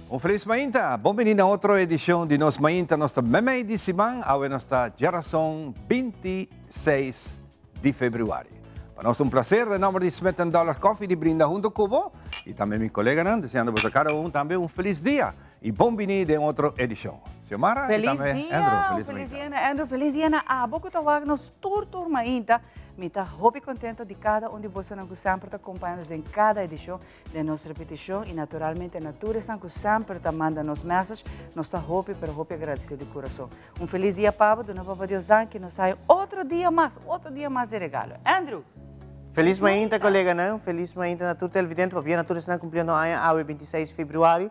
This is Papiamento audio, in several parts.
Un felis mainta! Bon bini na otro edicion di Nos Mainta. Nos ta memey di siman, awe nos ta djerason 26 di februari. Pa nos un placer den nomber di Smith and Dollar Coffee di brinda hunto cu bo y tambe mi coleganan, deseando boso cada un tambe un felis dia y bon bini den otro edicion. Xiomara y Felis tambe dia, Andrew, un felis felis mainta. dia na Andrew, felis dia na abo cu ta wak nos tur tur mainta. Mi ta hopi contento di cada un di bosonan cu semper ta compaña nos den cada edicion. Den nos repeticion y naturalmente na tur esnan cu semper ta manda nos message, nos ta hopi pero hopi agradecido di curason. Un feliz dia pa bo, duna Papa Dios danki, nos haya otro dia mas, otro dia mas di regalo. Andrew! Feliz mainta coleganan, feliz mainta na tur televidente, pabia na tur esnan cumpliendo aña awe 26 februari.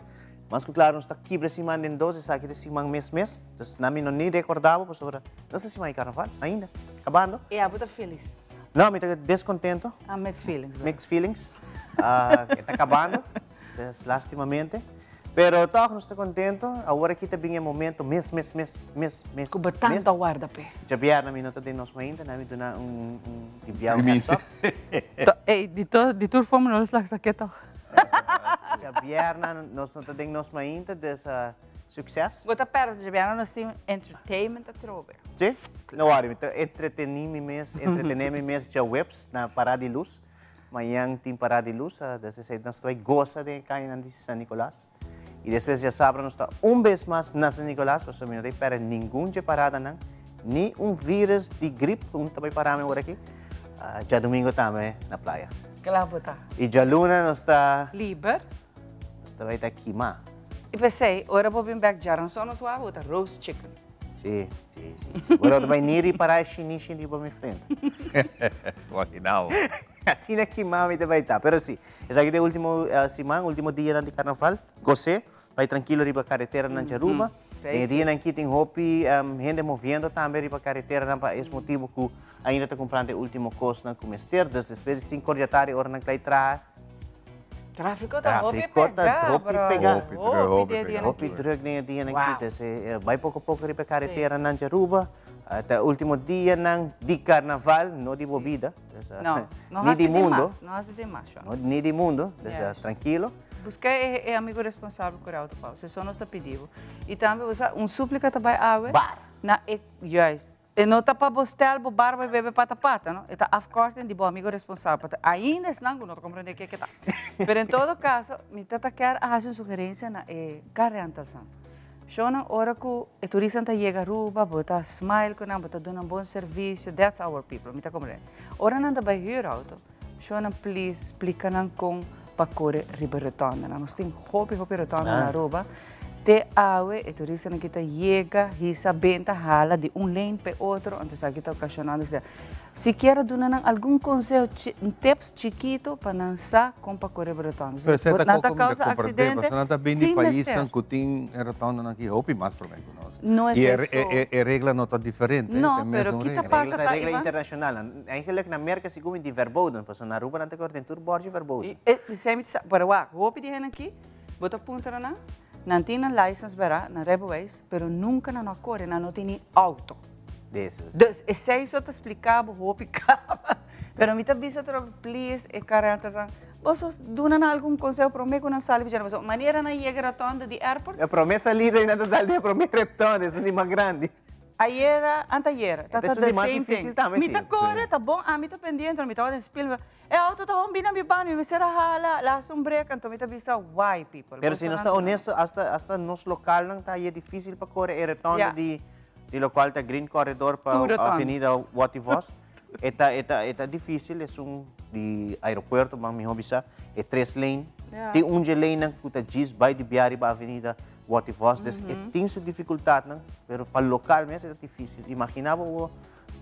Mas cu claro nos ta kibra siman den dos, esaki ta siman mes mes, dus na mi no ni recorda bo pasobra nos ta siman di carnaval ainda, cabando. E abo ta feliz? No, mi ta descontento. Ah, mixed feelings. Mixed feelings. E ta cabando, dus lastimamente. Pero toch nos ta contento. Awor aki ta bin e momento mes, mes, mes, mes, mes, Cu bo tanto a warda p'e. Djabièrnè mi no ta den nos mainta, nan mi duna un di bia un heads up. Ey, di tur forma nos lo sa ke toch. Djabièrnè nos no ta den nos mainta, dus succes. Bo ta pèrdè djabièrnè nos tin entertainment atrobe. Sí? No worry, mi ta entretení mi mes, entretené mi mes djaweps na Parada di Luz. Mañan tin Parada di Luz, dus esei nos ta bai gosa den e kayanan di San Nicolas. I despues djasabra nos ta un bes mas na San Nicolas, pasobra mi no ta bai pèrdè ningun dje paradanan, ni un virus di grip ku ta bai para mi ora aki. Djadumingu tambe na playa. Kla bo ta. I djaluna nos ta. Liber. Nos ta bai ta kima. I p'esei, ora bo bin bèk djaranson nos wak bo ta roast chicken. Sí, sí, sí, sí. Bo no ta bai ni ripará e shinishi riba mi frente. Imaginabo. Asina kimá mi ta bai ta. Pero sí, esaki ta e último siman, último dianan di karnaval. Gos'é, bai trankilo riba kareteranan dje Aruba. Den e dianan aki tin hopi hende moviendo tambe riba kareteranan pa es motibu ku ainda ta kumprando e último kosnan ku mester. Dus despues di sinku or dja tardi ora nan klai traha. Tráfiko ta hopi pegá, Hopi pegá. Hopi druk, hopi pegá. Hopi druk den e dianan aki. Dus bai poko poko riba e kareteranan dje Aruba. Ta e último dianan di karnaval, no di bo bida. No, no Ni hasi di mundo. dimas, no hasi dimas, Shuan. No, ni di mundo, dus trankilo. Buska e amigo responsabel ku auto pa bo, si so nos ta pidi bo. I tambe bo sa, un súplika ta bai awe. Bar. Na e, juist. E no ta pa bo stel bo barba i bebe pata pata, no. E ta afkorting di bo amigo responsabel. Pasobra ainda esnan ku no ta komprende ke ke ta. Pero en todo kaso, mi ta ta kier a hasi un sugerensia na e car rentalsnan. Shownan ora ku e turistanan ta yega Aruba, bo ta smile ku nan, bo ta duna nan bon servisio, that's our people, mi ta komprende. Ora nan ta bai hür auto, shownan please splika nan kon pa kore riba rotondanan. Nos tin hopi hopi rotonda na Aruba. Te awe e turistanan ki ta yega hisa benta hala di un lane pa e otro, anto esaki ta okashonando aksidente. Sikiera duna nan algun konseho, tips chikito pa nan sa kon pa kore rotonda. Pero esei ta Nan ta koko mi ta kousa komprendé, aksidente pasobra nan ta bini di sin paisnan mester. ku tin e rotondanan aki hopi mas promé ku nos. No es I eso. e regla no ta diferente, No, ta e pero mesun kita regla. pasa Regla ta ta, regla Ivan? internashonal. Eigenlijk na Merka sigur mi di verboden, pasobra na Aruba nan ta kore den tur bòrchi verboden. E esei mi ta sa, pero wak, hopi di hende aki, bo ta puntra nan, nan tin nan license bera, nan rijbewijs, pero nunka nan no a kore, nan no tin ni auto. Desus. Dus esei so ta spliká bo hopi kaba. Pero mi ta bisa atrobe, please, e karantanan, boso duna nan algun konseho promé ku nan sali bichara. Pasobra manera nan yega rotonda di airport. E promé salida i nan ta dal den e promé rotonda, esun di mas grandi. Ayera, antayera, ta ta Esun the di mas same difísil thing. tambe, Mi si. ta kore, ta bon, ami ta pendiente, mi tabata den spil. E auto ta hon bini na mi banda, mi mester a hala, lasta un brek, anto mi ta bisa, why people? Pero si Boso nos nan ta duna. honesto, hasta hasta nos lokalnan ta haye difísil pa kore e rotonda Ja. di di lokual ta Green Corridor pa Tur rotonda. Avenida Watty Vos. E ta e ta e ta difísil esun di aeropuerto ban mihó bisa, e tres lane. Ja. Tin un dje lanenan ku ta djis bai di bia riba Avenida Watty Vos, dus e tin su difikultatnan, pero pa lokal mes e ta difísil. Imagina bo awor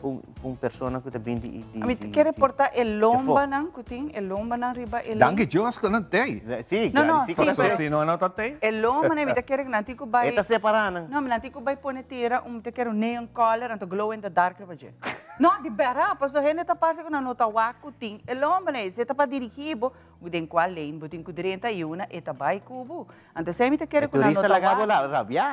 un un persona ku ta bin di di Mi di kere di porta e di afó. lombanan ku tin, e lombanan riba e lane. Danki Dios ku nan t'ei. Sí, No, no, gradisí sí, ku nan Pasobra t'ei. si no nan ta t'ei. E lombanan mi ta kere ku nan tin ku bai. E ta separá nan. No, nan tin ku bai pone tira un, mi ta kere un neon color anto glow in the dark riba dje. No, di bèrdat, pasobra hende ta parse ku nan no ta wak ku tin e lombanan ei. Si e ta pa dirigí bo, den kua lane bo tin ku drenta i una e ta bai ku bo. Anto esei mi ta kere E ku nan no turista ta laga bo wak. la rabia.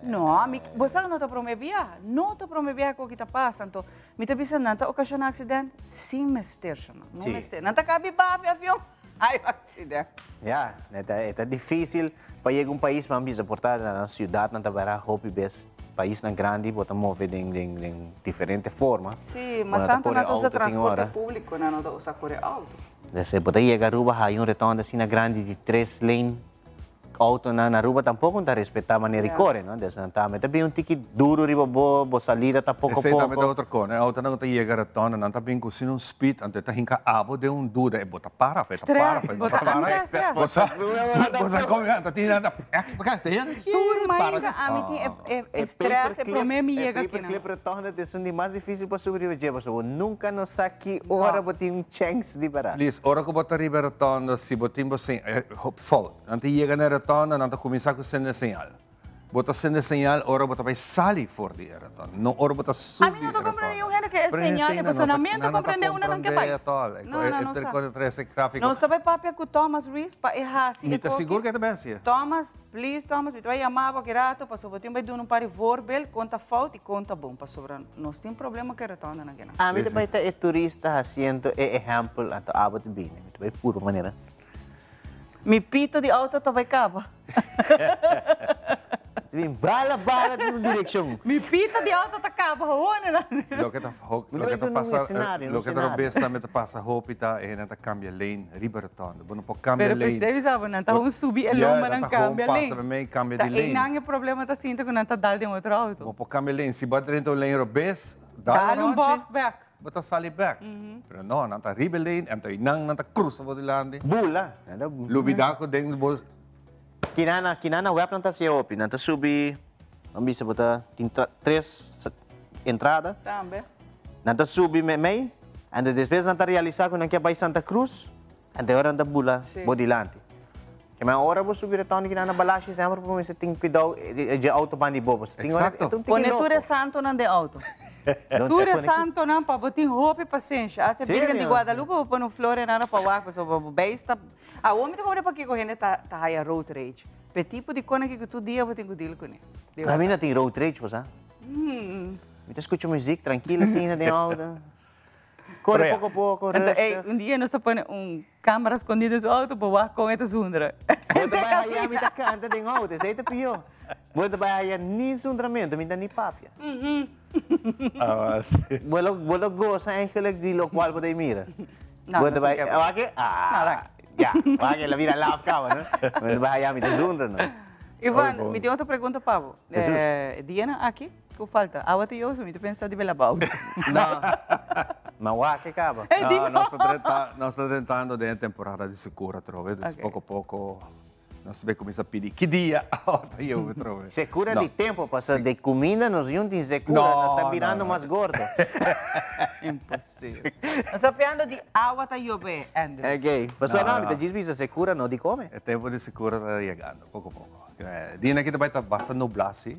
No, mi, bo sa ku no ta prome bia. No ta prome bia ku ki ta pasa. Anto, mi ta bisa nan ta okashoná aksident sin mester, shona. No Sí. mester. Nan ta kabi bafi avion. Ai accident. Ja, e ta difícil pa yega un pais, maar bisa por ta na ciudad nan ta bara hopi bes. Paisnan grandi bo ta move den diferente forma. Sí, mas tanto nan ta usa transporte público, nan no ta usa core auto. Desde bo ta yega Aruba hay un rotonde asina grandi di tres lane, autonan na Aruba tampoco no ta respeta manera di core, no? Des nan tambe ta bin un tiki duro riba bo, bo salida ta poco Esey tambe ta poco. otro cosa, e autonan cu ta yega rotonde nan ta bin cu asina un speed, anto e ta hinca abo den un duda, e bo ta para of e ta para of e no ta para. Stress, bo ta bo sa con ta tin nan ta Tur mainta ami tin e stress e prome mi yega E aki nan. paperclip rotonde ta esun di mas dificil pa subi riba dje pasobra bo nunca no sa ki ora bo tin un chance di para. Please, ora cu bo ta riba e rotonde si bo tin bo fout. Nan ta yega na e rotonde, nan ta cuminsa cu sende señal. Bo ta sende señal ora bo ta bay sali for di e rotonde, no ora bo ta subi Ami no e ta comprende rotonde. niun hende ke e Pero hende señal e tin, pasobra nan nan mi no ta ta comprende unda nan ke bay. comprende at all. No, nan no E sa. ta trece trafico. Nos ta bay papia cu Thomas Ruiz pa e haci Mi e ta koki. sigur ke ta bay haci. Thomas, please Thomas, mi ta bay yama bo aki rato pasobra bo tin bay duna un par di voorbeeld con ta fout y con ta bon pasobra nos tin problema cu e rotondenan aki nan. Ami ta bay ta e turista haciendo e ehempel anto abo ta bini. Mi ta bay purba manera. Mi pito di auto ta bai caba. Bin bala bala den un direccion. Mi pito di auto ta caba hoor nan. Loke ta loke ta pasa loke ta robes tambe ta pasa hopi ta e hende ta cambia lane riba rotonde. Bo no por cambia Pero lane. pesey bisa bo nan ta un subi e lomba nan cambia lane. Ya, nan ta gewoon pasa mei cambia di lane. Ta eynan e problema ta sinta cu nan ta dal den otro auto. Bo por cambia lane. Si bo a drenta un lane robes, dal Dal un bocht bek. Bo ta sali bek. Pero no, nan ta riba e lane, anto einan nan ta cruza bo dilanti. Bula. Nan ta. Lubida cu den bo. Kinana, kinana web nan ta hacia hopi. Nan ta subi, nan bisa bo ta tin tres entrada. Tambe. Nan ta subi meimei, anto despues nan ta realisa cu nan kier bay Santa Cruz, anto e ora nan ta bula bo dilanti. Ke men ora bo subi rotonde kinana Balashi semper bo mester tin cuidao dje autobahn di bo, pasobra tin ora e ta un tiki Pone loco. tur e santonan den auto. Tur e santonan pa bo tin hopi pasenshi. Hasta e Virgen di Guadalupe bo pone un flor enano pa wak pasobra bo beis ta. Awor mi ta comprende pakiko hende ta haya road rage. P'e tipo di kona aki ku tur dia bo tin ku deal kuné. Ami no tin road rage bo sa. Mi ta skucha muzik trankil asina den auto. Kore poko poko, Anto ey, rustig. un dia nos ta pone un camera scondi den su auto pa wak con e ta zundra. Bo ta bai haya mi ta canta den auto, esey ta pio. Bo ta bai haya ni zundramento, mi ta ni papia. Bo lo, bo lo goza eigenlijk di locual bo ta mira. No, Bo ta no bai, sé qué. wak e? Ah, No, dank. Ya, wak e la bira laf caba, no? Bo ta bai haya mi ta zundra, no? Ivan, mi tin otro pregunta pa bo. Jesus. Eh, dianan aki, Ku falta awa ta yoso mi ta pensa di bela bou. No, ma wak e kaba. E di No, no. nos ta drenta, nos ta drentando den e temporada di sekura atrobe, dus Ok. poko poko nos ta bay kuminsá pidi ki dia awa ta yobe atrobe. Sekura No. di tempo, pasobra di kuminda nos yun tin sekura, No, nos ta no, birando no. mas gordo. Imposible. Nos ta piando di awa ta yobe, Andrew. Ok, pasobra No, no, mi ta no. djis bisa sekura no di kome. E tempo di sekura ta yegando, poko poko. Dia aki ta bai ta basta nubla si,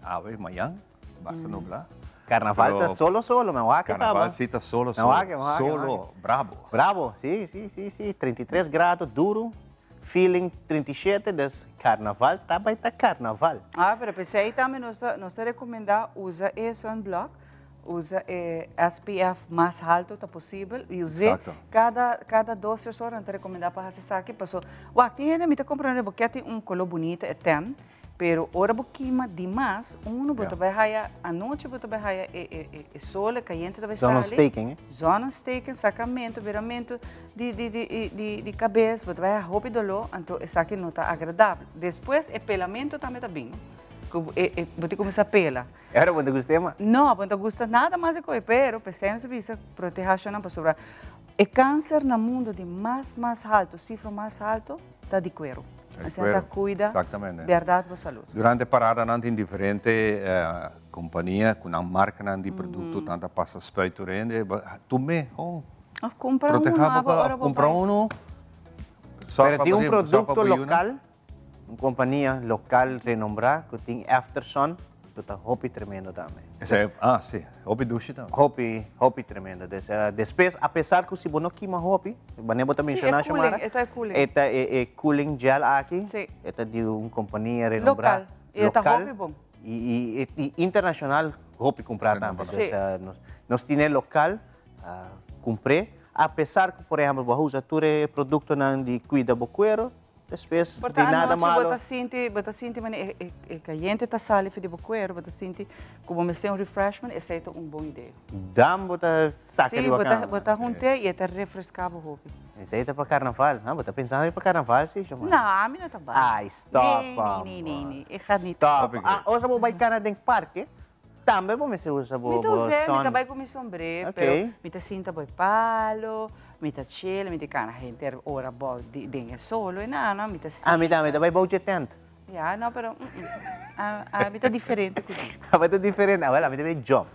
awe, mañan, basta nubla. Carnaval ta solo solo, me wak Carnaval kaba. si ta solo Me solo, wak, me wak, me wak. solo, brabo. Brabo, si, si, si, si, 33 grado, duro, feeling 37, dus carnaval ta bai ta carnaval. Ah, pero pesey tambe nos ta, nos ta recomenda usa e sunblock. Usa e SPF mas halto ta posibel y us'é cada cada dos tres ora nan ta recomenda pa haci esaki paso wak tin hende mi ta comprende bo kier tin un color bunita e ten pero ora bo kima dimas uno bo ta bay haya anochi bo ta bay haya e e e sol e cayente ta bay sali Zonnesteken eh. Zonnesteken sacamento biramento di di di di di cabes bo ta bay haya hopi dolor anto esaki no ta agradabel despues e pelamento tambe ta bin cu e e bo tin cuminsa pela. Era bo ta gusta e ma? No, bo no ta gusta nada mas di koe, pero p'esei nos a bisa proteha shonnan pasobra e kanser na mundo di mas mas halto, sifra mas halto ta di kuero. Ta di Asina ta kuero, kuida exactamente. bèrdat bo salud. Durante paradanan tin diferente kompania ku nan markanan di produkto nan ta pasa spuit tur hende, tum'é hon. Of kumpra uno Proteha bo abo ora bo kumpra bai. uno, sòrg Pero pa tin bo un tin, sòrg pa produkto bo yunan. lokal. Un compania local renombrá cu tin Aftersun cu ta hopi tremendo tambe. Esei, ah, si, hopi dushi tambe. Hopi, hopi tremendo. Des, despues, a pesar cu si bo no kima hopi, wanneer bo ta Si, e menciona, cooling, Xiomara, e ta e cooling. e ta e, e cooling gel aki, Si. e ta di un compania renombrá. Local, y e ta Local hopi bon. Y, y, y internacional hopi cumprá tambe. Renombrá. Dus, nos, nos tine local, cumpré. Apesar ku por ehèmpel bo a usa tur e produktonan di kuida bo kuero, despues Por di ta nada anochi bo malo. ta sinti, bo ta sinti manera e e kayente ta sali for di bo kuero, bo ta sinti ku bo mester un refreshment, esei ta un bon idea. Dan bo ta saka Sí, riba bo ta kama. bo ta hunt'é i e ta refreská bo hopi. Esei ta pa karnaval, ha? Bo ta pensando riba karnaval sí, Shomara? No, ami no ta bai. Ai, stop, Nee, amor. nee, nee, nee, e gaat niet. Stop. Ah, ora bo bai kana den parke, Tambe bo mester usa bo Mi ta us'é, mi son. ta bai ku mi sombré, Ok. pero mi ta sinta bo e palo, mi ta chill, mi ta kana henter ora bou di den e solo e nana, mi ta Ah, mi tambe, sinta. ta bai bou dje tent. Ya, no, pero ah, ah, mi ta diferente ku di. Abo ta diferente, awel ami ta bai jump.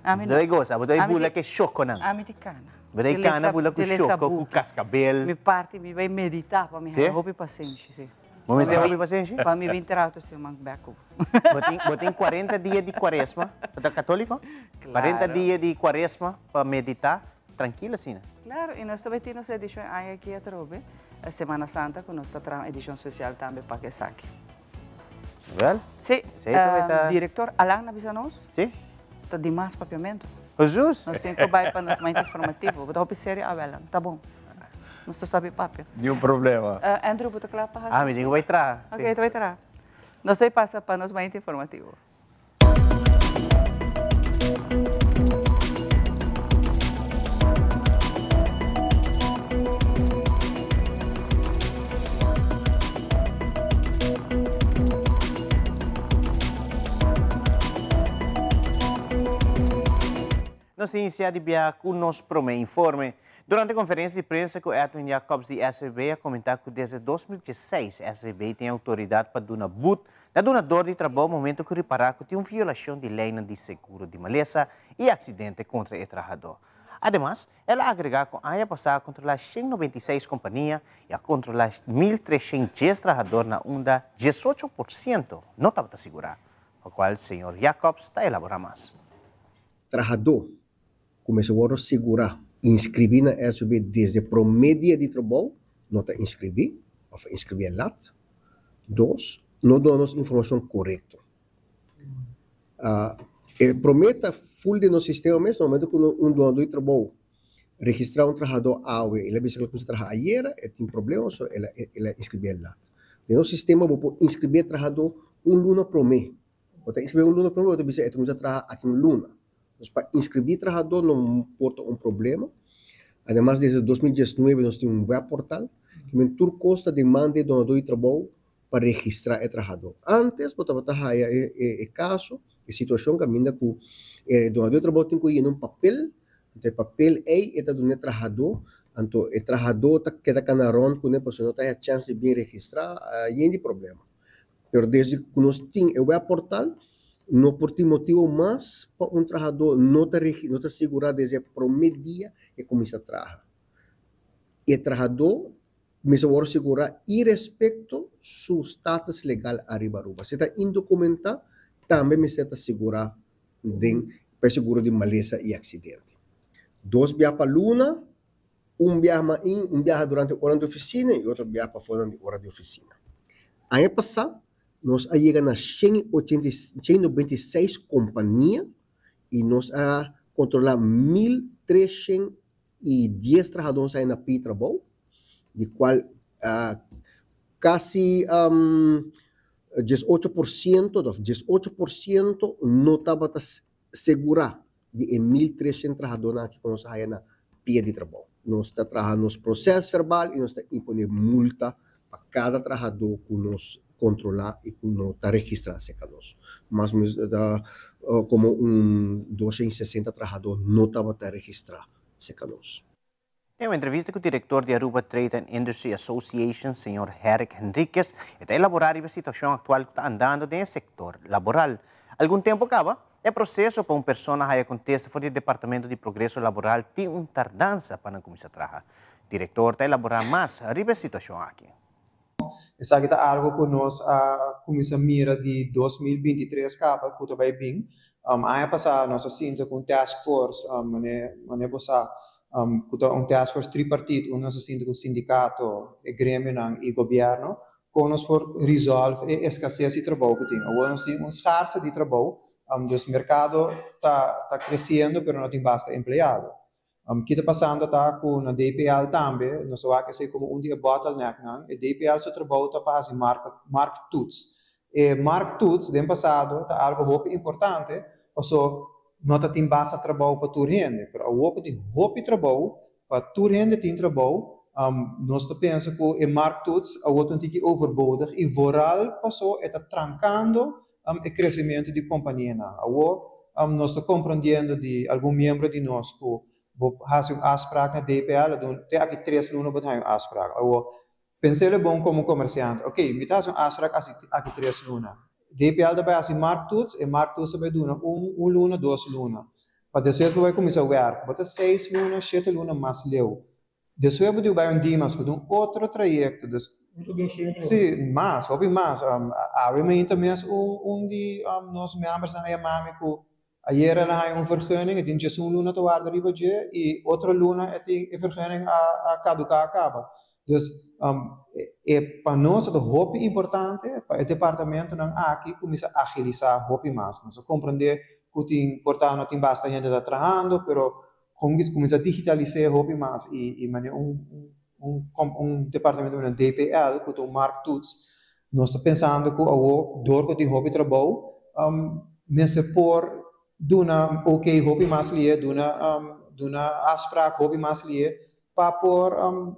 Ami Bo no. ta bai gosa, bo ta bai Ami bula ti ku e shokonan. Ami ti kana. Bo ta bai Te lesa kana bula ku te lesa shoko, ku buki. kaskabel. Mi parti, mi bai meditá pa mi Sí? haña hopi pasenshi, sí. Bo mester hopi pasenshi? Pa mi bin trato siman bek ku bo. Bo tin, bo tin cuarenta dia di cuaresma, bo ta católico? Claro. Cuarenta dia di cuaresma pa medita trankil asina. Claro, y nos ta bay tin nos edicion aña aki atrobe, Semana Santa, cu nos ta traha un edicion special tambe pa esaki. Wel, Sí, esey tambe ta. Director Alan a bisa nos. Sí. Ta dimas papiamento. Jesus! Nos tin cu bay pa nos mente informativo. Bo ta hopi serio awel, ta bon. Nos ta stop e papia. Ni un problema. Andrew, bo ta kla pa hasi? Ah, mi tin ku bai traha. Ok, ta bai traha. Nos ta pasa pa nos mayente informativo. Nos ta inicia di biaha cu nos prome informe. Durante conferencia di prensa cu Edwin Jacobs di SVB a comenta cu desde 2016 SVB tin autoridad pa duna boet na dunador di trabou momento cu ripara cu tin un violacion di leynan di seguro di malesa y accidente contra e trahador. Ademas, el a agrega cu aña pasa a controla 196 compania y a controla 1310 trahador na unda 18% no tabata sigura, pa cual señor Jacobs ta elabora mas. Trahadó ku mester wòrdu sigurá inskribí na SVB desde promé dia di trabou no ta inskribí òf a inskribí lat. Dos, no duna nos informashon korekto. E promé ta ful den nos sistema mes, na momento ku un dunadó di trabou registrá un trahadó awe, el a bisa ku el a kuminsá traha ayera, e tin problema, so el a inskribí lat. Den nos sistema bo por inskribí e trahadó un luna promé. Bo ta inskribí un luna promé, bo ta bisa e ta kuminsá traha aki un luna. Nos pa inskribí trahadó no por ta un problema. Ademas desde 2019 nos tin un webportal ki men tur kos ta den man di e donadó di trabou pa registrá e trahadó. Antes bo tabata haya e kaso, e situashon kaminda ku e donadó di trabou tin ku yena un papel, anto e papel ei e ta duna e trahadó, anto e trahadó ta keda kana rònt kuné pasobra no ta haya chèns di bin registrá, yen di problema. Pero desde ku nos tin e webportal, no por tin motibu mas pa un trahadó no ta no ta sigurá desde e promé dia e kuminsá traha. E trahadó mester wòrdu sigurá irespekto su status legal ariba Aruba. Si e ta indokumentá, tambe mester ta sigurá den pa e seguro di malesa i aksidente. Dos bia pa luna. Un biaha main, un biaha durante oran di ofisina i otro biaha pafonan di ora di ofisina. Aña pasá nos a yega na 196 kompania i nos a kontrolá 1310 trahadó nos a na pidi trabou, di kual kasi 18% òf 18% no tabata segurá di e 1300 trahadónan aki ku nos a haya na pia di trabou. Nos ta traha nos proses verbal i nos ta imponé multa pa kada trahadó ku nos kontrolá i ku no ta registrá serka nos. Mas o ménos ta komo un 260 trahadó no tabata registrá serka nos. Den un entrevista cu director di Aruba Trade and Industry Association, señor Herrick Henriquez, e ta elabora riba e situacion actual cu ta andando den e sector laboral. Algun tempo caba, e proceso pa un persona haya contesta for di e Departamento di Progreso Laboral tin un tardansa pa nan cuminsa traha. Director ta elabora mas riba e situacion aki. Esaki ta algo cu nos a cuminsa mira di 2023 caba cu ta bay bin. Aña pasa nos a sinta cu un task force, mane bo sa, cu ta un task force tripartit unda nos a sinta cu sindicato, e gremionan y gobierno, con nos por resolve e escasez di trabou cu tin. Awor nos tin un schaarse di trabou, dus mercado ta creciendo pero no tin basta empleado. Ki ta pasando ta ku na DPL tambe nos a wak esei komo un di e bottlenecknan. E DPL su trabou ta pa hasi markttoets. E markttoets den pasado ta algu hopi importante paso no ta tin basta trabou pa tur hende. Pero awor ku tin hopi trabou pa tur hende tin trabou, nos ta pensa ku e markttoets awor ta un tiki overbodig i vooral paso e ta trankando e kresementu di kompanianan. Awor nos ta komprondiendo di algun miembro di nos ku bo hasi un afsprak na DPL, te aki tres luna bo ta haña un afsprak. Awor, pens'e bon komo komersiante, ok, mi ta hasi un afsprak aki tres luna. DPL ta bai hasi markttoets, e markttoets ta bai duna un un luna, dos luna. Pa despues bo bai kuminsá wèrf, bo ta seis luna, shete luna mas leu. Despues bo diu bai un Dimas ku ta un otro trayekto, dus si, mas, hopi mas. Awe mainta mes un un di nos membersnan a yama mi ku ayer el a haña un vergunning, e tin djesun luna ta warda riba dje i otro luna e tin e vergunning a a kaduká kaba. Dus e pa nos ta hopi importante pa e departamentonan aki kuminsá agilisá hopi mas. Nos a komprendé ku tin por ta no tin basta hende ta trahando, pero Kon kuminsá digitalis'é hopi mas i manera un un departamento manera DPL ku ta un markttoets, nos ta pensando ku awor dor ku tin hopi trabou mester por duna ok hopi mas lihe, duna duna afsprak hopi mas lihe pa por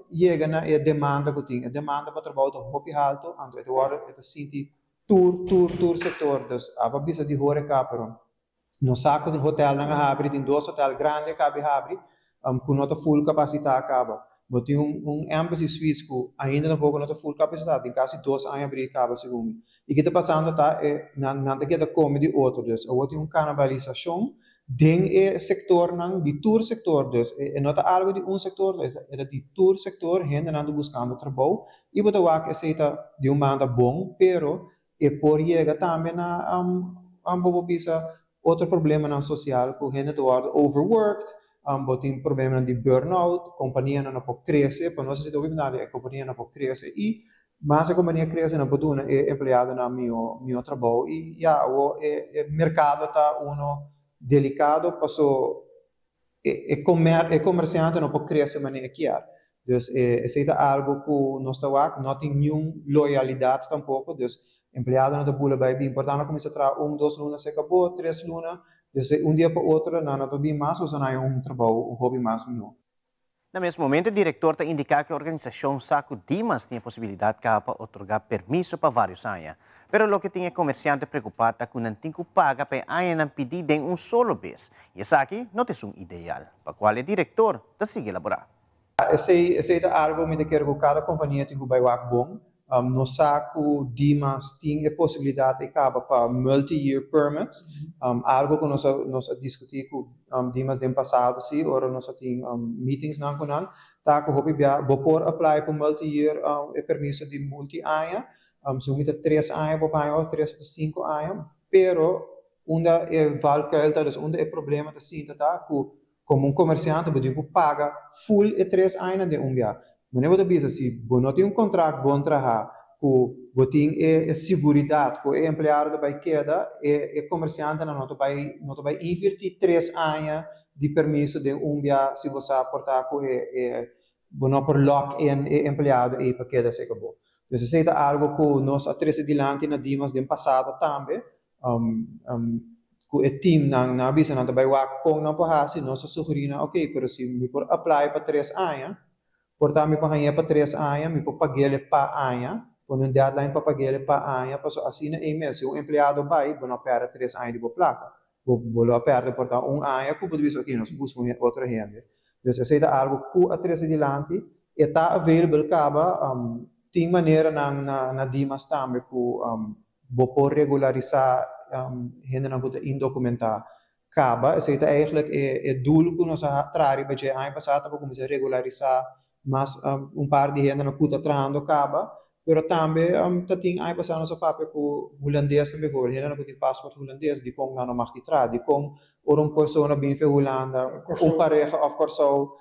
yega na e demanda ku tin. E demanda pa trabou ta hopi haltu anto e ta wòrdu e ta sinti tur tur tur sektor, dus abo a bisa di horeca pero Nos sa ku hotelnan a habri, tin dos hotel grandi a kabi habri ku no ta full kapasitá kaba. Bo tin un Embassy Suites ku ainda tampoko no ta full kapasitá, tin kasi dos aña abrí kaba segun mi. I ki ta pasando ta e nan nan ta keda kome di otro, dus awor tin un kanabalisashon den e sektornan di tur sektor, dus e no ta algu di un sektor, e ta di tur sektor hendenan ta buskando trabou i bo ta wak esei ta di un banda bon, pero E por yega tambe na bo por bisa otro problemanan sosial ku hende ta wòrdu overworked, bo tin problemanan di burnout, kompanianan no por krese, pa nos esei ta hopi importante, e kompania no por krese i mas e kompania krese nan por duna e empleadonan mihó mihó trabou i ya awor e merkado ta uno delikado paso e e komersiante no por krese manera e kier. Dus esei ta algu ku nos ta wak, no tin niun loyalidat tampoko, dus empleadonan ta bula bai bin, por ta nan kuminsá traha un, dos luna se kabó, tres luna, dus un dia pa otro nan no ta bin mas pasobra nan haña un trabou hopi mas mihó. Na mes momento e direktor ta indiká ku e organisashon sa ku Dimas tin e posibilidat kaba pa otorgá permiso pa vários aña. Pero loke tin e komersiante preokupá ta ku nan tin ku paga pa e añanan pidí den un solo bes, i esaki no ta esun ideal, pa kual e direktor ta sigui elaborá. Esei esei ta algo mi ta kere ku kada kompania tin ku bai wak bon. Nos sa ku Dimas tin e posibilidat ei kaba pa multi-year permits, algo ku nos a nos a diskutí ku Dimas den pasado si ora nos a tin meetingsnan ku nan, ta ku hopi bia bo por apply pa multi-year e permiso di multi aña, segun mi ta tres aña bo por haña òf tres òf sinku aña, pero unda e valkuil ta, dus unda e problema ta sinta ta ku Komo un komersiante bo tin ku paga ful e tres añanan den un bia. Manera bo ta bisa si bo no tin un kontrakt bon traha ku bo tin e siguridat ku e empleado ta bai keda, e e komersiantenan no ta bai no ta bai invertí tres aña di permiso den un bia si bo sa por ta ku e e bo no por lock in e empleado ei pa keda serka bo. Dus esei ta algu ku nos a trese dilanti na Dimas den pasado tambe. Ku e teamnan, nan a bisa nan ta bai wak kon nan por hasi, nos a sugerí nan, ok, pero si mi por apply pa tres aña, por ta mi por hañ'é pa tres aña, mi por pag'é pa aña, pone un deadline pa pag'é pa aña, pasobra asina ei mes, si un empleado bai, bo no a pèrdè tres aña di bo plaka, bo bo lo a pèrdè por ta un aña ku bo ta bisa, ok, nos a buska un otro hende. Dus esei ta algu ku a trese dilanti, e ta available kaba, tin maneranan na na Dimas tambe ku Bo por regularisá hendenan ku ta indokumentá kaba. Esei ta eigentlik e doel ku nos a traha riba dje aña pasá ta pa kuminsá regularisá mas un par di hendenan ku ta trahando kaba. Pero tambe ta tin aña pasá nos a papia ku hulandesnan bijvoorbeeld, hendenan ku tin pasport hulandes, dikon nan no mag di traha? Dikon ora un persona bin fe Hulanda, un pareha òf Kòrsou,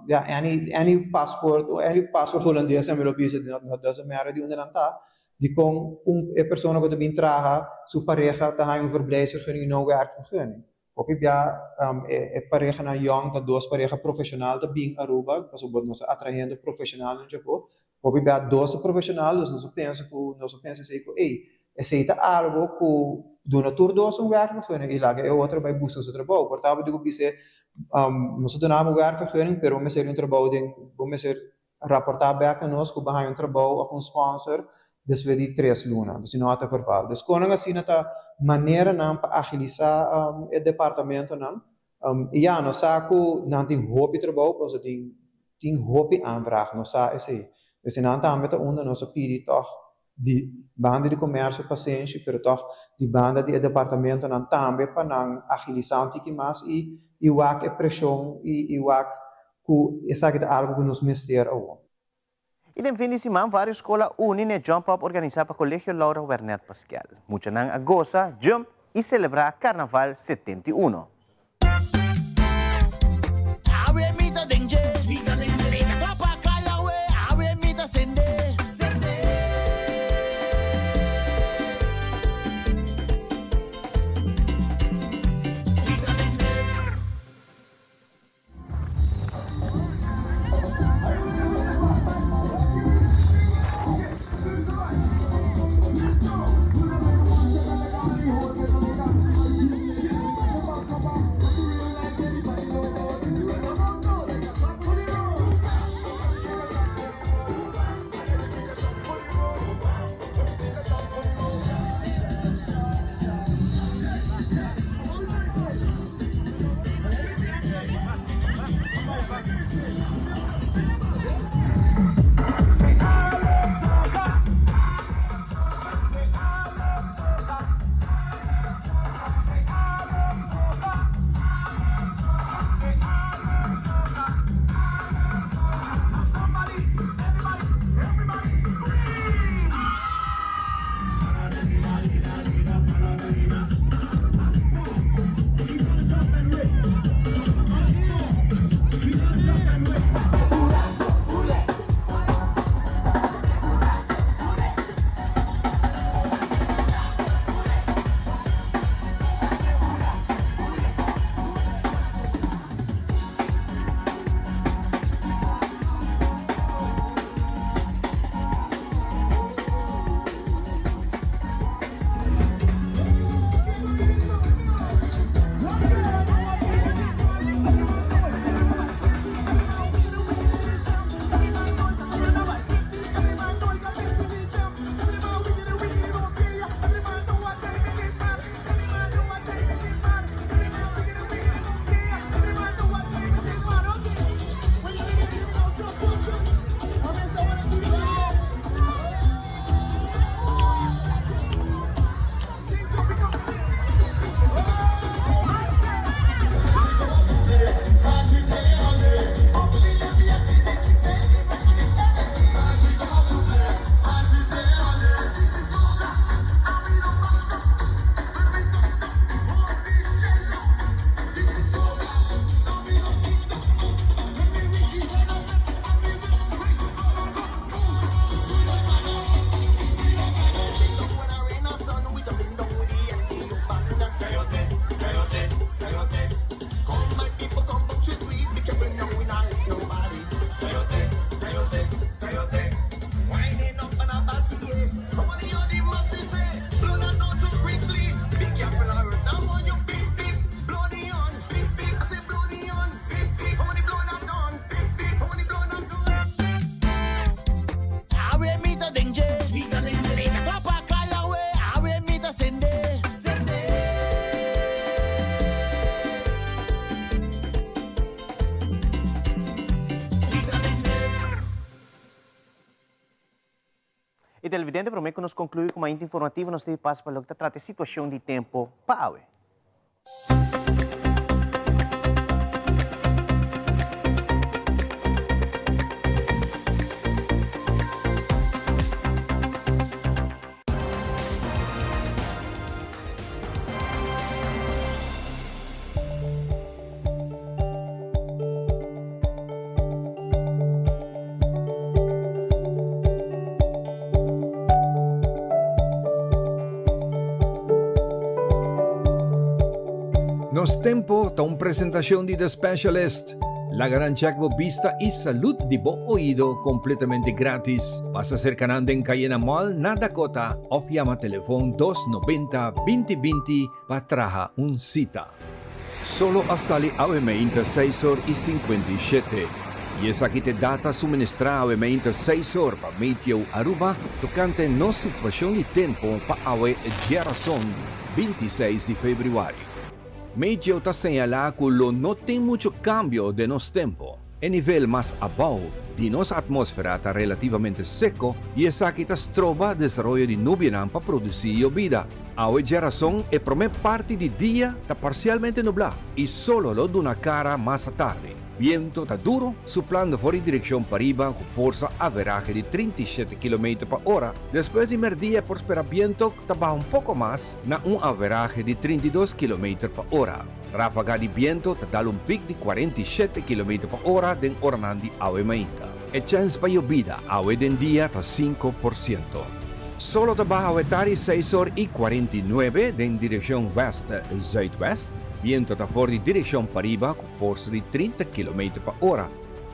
ya any any pasport any pasport hulandes mi lo bisa, no doesn't matter di unda nan ta, Dikon un e persona ku ta bin traha su pareha ta haña un verblijfsvergunning i no un werkvergunning? Hopi bia e parehanan yòn ta dos pareha profeshonal ta bin Aruba, pasobra nos ta atrahendo profeshonalnan djafó. Hopi bia dos ta profeshonal, dus nos a pensa ku nos a pensa esei ku ey, esei ta algu ku duna tur dos un werkvergunning i laga e otro bai buska su trabou. Por tabata di ku bis'é nos a duna bo werkvergunning pero bo mester un trabou den bo mester raportá bèk na nos ku bo haña un trabou òf un sponsor despues di tres luna, si no a ta verval. Dus konan asina ta maneranan pa agilisá e departamentonan. I ya, nos sa ku nan tin hopi trabou pasobra tin tin hopi aanvraag, nos sa esei. Esei nan tambe ta unda nos a pidi tòg di banda di komersio pasenshi, pero tòg di banda di e departamentonan tambe pa nan agilisá un tiki mas i i wak e preshon i i wak ku esaki ta algu ku nos mester awor. I den fin di siman varios skol a uni n'e Jump Up organisá pa Kolegio Laura Wernet Paskel. Muchanan a gosa, jump i selebrá Karnaval 71. Awe mi ta den dje. Mi ta den dje. Mi ta kla pa kai awe. Awe mi ta sende. Sende. Mi ta den dje. E televidente, prome ku nos konkluí ku Mainta Informativo, nos ta pasa pa loke ta trata e situashon di tempu pa awe. Nos Tempo ta un presentacion di The Specialist. Laga nan check bo bista y salud di bo oido completamente gratis. Pasa cerca nan den Cayena Mall na Dakota of yama telefon 290 20 20 pa traha un cita. Solo a sali awe meinta seis or y 57. Y esaki t'e data suministra awe meinta seis or pa Meteo Aruba tocante nos situacion di tempo pa awe djerason 26 di februari. Meteo ta señala cu lo no tin mucho cambio den nos tempo. E nivel mas abou di nos atmosfera ta relativamente seco y esaki ta stroba desaroyo di nubianan pa produci yobida. Awe djerason e prome parti di dia ta parcialmente nubla y solo lo duna cara mas atardi. Biento ta duro, suplando for di direccion pariba cu forsa averahe di 37 kilometer pa ora. Despues di merdia por spera biento ta baha un poco mas na un averahe di 32 kilometer pa ora. Ráfaga di biento ta dal un piek di 47 kilometer pa ora den oranan di awe mainta. E chèns pa yobida awe den dia ta 5%. Solo ta baha awe tardi 6 or i 49 den direkshon wèst zuidwèst. Biento ta for di direkshon pariba ku forsa di 30 kilometer pa ora.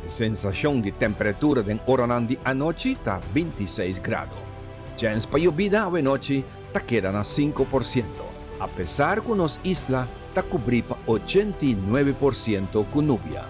E sensashon di temperatura den oranan di anochi ta 26 grado. Chèns pa yobida awe nochi ta keda na 5%, apesar ku nos isla ta kubrí pa 89% ku nubia.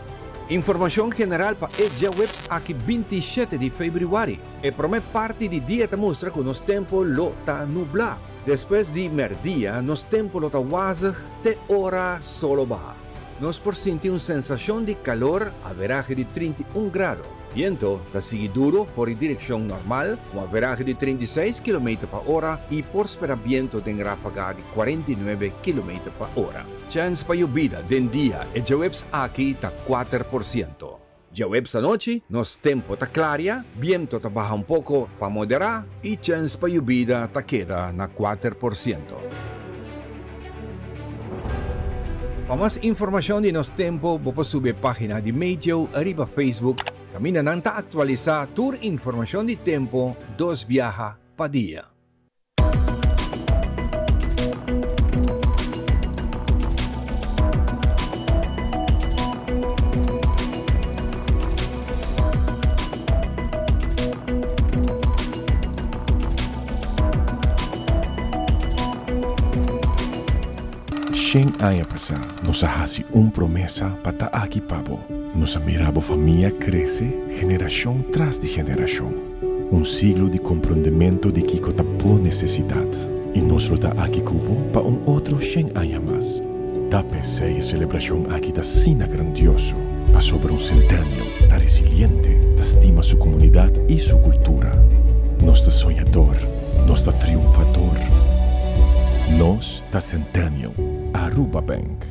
Informashon general pa e djaweps aki 27 di febrüari. E promé parti di dia ta mustra ku nos tempu lo ta nublá. Despues di mèrdia nos tempu lo ta wazig te ora solo baha. Nos por sinti un sensashon di kalor averahe di 31 grado. Biento ta sigui duro for di direkshon normal ku averahe di 36 kilometer pa ora i por spera biento den ráfaga di 49 kilometer pa ora. Chèns pa yobida den dia e djaweps aki ta 4%. Djaweps anochi nos tempu ta klaria, biento ta baha un poko pa moderá i chèns pa yobida ta keda na 4%. Pa mas informashon di nos tempu bo por subi e página di Meteo riba Facebook kaminda nan ta aktualisá tur informashon di tempu dos biaha pa dia. Shen aña pasá nos a hasi un promesa pa ta aki pa bo. Nos a mira bo famia krese generashon tras di generashon. Un siglo di komprondementu di kiko ta bo nesesidat. I nos lo ta aki ku bo pa un otro shen aña mas. Ta p'esei e selebrashon aki ta asina grandioso, pasobra un Centennial ta resiliente, ta stima su komunidat i su kultura. Nos ta soñador, nos ta triunfador. Nos ta Centennial. Aruba Bank.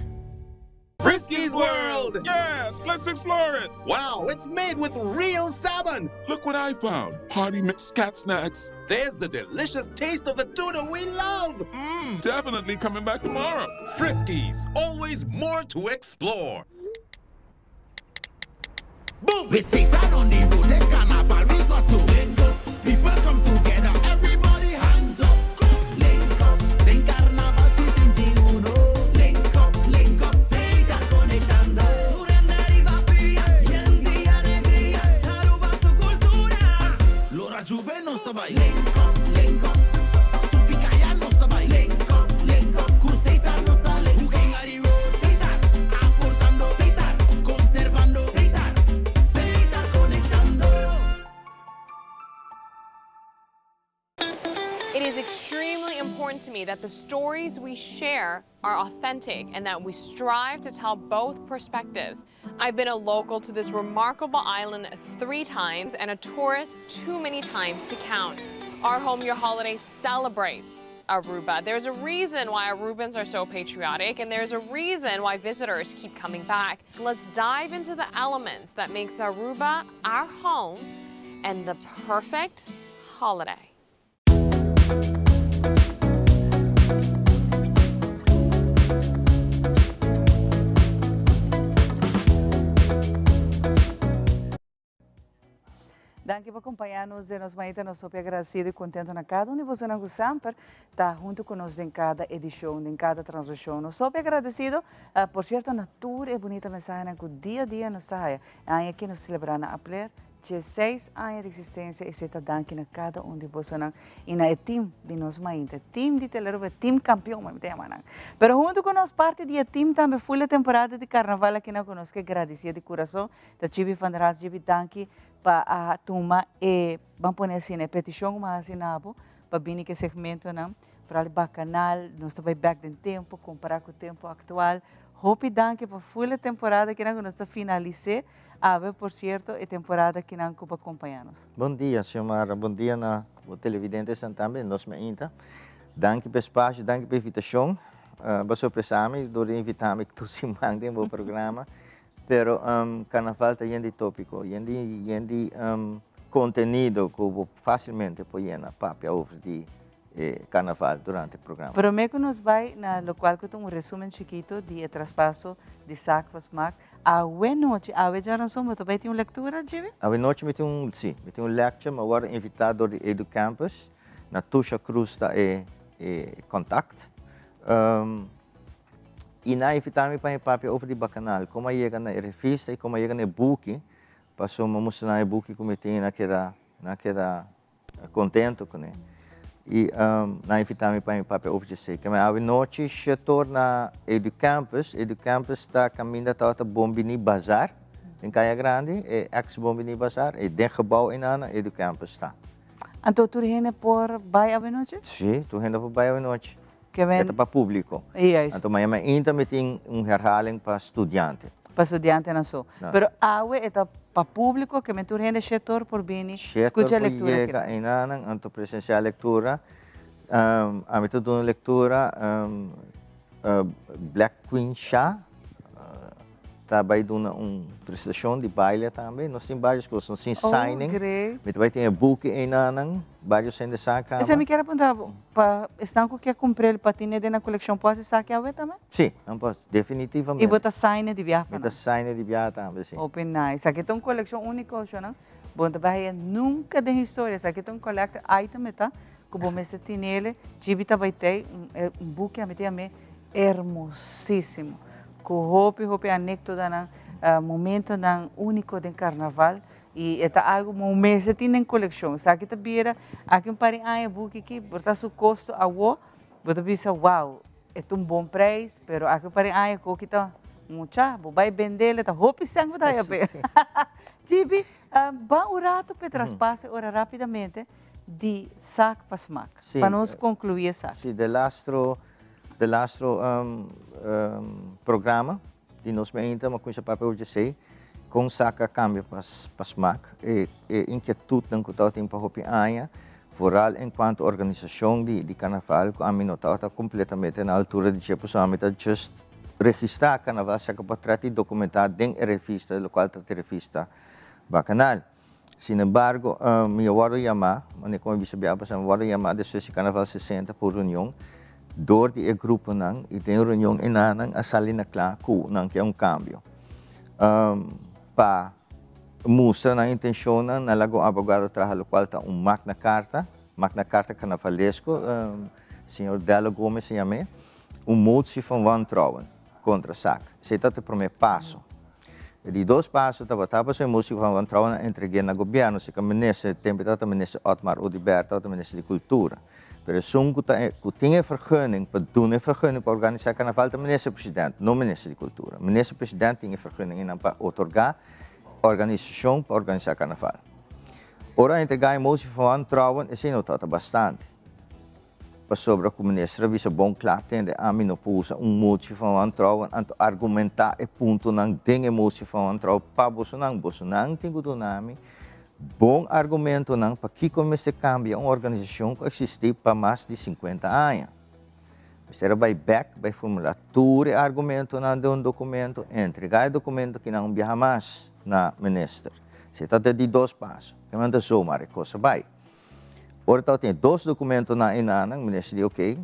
Friskies World! Yes, let's explore it! Wow, it's made with real salmon! Look what I found! Party mix cat snacks. There's the delicious taste of the tuna we love! Mmm, definitely coming back tomorrow. Friskies, always more to explore. Boom! With Satan on the road, let's carnival, we got to link up. People come together, everybody hands up. Link up, den carnaval 71. Link up, link up, Satan conectando. Arriba pia, yen di alegria, Aruba su cultura. Lora Juve nos ta bay. Link up, link up. Supicaya nos ta bay. Link up, link up. Cruceta nos ta link up. Seitar, aportando. Seitar, conservando. Seitar, Seitar conectando. It is extremely important to me that the stories we share are authentic and that we strive to tell both perspectives. I've been a local to this remarkable island three times and a tourist too many times to count. Our Home Your Holiday celebrates Aruba. There's a reason why Arubans are so patriotic, and there's a reason why visitors keep coming back. Let's dive into the elements that makes Aruba our home and the perfect holiday. Danki pa acompaña nos den nos mainta. Nos hopi agradecido y contento na cada un di boso cu semper ta hunto cu nos den cada edicion, den cada transmision. Nos hopi agradecido, por cierto, na tur e bunita mensahe cu dia a dia nos ta haya. Aki nos celebra na Apler, 16 aña di existencia y ta danki na cada un di boso y na e team di nos mainta, team di Telearuba, team campeon, mi ta yama nan. Pero hunto cu nos parti di team tambe full temporada di carnaval aki na nos kier gradici di curason, ta Chibi van der Haas. Chibi, danki pa a tuma e, ban pone asina, e peticion cu asina abo, pa bini cu e segmento nan, vooral Bacanal, nos ta back den tempo, compara cu e tempo actual. Hopi danki pa full temporada cu nos ta finalisa, awe, por cierto, e temporada cu nan pa acompaña nos. Bon dia, Xiomara. Bon dia na televidente tambe, nos mainta. Danki pa e espacio, danki pa e invitacion. Bo a sorpresa mi door di invita mi tur siman den e programa. Pero carnaval ta yen di topico, yen di contenido cu facilmente por yena papia over di carnaval durante e programa. Prome cu nos bay na locual cu un resumen chikito di traspaso di SAC pa SMAC. Awe nochi, awe djarason, bo tambe tin un lectura, Jimmy? Awe nochi mi tin un, si, mi tin un lecture, mi a wordo invita door di Edu Campus, na Tusha Cruz ta e contact. Y nan a invita mi pa papia over di Bacanal, con a yega na revista y con a yega na buki, paso mi a mustra e buki cu mi tin, nan a keda contento cu ne. Y nan a invita mi pa papia over di esey. Cu awe nochi, 7'or na Edu Campus. Edu Campus ta caminda ta Bombini Bazar, na Caya Grandi, e ex Bombini Bazar, e den gebouw ey na Edu Campus ta. Anto, tur hende por bay awe nochi? Si, tur hende por bay awe nochi. Ke men Ta pa publico. Anto, mañan mainta mi tin un herhaling pa studiante. Pa studiante nan so. No. Pero awe ta pa publico, ke men tur hende 7'or por bini, scucha 7'or lectura. Yega einan, anto presencia lectura. Ami ta duna lectura, Black Queen Shah, ta bay duna un presentacion di baile tambe. Nos tin varios cos, nos tin signing. Mi tambe tin buki einan, varios hende saca. Esey mi kier puntra, pa esnan cu kier cumpra pa tin den coleccion, por saca awe tambe? Si, nan por, definitivamente. Y bo ta sign di biaha? Mi ta sign di biaha tambe, si. Open nice. Aki tin un coleccion unico, no? Bo no bay nunca den historia. Aki tin un collector item, ta? Cu bo mester tin'e, Gibi ta bay tin un buki ami tin ame hermosisimo. Cu hopi hopi anecdota nan, momento nan unico den carnaval y ta algo bo mester tin den coleccion. Esaki ta bira aki un par di aña buki aki, por ta su costo awo, bo ta bisa wow, e un bon prijs, pero aki un par di aña cu ta mucha, bo bay bende, ta hopi sangue ta haya pe. Gibi, ban un rato pa traspaso ora rapidamente di SAC pa SMAC. Pa nos conclui esaki. Si, de laatste programa di nos mainta, m'a cuminsa papia over esey, con SAC a cambia pa SMAC, e inquietud nan cu tin pa hopi aña, vooral en cuanto organisacion di carnaval, cu ami no ta completamente na altura di dje, ami ta just registra carnaval, saca portret y documenta den e revista, locual ta e revista Bacanal. Sin embargo, mi a wordo yama, manera con mi sabia, mi a wordo yama despues di Carnaval 60 pa reunion, door di e grupo nan, y den reunion einan a sali na cla cu nan kier un cambio. Pa mustra nan intencion nan a laga abogado traha locual ta un Magna Carta, Magna Carta carnavalesco, señor Dello Gomez yam'e, un motie van wantrouwen contra SAC. Esey ta e prome paso. Di dos paso tabata e motie van wantrouwen entrega na gobierno, si cu minister, tempo tabata minister Otmar Oduber, tabata minister di Cultura. Pero esun cu tin vergunning, pa duna vergunning pa organisa carnaval, ta minister president, no minister di Cultura. Minister president tin vergunning pa otorga organisacion pa organisa carnaval. Ora entrega e motie van wantrouwen, esey no tabata bastante. Pasobra cu minister a bisa bon cla, tende, ami no por usa un motie van wantrouwen anto argumenta e punto nan den e motie van wantrouwen pa boso nan. Boso nan tin cu duna mi bon argumento nan pakico mester cambia un organisacion cu existi pa mas di 50 aña. Mester bay back, bay formula tur e argumento nan den un documento, entrega e documento cu nan biaha mas na minister. Esey ta di dos paso. Cu no zomaar e cos bay. Ora tin dos documento na einan, minister di ok,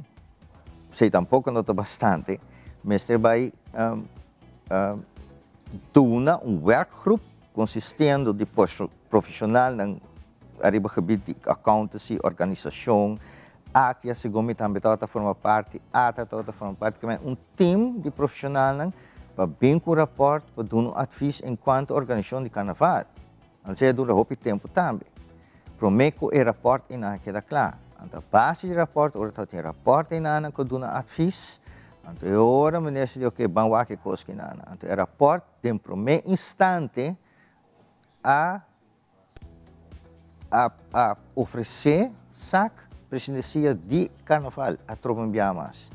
esey tampoco no ta bastante, minister bay duna un werkgroep consistiendo di profesional nan. ariba gebied di accountancy, organisacion, ATIA segun mi tambe tabata forma parti, ATA tabata forma parti, ke men un team di profesionalnan pa bin ku un rapport pa duna un advies encuanto organisacion di carnaval. Anto esei a dura hopi tempo tambe. Prome ku e rapport einan a keda kla. Anto a base di rapport, ora tabatin rapport einan ku a duna advies, anto e ora minister di oke ban wak e kos kinan. Anto e rapport den prome instante a a a ofresé sak presidencia di carnaval atrobe un bia mas.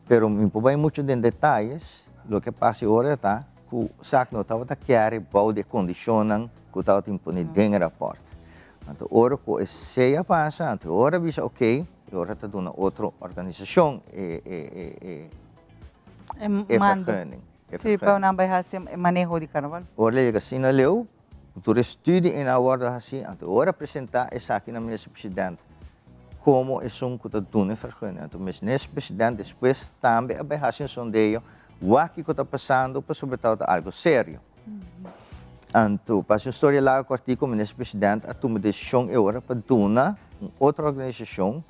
Pero mi por bai mucho den detayes, loke a pasa e ora ta ku sak no tabata kere bou di e kondishonnan ku tabata impone den e rapòrt. Anto ora ku esei a pasa, anto e ora a bisa ok, e ora ta duna otro organisashon e e e e vergunning. Sí, pa nan bai hasi e maneho di karnaval. Ora yega asina leu, ku tur e studi ei nan a wòrdu hasi, anto ora presentá esaki na Minister President komo esun ku ta duna e vergunning. Anto Minister President despues tambe a bai hasi un sondeo wak kiko ta pasando pasobra tabata algu serio. Anto pa hasi un storia largu kòrtiku Minister President a tuma desishon e ora pa duna un otro organisashon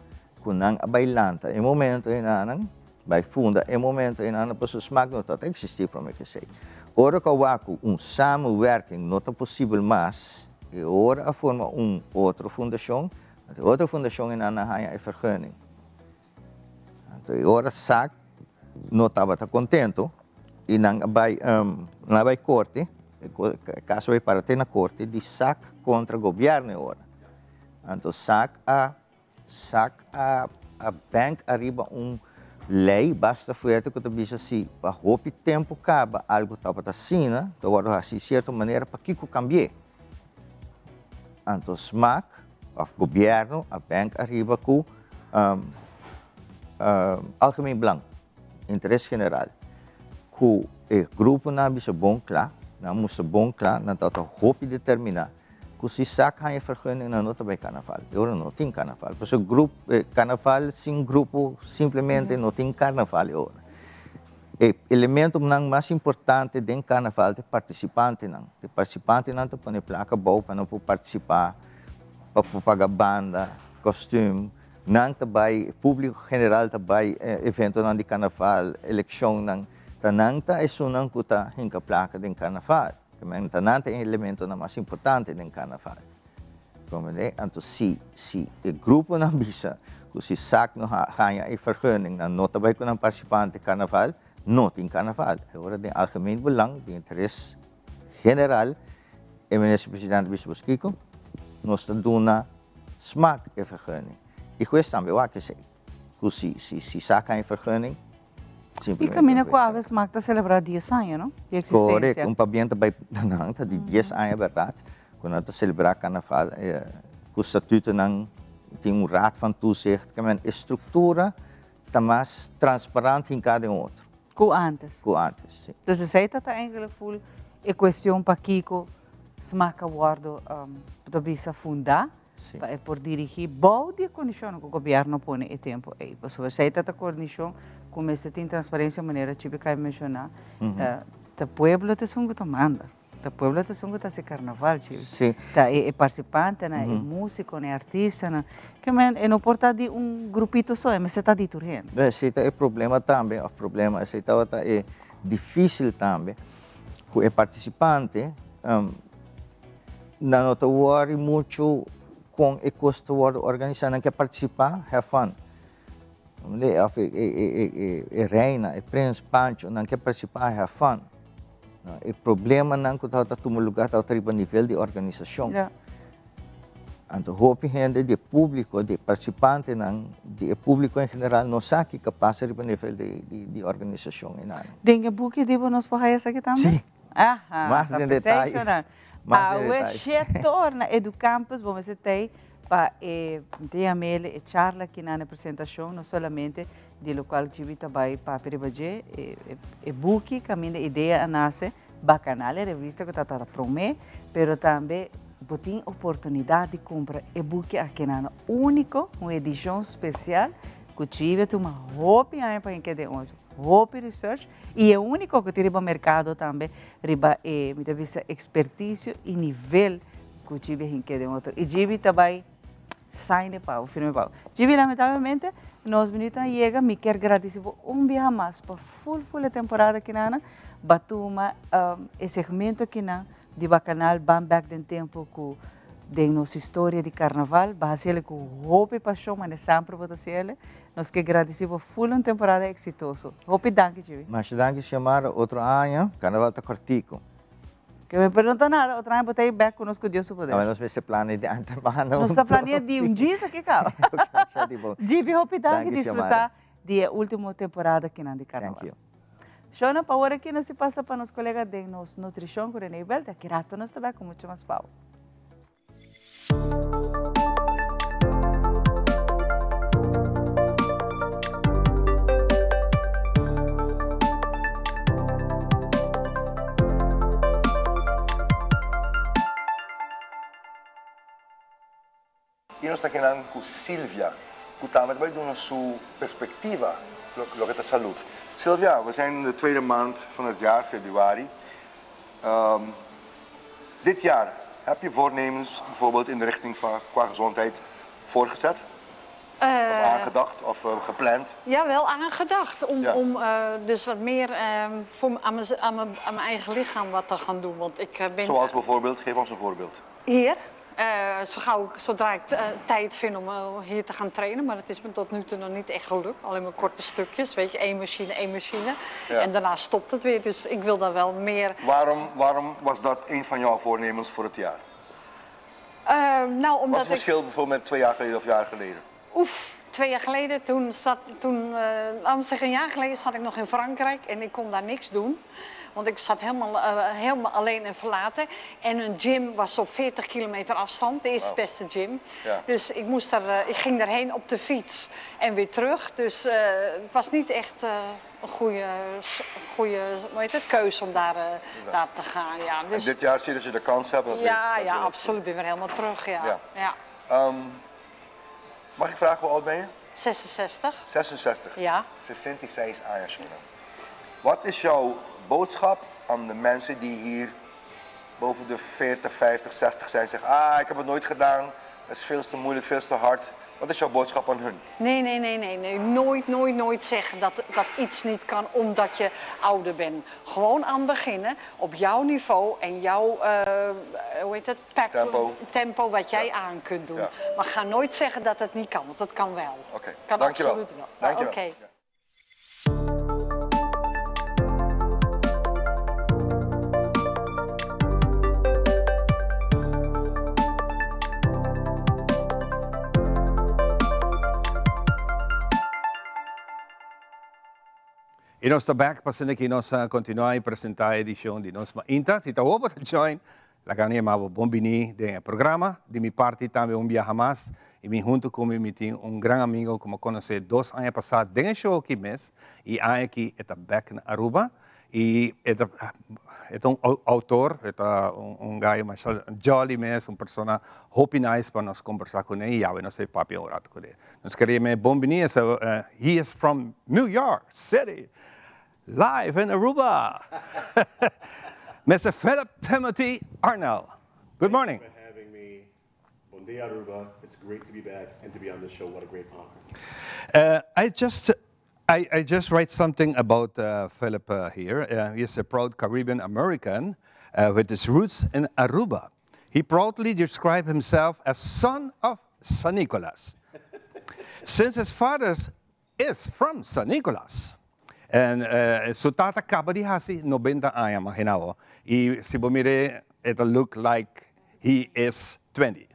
ku nan a bai lanta e momento einanan Bai funda e momento einan pasobra smak no ta ta existi prome ke esei. Ora ku a wak ku un samenwerking no ta posibel mas, e ora a forma un otro fundashon, anto e otro fundashon einan a haña e vergunning. Anto e ora sak no tabata kontento i nan a bai nan a bai korte, e kaso a bai para te na korte di sak kontra gobièrnu e ora. Anto sak a Sak a a bank ariba un ley basta fuerte cu ta bisa si pa hopi tempo caba algo tabata asina, ta wordo haci cierto manera, pakico cambi'e? Anto smaak of gobierno a bank ariba cu algemeen belang, interes general, cu e gruponan a bisa bon cla, nan a mustra bon cla, nan tabata hopi determina. Ku si sak haña vergunning nan no ta bai karnaval. E ora no tin karnaval. Pasobra grup, karnaval sin grupo simplemente no tin karnaval e ora. E elementonan mas importante den karnaval ta e partisipantenan. E partisipantenan ta pone plaka abou pa nan por partisipá, pa por paga banda, kòstüm. Nan ta bai, públiko general ta bai eventonan di karnaval, elekshonnan. Ta nan ta esunnan ku ta hinka plaka den karnaval. Ta nan ta e elementonan mas importante den karnaval. Comprende? Anto si si e gruponan bisa ku si sak no haña e vergunning nan no ta bai ku nan partisipante karnaval, no tin karnaval. E ora den algemeen belang, den interes general, e minister presidente bisa bos kiko? Nos ta duna smak e vergunning. I hues tambe wak esei. Ku si si si sak haña e vergunning, I kaminda ku awe smak ta selebrá dies aña, no? Di eksistensia. Korekto, un pabien ta bai nan ta di dies aña bèrdat ku nan ta selebrá karnaval ku statutonan tin un raad van toezicht ke men e struktura ta mas transparant hinká den otro. Ku ántes. Ku ántes, si. Dus esei ta ta eigenlijk ful e kuestion pakiko smak a wòrdu ta bisa fundá. Pa e por dirigí bou di e kondishonnan ku gobièrnu pone e tempu ei. Pasobra esei ta ta kondishon ku mester tin transparensia manera Chipi kai menshoná. Ta pueblo ta esun ku ta manda. Ta pueblo ta esun ku ta hasi karnaval, Chipi. Ta e partisipantenan, e músikonan, e artistanan. Ke men e no por ta di un grupito so, e mester ta di tur hende. Esei ta e problema tambe, òf problema, esei tabata e difísil tambe ku e partisipante. Nan no ta worry mucho con e cos ta wordo organisa, nan ke participa, have fun. Of e reina, e prins, Pancho, nan ke participa, have fun. E problemanan cu tabata tuma lugar tabata riba nivel di organisacion. Anto hopi hende di e publico, di e participantenan, di e publico en general no sa kico a pasa riba nivel di organisacion enan. Den e buki di bo nos por haya esaki tambe? Si. Aha, Mas ta den perfecto detalles. nan. Mas den Awe detalles. she torna Educampus, bo mester tei pa e, mi ta yam'el e charla aki nan, e presentacion, no solamente di locual Gibi ta bay papia riba dje, e, e, e buki caminda idea a nace, Bacanal, e revista cu ta tata prome, pero tambe bo tin oportunidad di cumpra e buki aki nan unico, un edicion special cu Gibi a tuma hopi aña pa hinca den otro, hopi research, I e úniko ku tin riba merkado tambe riba e, mi ta bisa, ekspertisio i nivel Ku Gibi a hink'é den otro. I Gibi ta bai sign e pago, firma e pago. Gibi, lamentablemente, nos minutonan a yega. Mi kier gradisi bo un biaha mas pa ful ful e temporada kinana. Ba tuma e segmento kinan di Bacanal Ban Bek den Tempo ku den nos historia di Carnaval. Ba hasi el'e ku hopi pasion, manera semper bo ta hasi el'e. Nos ke gradisi bo ful un temporada eksitoso. Hopi danki, Gibi. Masha danki, Xiomara. Otro aña, Carnaval ta kòrtiku. Ke mi pero no ta nada, otro aña bo ta ei bek ku nos ku Dios su poder. Awe nos mester plania di antemano. Nos ta plania di un djis aki kaba. Gibi hopi danki, disfruta di e ultimo temporada kinan di Carnaval. Thank you. Shona, pa ora aki nos si pasa pa nos kolega den nos nutrishon ku Rene Belt, aki rato nos ta bek ku mucho mas pau. I nos ta kinan ku Silvia, ku tambe ta bai duna su perspektiva loke ta salud. Silvia, we zijn in de tweede maand van het jaar, februari. Dit jaar, heb je voornemens bijvoorbeeld in de richting van qua gezondheid voorgezet? Of aangedacht of gepland? Ja, wel aangedacht. Om, om dus wat meer voor, aan, mijn, aan, mijn, aan mijn eigen lichaam wat te gaan doen. Want ik ben... Zoals bijvoorbeeld? Geef ons een voorbeeld. Hier. Zo gauw ik, zodra ik tijd vind om hier te gaan trainen. Maar dat is me tot nu toe nog niet echt gelukt. Alleen maar korte stukjes, weet je, één machine, één machine. En daarna stopt het weer, dus ik wil daar wel meer... Waarom, waarom was dat een van jouw voornemens voor het jaar? Nou, omdat Was het verschil bijvoorbeeld met twee jaar geleden of jaar geleden? Oef, twee jaar geleden, toen zat, toen, laten we zeggen een jaar geleden zat ik nog in Frankrijk en ik kon daar niks doen. Want ik zat helemaal, helemaal alleen en verlaten. En een gym was op 40 kilometer afstand, de eerste beste gym. Ja. Dus ik, moest daar, ik ging daarheen op de fiets en weer terug. Dus het was niet echt een goede, goede hoe heet het, keuze om daar, daar te gaan. Ja. Dus, en dit jaar zie je dat je de kans hebt? Dat ja, ja, absoluut. Ik ben weer helemaal terug. Ja. Ja. Mag ik vragen hoe oud ben je? 66. 66? Ja. 66 años. Wat is jouw boodschap aan de mensen die hier boven de 40, 50, 60 zijn? Zeggen, ah, ik heb het nooit gedaan, het is veel te moeilijk, veel te hard. Wat is jouw boodschap aan hun? Nee, nee, nee, nee, nee. Nooit, nooit, nooit zeggen dat, dat iets niet kan omdat je ouder bent. Gewoon aan beginnen op jouw niveau en jouw hoe heet het? Tempo. Tempo wat jij aan kunt doen. Maar ga nooit zeggen dat het niet kan, want dat kan wel. Oké, okay. Kan dankjewel. Absoluut wel. Dankjewel. Oké. Okay. I nos ta back pa asina ki nos a continua y presenta e edicion di nos Mainta. Si ta hopi ta join, laga nos yama bo bon bini den e programa. Di mi parti tambe un biaha mas y mi hunto cu mi mi tin un gran amigo cu mi a conoce dos aña pasa den e show aki mes y aña aki e ta back na Aruba y e ta e ta un autor, e ta un guy masha jolly mes, un persona hopi nice pa nos combersa cune y yawe nos ta papia un rato cune. Nos queria me bon bini, he is from New York City, live in Aruba. Mr. Philip Timothy Arnell. Good morning. Thank you for having me. Bon dia, Aruba. It's great to be back and to be on this show. What a great honor. I just write something about Philip here. He is a proud Caribbean American with his roots in Aruba. He proudly described himself as son of San Nicolas, since his father is from San Nicolas. And su tata caba di haci 90 aña, imagina bo. Y si bo mire, it look like he is 20.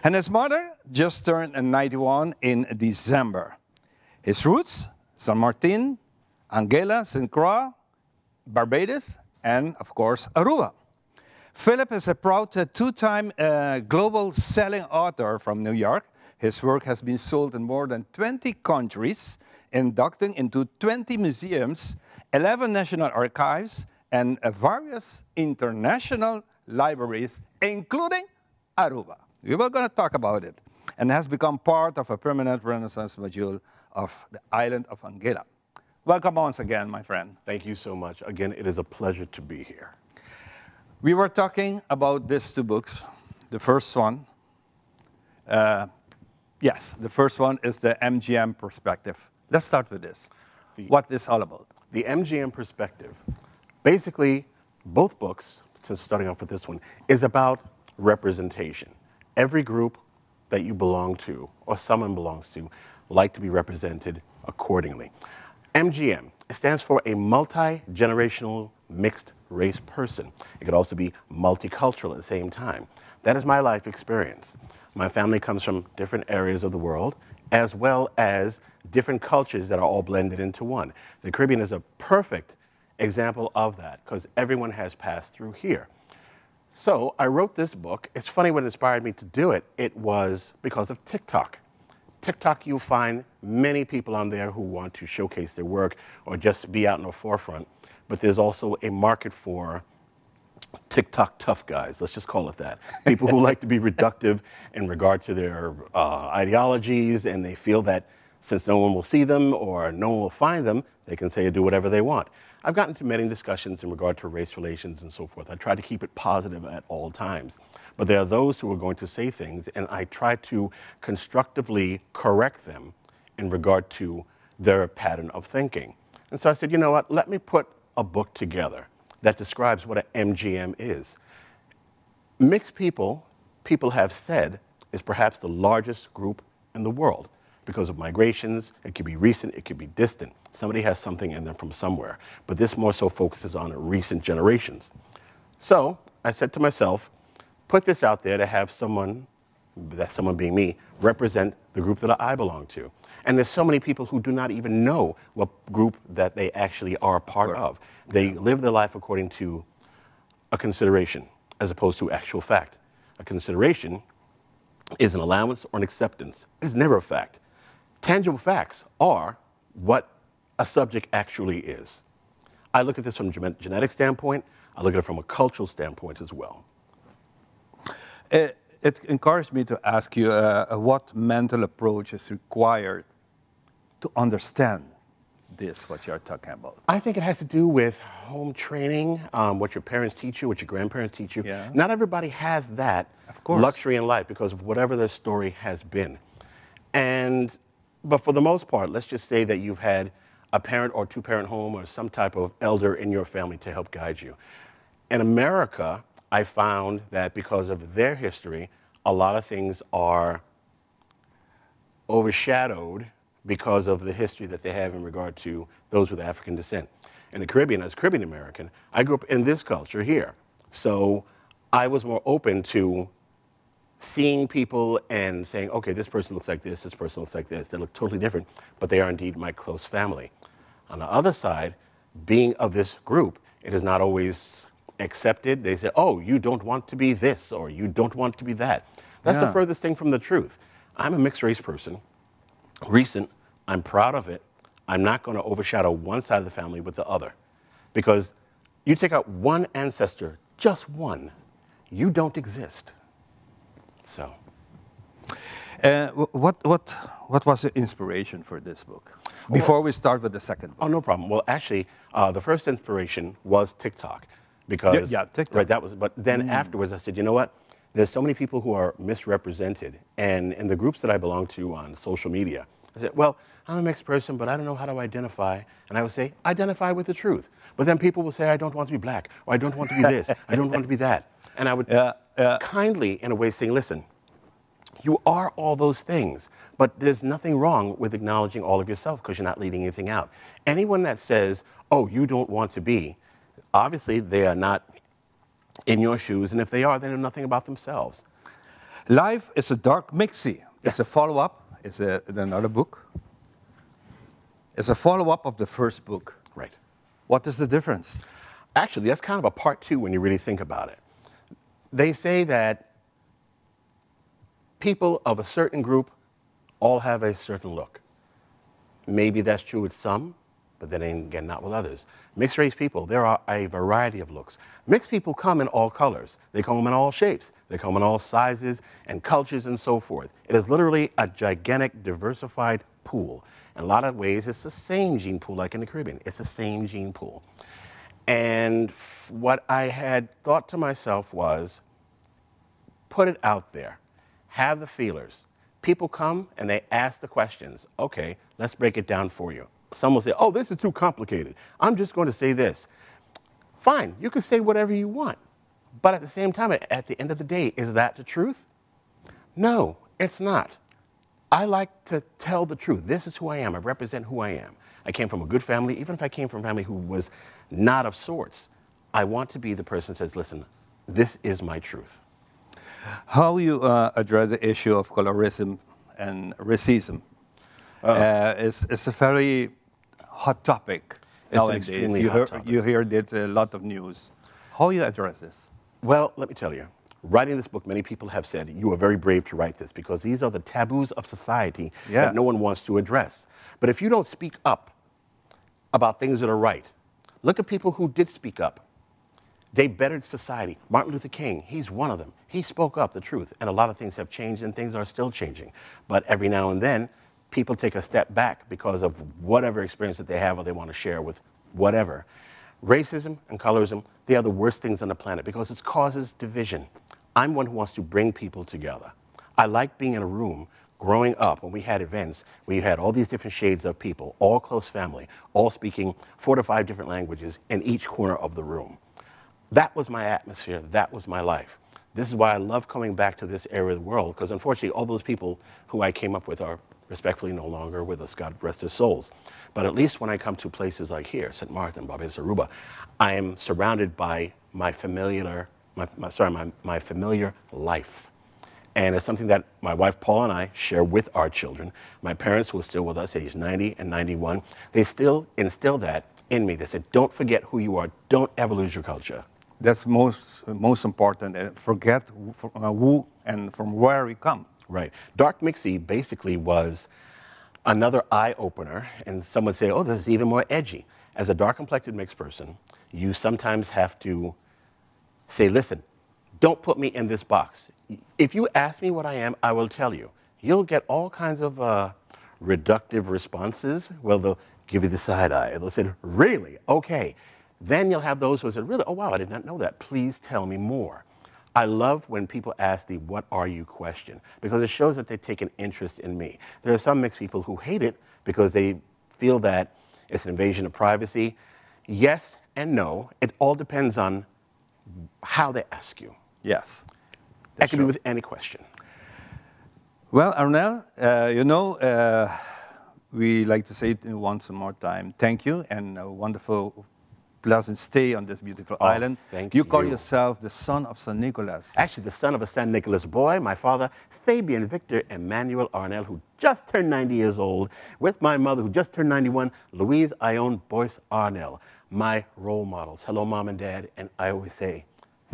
And his mother just turned 91 in December. His roots, San Martin, Anguilla, St. Croix, Barbados, and of course, Aruba. Philip is a proud two-time global selling author from New York. His work has been sold in more than 20 countries, inducted into 20 museums, 11 national archives, and various international libraries, including Aruba. We were going to talk about it. And has become part of a permanent Renaissance module of the island of Anguilla. Welcome once again, my friend. Thank you so much. Again, it is a pleasure to be here. We were talking about these two books. The first one, yes, the first one is the MGM perspective. Let's start with this. What is all about? The MGM perspective. Basically, both books, since starting off with this one, is about representation. Every group that you belong to or someone belongs to like to be represented accordingly. MGM stands for a multi-generational mixed race person. It could also be multicultural at the same time. That is my life experience. My family comes from different areas of the world, as well as different cultures that are all blended into one. The Caribbean is a perfect example of that because everyone has passed through here. So I wrote this book. It's funny what inspired me to do it. It was because of TikTok. TikTok, you'll find many people on there who want to showcase their work or just be out in the forefront. But there's also a market for TikTok tough guys, let's just call it that. People who like to be reductive in regard to their ideologies, and they feel that since no one will see them or no one will find them, they can say or do whatever they want. I've gotten to many discussions in regard to race relations and so forth. I try to keep it positive at all times. But there are those who are going to say things, and I try to constructively correct them in regard to their pattern of thinking. And so I said, you know what, let me put a book together that describes what an MGM is. Mixed people, people have said, is perhaps the largest group in the world because of migrations. It could be recent, it could be distant. Somebody has something in them from somewhere. But this more so focuses on recent generations. So I said to myself, put this out there to have someone, that someone being me, represent the group that I belong to. And there's so many people who do not even know what group that they actually are part of. They live their life according to a consideration as opposed to actual fact. A consideration is an allowance or an acceptance. It's never a fact. Tangible facts are what a subject actually is. I look at this from a genetic standpoint. I look at it from a cultural standpoint as well. It encouraged me to ask you what mental approach is required to understand this, what you're talking about. I think it has to do with home training, what your parents teach you, what your grandparents teach you. Not everybody has that luxury in life because of whatever their story has been. But for the most part, let's just say that you've had a parent or two-parent home or some type of elder in your family to help guide you. In America, I found that because of their history, a lot of things are overshadowed because of the history that they have in regard to those with African descent. In the Caribbean, as a Caribbean American, I grew up in this culture here. So I was more open to seeing people and saying, okay, this person looks like this, this person looks like this. They look totally different, but they are indeed my close family. On the other side, being of this group, it is not always accepted. They say, oh, you don't want to be this, or you don't want to be that. That's the furthest thing from the truth. I'm a mixed race person, recent, I'm proud of it. I'm not going to overshadow one side of the family with the other, because you take out one ancestor, just one, you don't exist. So. What was the inspiration for this book? Before we start with the second book. Oh, no problem. Well, actually, the first inspiration was TikTok. Because, Yeah, TikTok. Right, that was, but then afterwards I said, you know what? There's so many people who are misrepresented. And in the groups that I belong to on social media, I said, well, I'm a mixed person, but I don't know how to identify. And I would say, identify with the truth. But then people will say, I don't want to be black, or I don't want to be this, I don't want to be that. And I would kindly, in a way, saying, listen, you are all those things, but there's nothing wrong with acknowledging all of yourself because you're not leaving anything out. Anyone that says, oh, you don't want to be, obviously they are not in your shoes, and if they are, they know nothing about themselves. Life is a Dark Mixie. It's a follow-up. It's another book. It's a follow-up of the first book. What is the difference? Actually, that's kind of a part two when you really think about it. They say that people of a certain group all have a certain look. Maybe that's true with some, but then again, not with others. Mixed race people, there are a variety of looks. Mixed people come in all colors. They come in all shapes. They come in all sizes and cultures and so forth. It is literally a gigantic, diversified pool. In a lot of ways, it's the same gene pool like in the Caribbean. It's the same gene pool. And what I had thought to myself was put it out there, have the feelers. People come and they ask the questions. Okay, let's break it down for you. Some will say, oh, this is too complicated. I'm just going to say this. Fine, you can say whatever you want. But at the same time, at the end of the day, is that the truth? No, it's not. I like to tell the truth. This is who I am. I represent who I am. I came from a good family, even if I came from a family who was not of sorts. I want to be the person that says, listen, this is my truth. How you address the issue of colorism and racism? It's a very hot topic It's an nowadays. extremely You hot hear, topic. you hear it a lot of news. How you address this? Well, let me tell you. Writing this book, many people have said, you are very brave to write this because these are the taboos of society that no one wants to address. But if you don't speak up about things that are right, look at people who did speak up. They bettered society. Martin Luther King, he's one of them. He spoke up the truth, and a lot of things have changed and things are still changing. But every now and then, people take a step back because of whatever experience that they have or they want to share with whatever. Racism and colorism, they are the worst things on the planet because it causes division. I'm one who wants to bring people together. I like being in a room growing up when we had events where you had all these different shades of people, all close family, all speaking 4 to 5 different languages in each corner of the room. That was my atmosphere. That was my life. This is why I love coming back to this area of the world, because unfortunately, all those people who I came up with are respectfully no longer with us, God rest their souls. But at least when I come to places like here, St. Martin, Barbados, Aruba, I am surrounded by my familiar, my, sorry, my familiar life. And it's something that my wife, Paul, and I share with our children. My parents, who are still with us, age 90 and 91, they still instill that in me. They said, don't forget who you are. Don't ever lose your culture. That's most important. Forget who and from where we come. Right. Dark Mixie basically was another eye-opener. And some would say, oh, this is even more edgy. As a dark-complected mixed person, you sometimes have to say, listen, don't put me in this box. If you ask me what I am, I will tell you. You'll get all kinds of reductive responses. Well, they'll give you the side eye. They'll say, really? Okay. Then you'll have those who say, really? Oh, wow, I did not know that. Please tell me more. I love when people ask the what are you question, because it shows that they take an interest in me. There are some mixed people who hate it because they feel that it's an invasion of privacy. Yes and no. It all depends on how they ask you. Yes. That can be Sure. with any question. Well, Arnel, we like to say it once more time, thank you, and a wonderful, pleasant stay on this beautiful Oh, island. Thank You call you. yourself the son of San Nicolas. Actually, the son of a San Nicolas boy, my father, Fabian Victor Emmanuel Arnel, who just turned 90 years old, with my mother, who just turned 91, Louise Ione Boyce Arnel, my role models. Hello, Mom and Dad, and I always say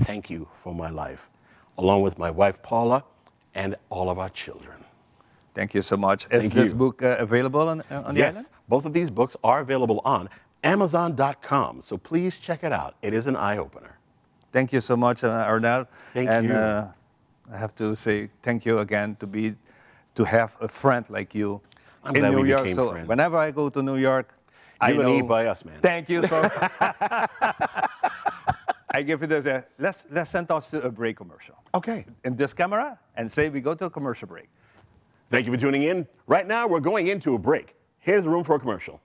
thank you for my life, along with my wife, Paula, and all of our children. Thank you so much. Is Thank this you. book available on the Yes, island? both of these books are available on Amazon.com, so please check it out. It is an eye-opener. Thank you so much, Arnel. Thank And, you. I have to say thank you again to have a friend like you I'm in glad New we York. became So friends. whenever I go to New York, I You're going to know eat by us, man. Thank you so much. I give you the let's send us to a break commercial. Okay. In this camera and say we go to a commercial break. Thank you for tuning in. Right now, we're going into a break. Here's room for a commercial.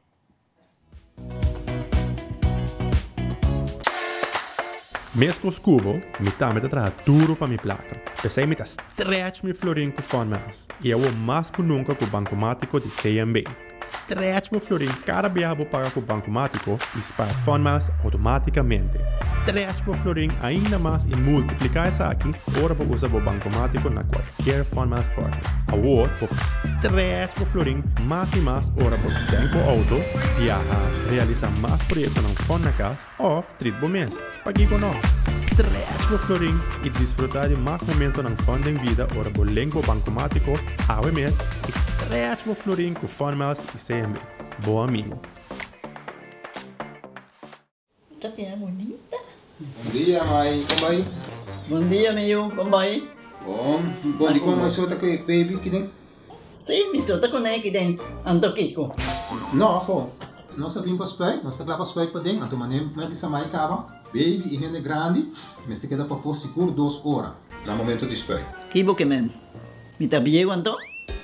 Mescos cubo, mi tambe ta traha duro pa mi placa. Pesey mi ta stretch mi florin cu Fun Miles. Y awor mas cu nunca cu Bancomatico di CMB. Stretch mi florin cada biaha bo paga cu Bancomatico y spaar Fun Miles automaticamente. Stretch mi florin ainda mas y multiplica esaki ora bo usa bo Bancomatico na cualkier Fun Miles partner. Awor, bo stretch bo florin mas y mas ora bo tank bo auto, viaha, realisa mas proyecto na fun na cas of treat bo mes. Pakico no? Stretch bo florin y disfruta di mas momento na fun den bida ora bo link bo Bancomatico awe mes y stretch bo florin cu Fun Miles y CMB. Bo amigo. Ta bien bonita. Bon dia, mãe. Con ta bay? Bon dia, mi yiu. Con ta bay? Bon. Bon dia, con mi ta cu baby aki den? Si, mi so ta cu ne aki den. Anto kico. No, ho. Nos a bin pa spuit, nos ta kla pa spuit paden, anto manera mi a bisa mai kaba, baby i hende grandi mester keda pafó sigur dos ora na momento di spuit. Ki bo ke men? Mi ta bieu anto?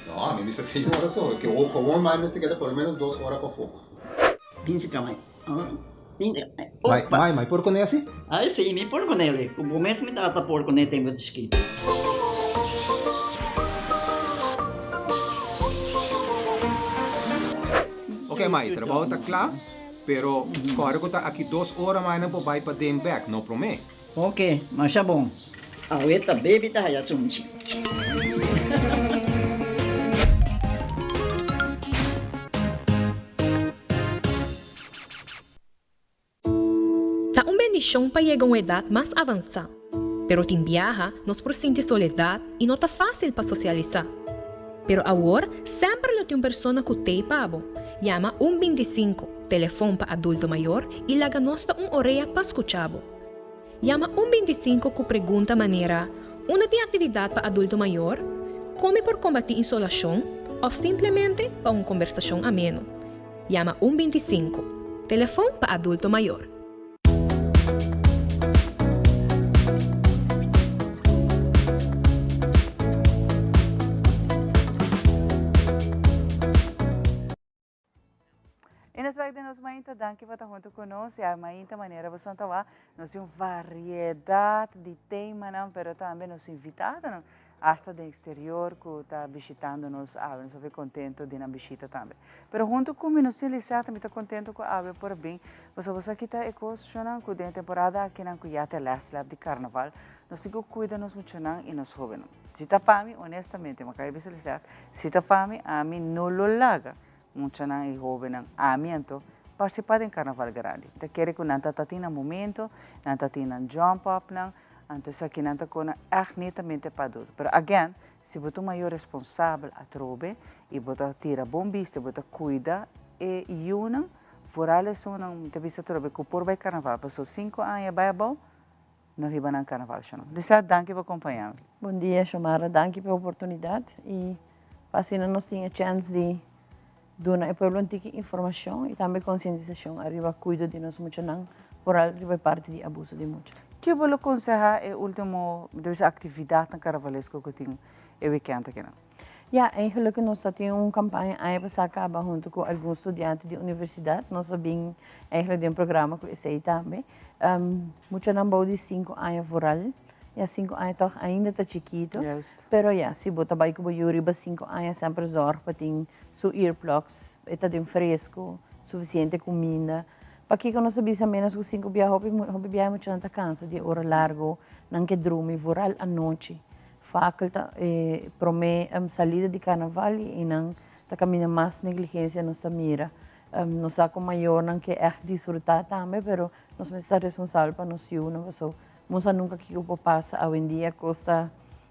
No, mi bisa señora so, ke gewoon mai mester keda por lo menos dos ora pafó. Bin si ka mai. Mai, mai, mai por kone asi? Ai si, mi por kone li. Ku bo mes mi tata por kone tempu di chikito. Ok mai, trabou ta kla, pero kòrda ku ta aki dos ora mai nan por bai paden bèk, no promé. Ok, masha bon. Awe ta baby ta haya sunchi. Ta un bendishon pa yega un edat mas avansá, pero tin biaha nos por sinti soledat i no ta fásil pa sosialisá. Pero awor semper lo tin un persona ku t'ei pa bo. Yama un bintisinku, telefon pa adulto mayor, i laga nos ta un orea pa skucha bo. Yama un bintisinku ku pregunta manera, Unda tin aktividat pa adulto mayor? Kon mi por kombatí insolashon? Òf simplemente pa un kombersashon ameno. Yama un bintisinku, telefon pa adulto mayor. Y nos bek den nos mainta, danki pa ta hunto cu nos. Y a mainta manera bo son tawa, nos tin un variedad di temanan, pero tambe nos invitadonan hasta den exterior cu ta bishitando nos awe. Nos hopi contento di nan bishita tambe. Pero hunto cu mi nos tin Lisette, mi ta contento cu awe por bin. Pasobra bo sa kita e cosnan cu den e temporada akinan cu ya ta e last lap di carnaval, nos tin cu cuida nos muchanan y nos hobennan. Si ta pa mi, honestamente, mi a caba di bisa Lisette, si ta pa mi, ami no lo laga Muchanan i hóbennan, ami anto, partisipá den Karnaval Grandi. Mi ta kere ku nan ta ta tin nan momento, nan ta tin nan jump upnan, anto esakinan ta kona ègt netamente pa adulto. Pero again, si bo ta un mayor responsabel atrobe i bo ta tira bon bista, bo ta kuida e yunan, vooral esunnan, mi ta bisa atrobe, ku por bai Karnaval, pasobra sinku aña bai abou, no hiba nan Karnaval shonó. Lisette, danki pa kompañá mi. Bon dia, Shomara. Danki pa e oportunidat i pa asina nos tin e chèns di duna e pueblo un tiki informashon i tambe konsientisashon ariba kuido di nos muchanan, foral riba e parti di abuso di mucha. Ke bo lo konsehá e último, mi ta bisa, aktividatnan karnavalesko ku tin e wikènt akinan? Ya, eigenlijk nos ta tin un campaña aña pasá caba hunto cu algun studiante di universidad. Nos a bin eigenlijk den programa cu esey tambe. Um, muchanan bou di cinco aña vooral. Ya, cinco aña toch ainda ta chikito. Juist. Pero ya, si bo ta bay cu bo yu riba cinco aña semper zorg pa tin su earplugs, e ta den fresco, suficiente cuminda. Pakico nos a bisa menos cu cinco biaha? Hopi, hopi biaha muchanan ta cansa di e ora largo, nan ke drumi vooral anochi. Fakel ta e prome salida di carnaval y eynan ta caminda mas negligencia nos ta mira. Nos sa cu mayornan ke echt disfruta tambe pero nos mester ta responsabel pa nos yunan paso bo sa nunca kico por pasa. Awendia cos ta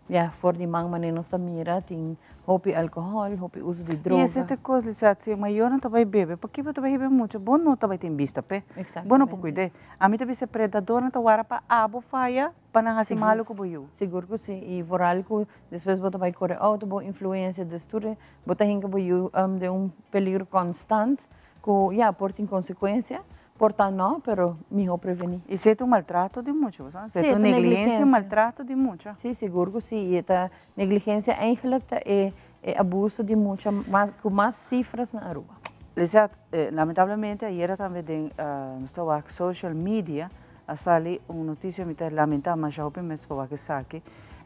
ya for di man manera nos ta mira tin hopi alcohol, hopi uso di droga. Y esey ta e cos Lisette, si e mayornan ta bay bebe paki bo ta bay hiba e mucha? Bo no ta bay tin bista p'e, bo no por cuid'e. Ami ta bisa e predadornan ta wara pa abo faya. Pa nan hasi malu ku bo yu. Sigur ku si. I vooral ku despues bo ta bai kore outo, bo influensia, dus tur e bo ta hinka bo yu den un peligro konstant ku ya por tin konsekuensia, por ta no, pero mihó prevení. I si e ta un maltrato di mucha, bo sa? Si e ta un negligensia, maltrato di mucha. Si, sigur ku si. I e ta negligensia eigenlijk ta e abuso di mucha mas ku mas sifras na Aruba. Lisette, lamentablemente ayera tambe den nos ta wak social media A sali un noticia mi ta lamenta masha hopi mes pa wak esaki.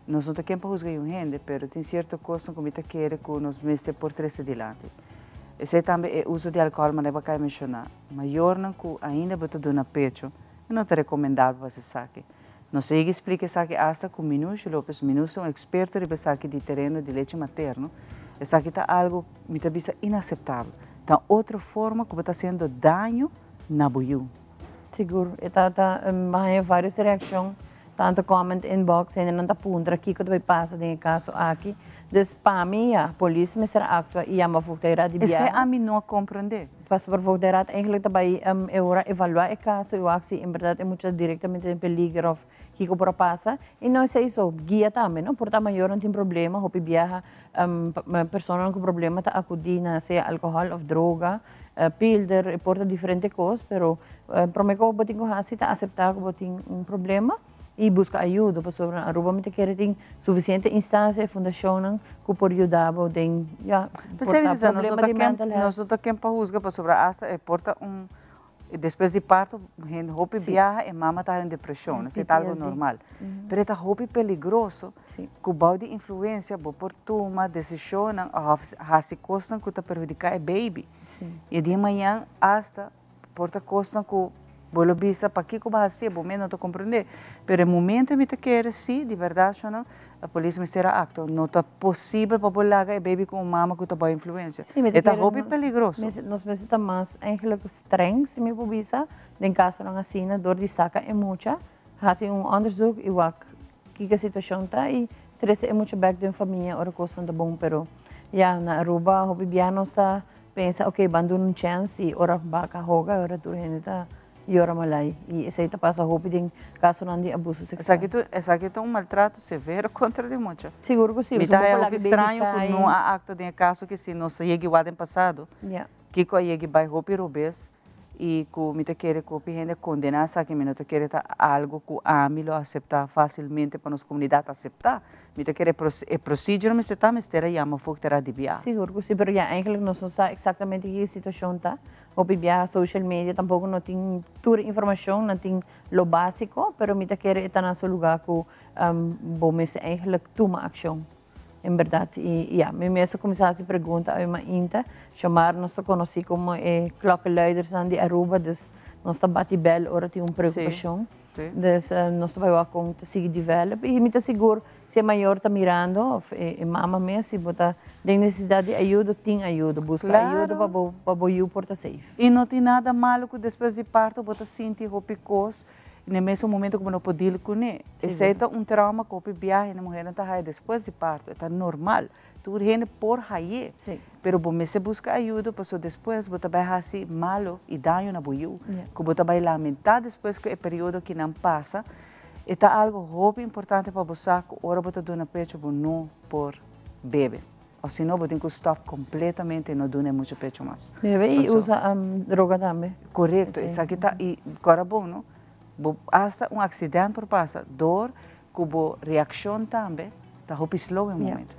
Nos no ta ken pa huzga un hende pero tin cierto cosnan cu mi ta kere cu nos mester por trece dilanti. Esey tambe e uso di alcohol manera bo a cay menciona. Mayornan cu ainda bo ta duna pecho e no ta recomendabel pa haci esaki. Nos a yega splica esaki hasta cu Minushi Lopez, Minushi ta un experto riba esaki di tereno di leche materno, esaki ta algo mi ta bisa inaceptabel. Ta otro forma cu bo ta haciendo daño na bo yu. Sigur, e ta ta haña varios reaccion, tanto comment inbox, hendenan ta puntra kico ta bay pasa den e caso aki. Dus pa mi ya, polis mester actua y yama Voogdijraad di Esey biaha. ami no a comprende. Pasobra Voogdijraad eigenlijk ta bay e ora evalua e caso y wak si en berdad e mucha ta directamente den peliger of kico por a pasa. Y no esey so, guia tambe no, por ta mayornan tin problema, hopi biaha personanan cu problema ta acudi na sea alcohol of droga. pilder, e por ta diferente kos, pero promé ku bo tin ku hasi ta aseptá ku bo tin un problema i buska ayudo, pasobra na Aruba mi ta kere tin sufisiente instansia i fundashonnan ku por yuda bo den, ya, por ta problema di mental health. Nos no ta ken pa husga pasobra asta e por ta un Despues di parto hende hopi biaha e mama ta haña un depresion, esei ta algo normal. Pero e ta hopi peligroso ku bou di influencia bo por tuma decisionnan of hasi kosnan ku ta perhudiká e baby. I e dia mañan asta por ta kosnan ku bo lo bisa pakiko bo a hasié, bo mes no ta komprendé. Pero e momento mi ta kere si di bèrdat shonnan Polis mester a actua. No ta posibel pa bo laga e baby cu un mama cu ta bao influencia. Sí, mi ta E ta kere hopi peligroso. Nos mester ta mas eigenlijk streng, si mi por bisa, den casonan asina door di saca e mucha, haci un onderzoek y wak kiko e situacion ta y trece e mucha bek den famia ora cosnan ta bon. Pero ya, na Aruba hopi bia nos ta pensa, ok, ban duna un chance y ora baca hoga, ora tur hende ta Yora malai y esey ta pasa hopi den casonan di abuso sexual. Esaki ta esaki ta un maltrato severo contra di mucha. Sigur cu si. Mi ta haya hopi straño cu no a actua den e caso ki si nos a yega igual den pasado. Kico a yega bay hopi robes y cu mi ta kere cu hopi hende a condena esaki mi no ta kere ta algo cu ami lo acepta facilmente pa nos comunidad acepta. Mi ta kere e procedure mester ta mester a yama voogdij di bia. Sigur cu si pero ya eigenlijk nos no sa exactamente ki e situacion ta. Hopi biaha social media tampoco no tin tur informacion, nan tin lo basico, pero mi ta kere e ta na su lugar cu bo mester eigenlijk tuma accion, en berdad. Y ya, mi mes a cuminsa haci pregunta awe mainta, Shomar nos ta conoci como e klokkenluidersnan di Aruba, dus nos ta bati bel ora tin un preocupacion. Dus nos ta bai wak kon ta sigui develop y mi ta sigur si e mayor ta mirando of e mama mes si bo ta den necesidad di ayudo tin ayudo busca ayudo pa bo pa bo yu por ta safe. Y no tin nada malo cu despues di parto bo ta sinti hopi cos na e mesun momento cu bo no por deal cune. Esey ta un trauma cu hopi biahe e muhernan ta haya despues di parto, e ta normal. Tur hende por haye, pero bo mester busca ayudo pasobra despues bo ta bay haci malo y daño na bo yu, cu bo ta bay lamenta despues cu e periodo ki nan pasa. E ta algo hopi importante pa bo sa cu ora bo ta duna pecho bo no por bebe, o si no bo tin cu stop completamente y no duna e mucha pecho mas. Bebe y usa droga tambe. Corecto, esaki ta, y cora bon no, bo hasta un accident por pasa door Ku bo reakshon tambe ta hopi slow e momento.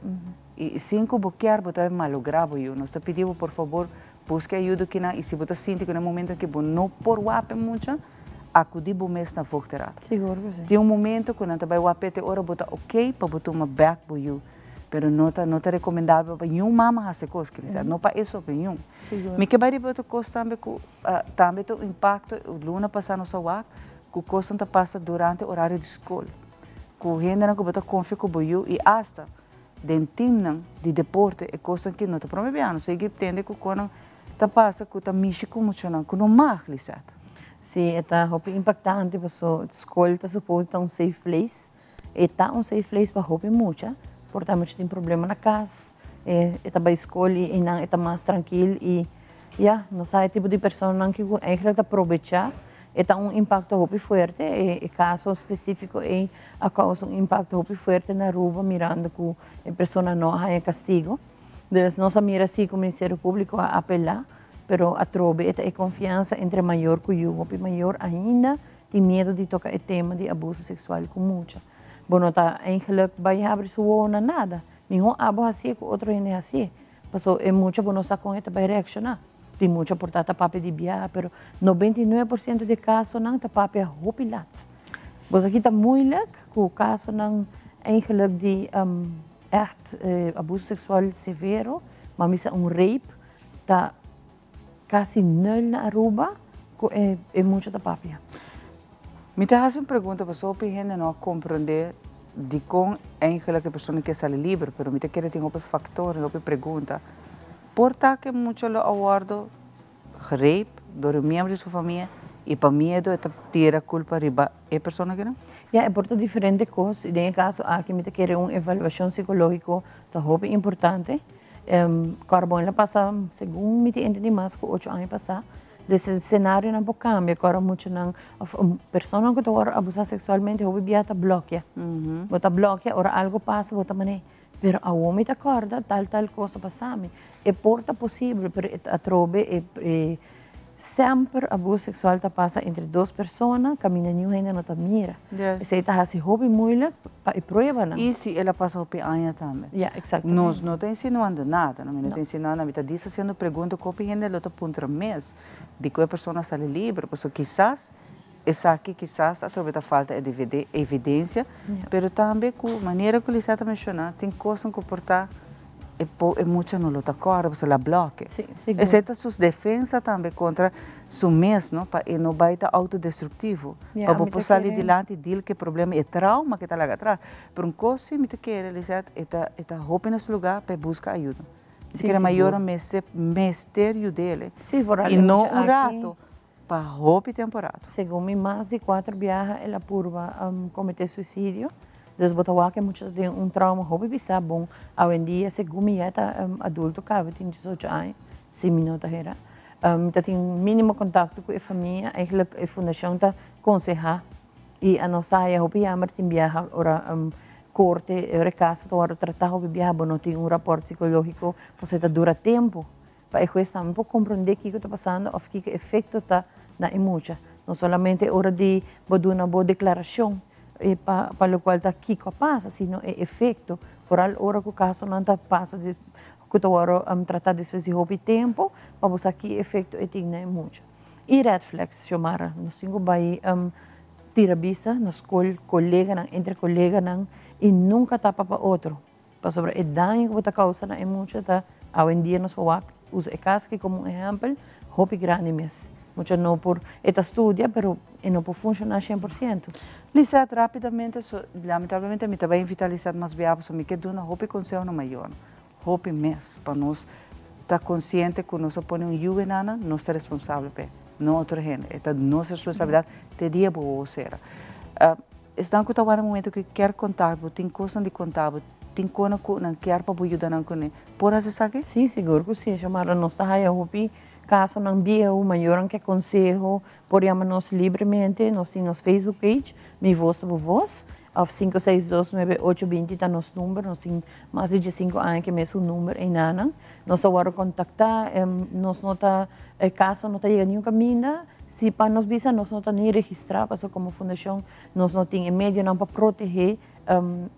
I sin ku bo kier bo ta malogra bo yu. Nos ta pidi bo por fabor buska e ayudo kinan i si bo ta sinti ku na e momento aki bo no por wap'e mucha, akudi bo mes na voogdijraad. Sigur ku si. Tin un momento ku nan ta bai wap'e te ora bo ta ok pa bo tuma bek bo yu. Pero no ta no ta rekomendabel pa niun mama hasi e kos, Crisel. No pa eso pa niun. Sigur. Mi ke bai riba otro kos tambe ku tambe ta un impakto, luna pasa nos a wak, Ku kosnan ta pasa durante orario di skol, ku hendenan ku bo ta konfia ku bo yu i asta den timnan di deporte e kosnan ki no ta prome biaha. Nos a tende ku konan ta pasa ku ta mishi ku muchanan ku no mag, Lisette. Sí, e ta hopi impaktante paso skol ta supos ta un safe place. E ta un safe place pa hopi mucha, por ta mucha tin problema na cas, e ta bay scol y eynan e ta mas trankil y ya, nos sa e tipo di personanan ki cu eigenlijk ta probecha, e ta un impacto hopi fuerte, e caso specifico ey a causa un impacto hopi fuerte na Aruba mirando cu e persona no a haya castigo. Dus nos a mira si cu Ministerio Publico a apela, pero atrobe e ta e confiansa entre mayor cu yu, hopi mayor ainda Tin miedu di toka e tema di abuso seksual ku mucha. Bo no ta eigenlijk bai habri su wowo na nada. Mihó abo hasié ku otro hende hasié. Paso e mucha bo no sa kon e ta bai reakshoná. Tin mucha por ta ta papia di biaha, pero 99% di e kasonan ta papia hopi lat. Bo sa ki ta moeilijk ku kasonan eigenlijk di ègt abuso seksual severo, ma misa un rape ta Casi nul na Aruba cu e mucha ta papia. Mi ta haci un pregunta pasobra hopi hende no a comprende dicon eigenlijk e persona kier sali liber, pero mi ta kere tin hopi factor y hopi pregunta. Por ta cu e mucha lo a wordo gerape door un miembro di su famia y pa miedo e ta tira culpa riba e persona kinan? Ya, e por ta diferente cos y den e caso aki mi ta kere un evaluacion psicologico ta hopi importante. Kòrda bon el a pasa segun mi tin entendí mas ku ocho aña pasá. Dus e senarionan por kambia kòrda muchanan òf personanan ku ta wòrdu abusá seksualmente hopi bia ta blòkia. Bo ta blòkia ora algu pasa bo ta manera pero awor mi ta kòrda tal tal kos a pasa mi. E por ta posibel, pero e ta atrobe e e semper abuso sexual ta pasa entre dos persona caminda niun hende no ta mira. Esey ta haci hopi moeilijk pa e pruebanan. Y si el a pasa hopi aña tambe. Ja, exactamente. Nos no ta insinuando nada, no, mi no ta insinuando, mi ta dis haciendo pregunta cu hopi hende lo ta puntra mes, di cu e persona a sali liber, pasobra kisas Esaki kisas atrobe ta falta e evidencia, pero tambe cu manera cu Lisette a menciona, tin cosnan cu por ta e e mucha no lo ta corda pasobra el a bloke. Esey ta su defensa tambe contra su mes, no, pa e no bay ta autodestructivo, pa bo por sali dilanti y deal cu e problema y e trauma cu e ta laga atras. Pero un cos si mi ta kere, Lisette, e ta e ta hopi na su lugar pa e busca ayuda. Mi ta kere mayornan mester mester yud'el y no un rato. Pa hopi temporada. Segun mi mas di cuater biaha el a purba comete suicidio. Dus bo ta wak e mucha ta den un trauma hopi bisa bon. Awendia segun mi ya e ta adulto caba tin diesocho aña si mi no ta hera. Mi ta tin minimo contacto cu e famia eigenlijk e fundacion ta conseha y anos ta haya hopi jammer tin biaha ora corte ora e caso ta worde trata hopi biaha bo no tin un rapport psicologico pasobra ta dura tempo. Pa e hues tambe por komprondé kiko ta pasando òf kiko efekto ta na e mucha. No solamente ora di bo duna bo deklarashon pa pa lokual ta kiko a pasa, sino e efekto. Foral ora ku kasonan ta pasa di ku ta wòrdu tratá despues di hopi tempu pa bo sa ki efekto e tin na e mucha. I red flags, Xiomara, nos tin ku bai tira bista na skol, koleganan, entre koleganan i nunka tapa pa otro. Pasobra e daño ku bo ta kousa na e mucha ta, awendia nos por wak usa e kaso aki komo un ehèmpel, hopi grandi mes. Mucha no por, e ta studia pero e no por funshoná shen por siento. Lisette, Rápidamente, so, lamentablemente mi ta bai invitá Lisette mas bia pasobra mi ke duna hopi konseho na mayornan, hopi mes, pa nos ta konsiente ku nos a pone un yu enana, nos ta responsabel p'e, no otro hende. E ta nos responsabilidat te dia bo wowo sera. Esnan ku ta wak na momento ku kier konta bo, tin kosnan di konta bo, tin kona ku nan kier pa bo yuda nan kuné. Por hasi esaki? Sí, sigur ku sí, Xiomara. Nos ta haya hopi kasonan bieu, mayornan ke konseho, por yama nos libremente. Nos tin nos Facebook page, Mi Voz Ta Bo Voz, òf sinku seis dos nuebe ocho binti ta nos number. Nos tin mas di diesinku aña ku e mesun number einanan. Nos ta wòrdu kontaktá, nos no ta, e kaso no ta yega niun kaminda. Si pa nos bisa nos no ta ni registrá pasobra komo fundashon nos no tin e medionan pa protehé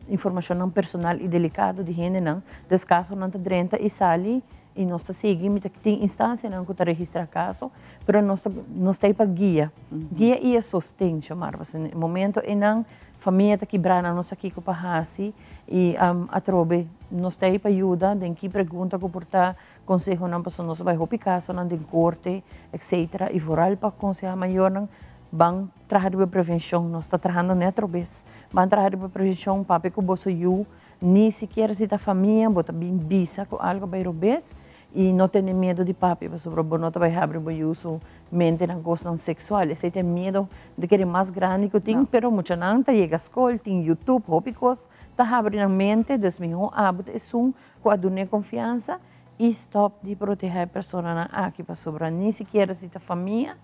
informashonnan personal i delikado di hendenan. Dus kasonan ta drenta i sali i nos ta sigui mi ta tin instansianan ku ta registrá kaso pero nos ta nos ta ei pa guia. Guia i e sosten Xiomara pasobra na e momento einan famia ta kibrá nan no sa kiko pa hasi i atrobe nos ta ei pa yuda den ki pregunta ku por ta Consehonan pasobra nos a bai hopi casonan den corte etcetera y vooral pa conseha mayornan ban traha riba prevencion nos ta trahando net robes ban traha riba prevencion papia cu boso yu ni sikiera si ta famia bo ta bin bisa cu algo a bai robes y no tene miedo di papia pasobra bo no ta bai habri bo yu su mente na cosnan sexual esey ta e miedo di kere mas grandi cu tin pero muchanan ta yega scol tin youtube hopi cos ta habri nan mente dus miho abo ta esun Ku a dun'é konfiansa i stòp di protehá e personanan aki pasobra ni sikiera si ta famia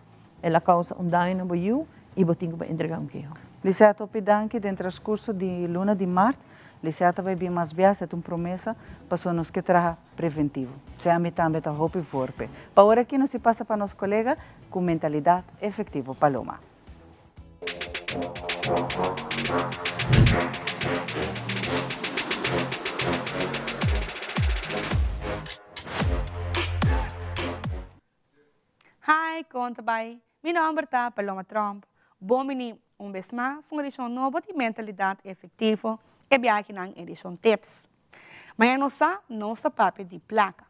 el a kousa un daño na bo yu i bo tin ku bai entregá un keho. Lisette, hopi danki. Den transkurso di luna di mart, Lisette ta bai bin mas bias, e ta un promesa, pasobra nos ke traha preventivo. Sea mi tambe ta hopi vorpe. Pa ora aki nos si pasa pa nos kolega ku mentalidat efektivo, Paloma. Hi, kon ta bai? Mi nòmber ta Paloma Tromp. Bon bini un bes mas un edishon nobo di Mentalidat Efektivo, e biahenan edishon Tips. Mañana nos sa nos ta papia di plaka.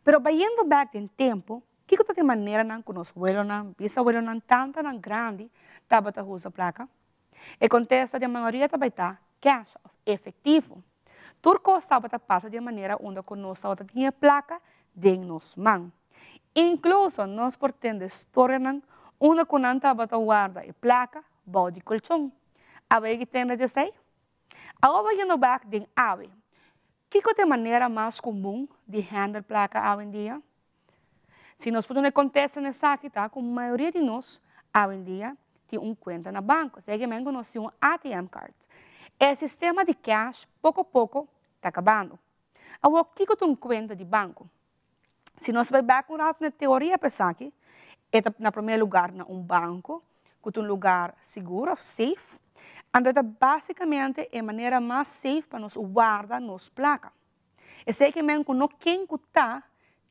Pero bayendo bèk den tempu, Kiko ta di maneranan ku nos welonan, bisawelonan, tantanan grandi tabata usa plaka? E kontesta di e mayoria ta bai ta kèsh òf efektivo. Tur kos tabata pasa di e manera unda ku nos tabata tin e plaka den nos man. Inkluso nos por tende storianan unda ku nan tabata warda e plaka bou di kolchon. Awor ki tende di esei? Awor bayendo bèk den awe, kiko ta e manera mas komun di hèndel plaka awendia? Si nos por duna e kontesta na esaki ta ku mayoria di nos awendia tin un kuenta na banko, esei ke men ku nos tin un ATM card. E sistema di cash poko poko ta kabando. Awor kiko ta un kuenta di banko? Si nos bai bek un ratu na e teoria pa esaki, e ta na promé lugar na un banko, ku ta un lugar sigur òf safe, anto e ta básikamente e manera mas safe pa nos warda nos plaka. Esei ke men ku no ken ku ta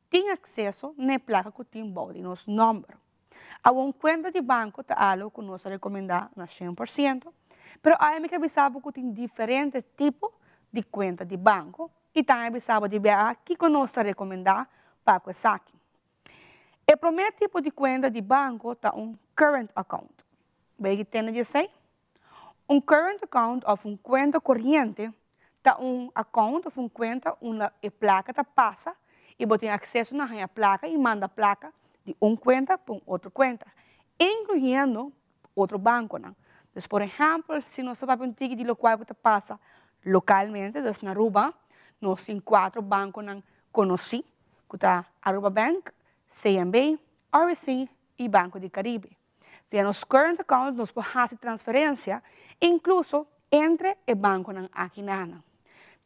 tin akseso na e plaka ku tin bou di nos nòmber. Awor un kuenta di banko ta algu ku nos ta rekomendá na 100%, pero aya mi ke bisa bo ku tin diferente tipo di kuenta di banko i tambe bisa bo di bia kiko nos ta rekomendá pa ku esaki. E promé tipo di kuenta di banko ta un current account. Bo e tende di esei? Un current account òf un kuenta koriente ta un account òf un kuenta unda e plaka ta pasa i bo tin akseso na haña plaka i manda plaka di un kuenta pa un otro kuenta, inkluyendo otro bankonan. Dus por ehèmpel, si nos ta papia un tiki di lokual ku ta pasa lokalmente, dus na Aruba, nos tin kuatro bankonan konosí, ku ta Aruba Bank, CNB, RBC i Banco di Caribe. Via nos current account nos por hasi transferensia inkluso entre e bankonan aki na.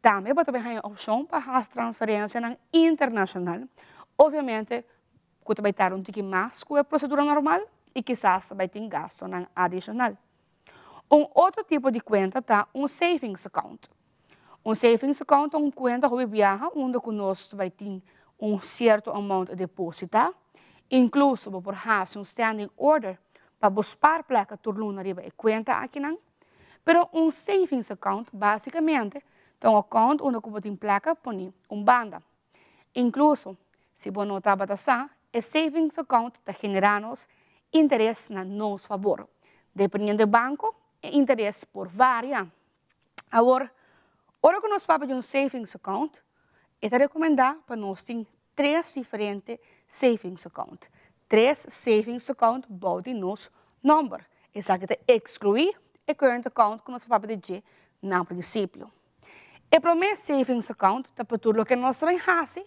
Tambe bo ta bay haña opshon pa hasi transferensianan internashonal, obviamente ku ta bay tarda un tiki mas ku e prosedura normal i kisas ta bay tin gastonan adishonal. Un otro tipo di kuenta ta un savings account. Un savings account ta un kuenta hopi biaha unda ku nos ta bai tin un sierto amount depositá. Inkluso bo por hasi un standing order pa bo spar plaka tur luna riba e kuenta akinan. Pero un savings account básikamente ta un account unda ku bo tin plaka poni un banda. Inkluso si bo no tabata sa, e savings account ta generá nos interes na nos fabor. Dependiendo e banko, e interes por varia. Awor, ora ku nos papia di un savings account, e ta rekomendá pa nos tin tres diferente savings account. Tres savings account bou di nos nòmber. Esaki ta ekskluí e current account ku nos a papia di dje na prinsipio. E promé savings account ta pa tur loke nos ta bai hasi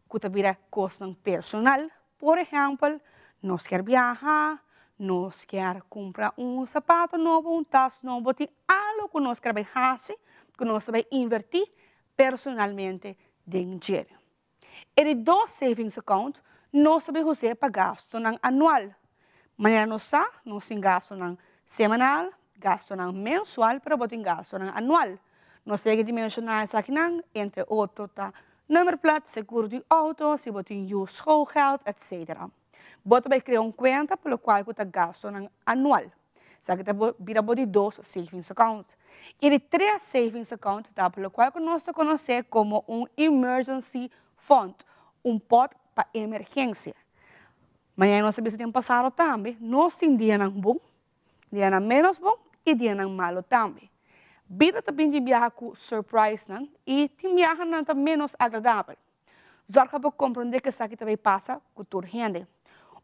ku ta bira kosnan personal. Por ehèmpel, nos kier biaha, nos kier kumpra un sapato nobo, un tas nobo, tin algu ku nos kier bai hasi ku nos ta bai invertí personalmente den dje. E di dos savings account nos ta bai us'é pa gastunan anual. Manera nos sa, nos tin gastunan semanal, gastunan mensual, pero bo tin gastunan anual. Nos ta yega di menshoná esakinan, entre otro ta nummerplaat, seguro di outo, si bo tin yu schoolgeld, etcetera. Bo ta bai krea un kuenta pa lokual ku ta gastunan anual. Esaki ta bira bo di dos savings account. I di tres savings account ta pa lokual ku nos ta konosé komo un emergency fund, un pòt pa emergensia. Mañana nos a bisa den pasado tambe, nos tin dianan bon, dianan ménos bon i dianan malu tambe. Bida ta bin tin biaha ku surprisenan i tin biahanan ta ménos agradabel. Zorga pa komprondé ku esaki ta bai pasa ku tur hende.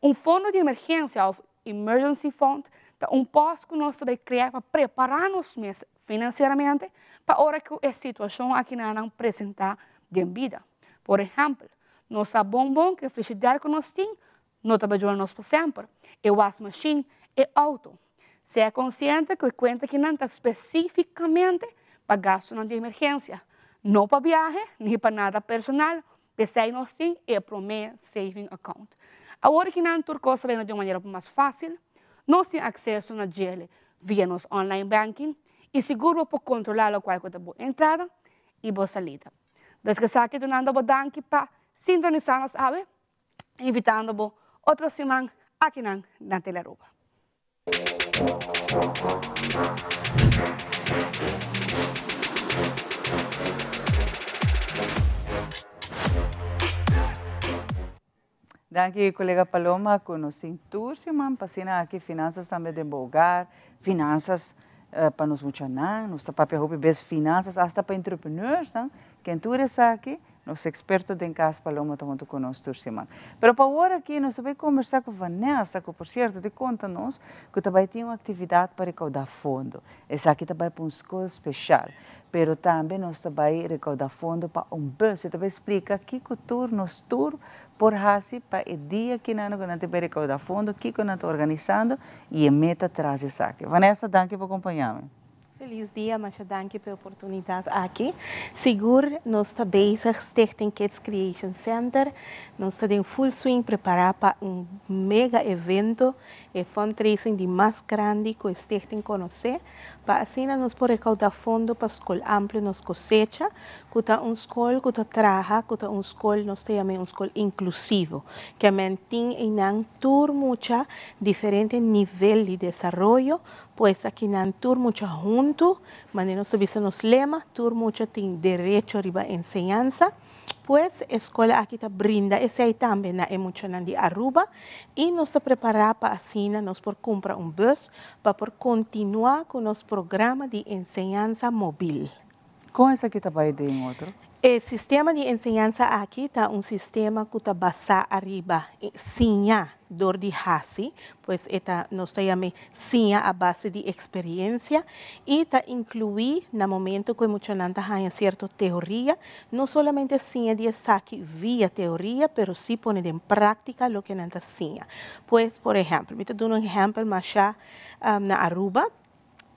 Un fondo di emergensia òf emergency fund ta un pòst ku nos ta bai krea pa prepará nos mes finansieramente pa ora ku e situashon akinanan presentá den bida. Por ehèmpel, nos sa bon bon ku e frishider ku nos tin no ta bai dura nos pa semper, e wasmashin, e outo. Sea konsiente ku e kuenta kinan ta spesífikamente pa gastunan di emergensia, no pa biahe ni pa nada personal, p'esei nos tin e promé saving account. Awor kinan tur kos ta bini di un manera mas fásil, nos tin akseso na djele via nos online banking i sigur bo por kontrolá lokual ku ta bo entrada i bo salida. Des ku esaki dunando bo danki pa sintonisá nos awe. Invitando bo otro siman akinan na Telearuba. Danki colega Paloma cu nos tin tur siman pa asina aki finanzas tambe den bo hogar, finanzas pa nos muchanan, nos ta papia hopi bes finanzas hasta pa entrepreneursnan, ken tur esaki Nos experto den cas Paloma ta hunto cu nos tur siman. Pero pa awor aki nos ta bay conversa cu Vanessa, cu por cierto ta conta nos cu ta bay tin un actividad pa recauda fondo. Esaki ta bay pa un school special, pero tambe nos ta bay recauda fondo pa un bus. E ta bay splica kico tur nos tur por haci pa e dia kinan cu nan ta bay recauda fondo, kico nan ta organisando y e meta tras esaki. Vanessa, danki pa acompaña mi. Feliz dia, masha danki pa e oportunidad aki. Sigur nos ta bezig Stichting Kids Creation Center, nos ta den full swing prepara pa un mega evento, e fundraising di mas grandi cu e stichting conoce, pa asina nos por recauda fondo pa Scol Amplio Nos Cosecha, cu ta un scol cu ta traha, cu ta un scol, nos ta yam'e un scol inclusivo, kiamen tin eynan tur mucha diferente nivel di desaroyo. Pues akinan tur mucha huntu, manera nos ta bisa nos lema, tur mucha tin derecho riba enseñansa. Pues e skol aki ta brinda esei tambe na e muchanan di Aruba i nos ta prepará pa asina nos por kumpra un bus pa por kontinuá ku nos programa di enseñansa mobil. Kon esaki ta bai den otro? E sistema di enseñansa aki ta un sistema ku ta basá ariba siña dor di hasi, pues e ta nos ta yam'é siña a base di eksperiencia i ta inkluí na momento ku e muchanan ta haña sierto teoria, no solamente siña di esaki via teoria pero sí pone den práktika loke nan ta siña. Pues por ehèmpel, mi ta duna un ehèmpel masha na Aruba.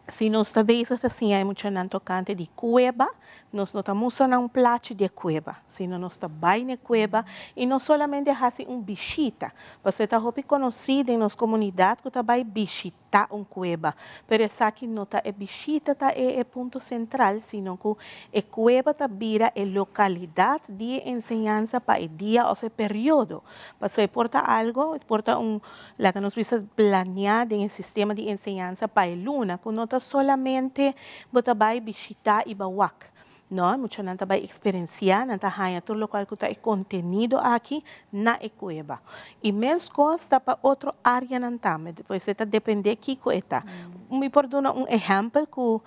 Si nos ta bezig ta siña e muchanan tokante di kueba, nos no ta mustra nan un plachi di e kueba, sino nos ta bai na e kueba i no solamente hasi un bishita, pasobra e ta hopi konosí den nos komunidat ku ta bai bishitá un kueba, pero esaki no ta e bishita ta e e punto sentral, sino ku e kueba ta bira e lokalidat di e enseñansa pa e dia òf e periodo, pasobra e por ta algo, e por ta un Laga nos bisa planeá den e sistema di enseñansa pa e luna ku no ta solamente bo ta bai bishitá i ba wak. No, e muchanan ta bai eksperensiá, nan ta haña tur lokual ku ta e kontenido aki na e kueba. I meskos ta pa otro áreanan tambe, pues e ta dependé kiko e ta. Mi por duna un ehèmpel ku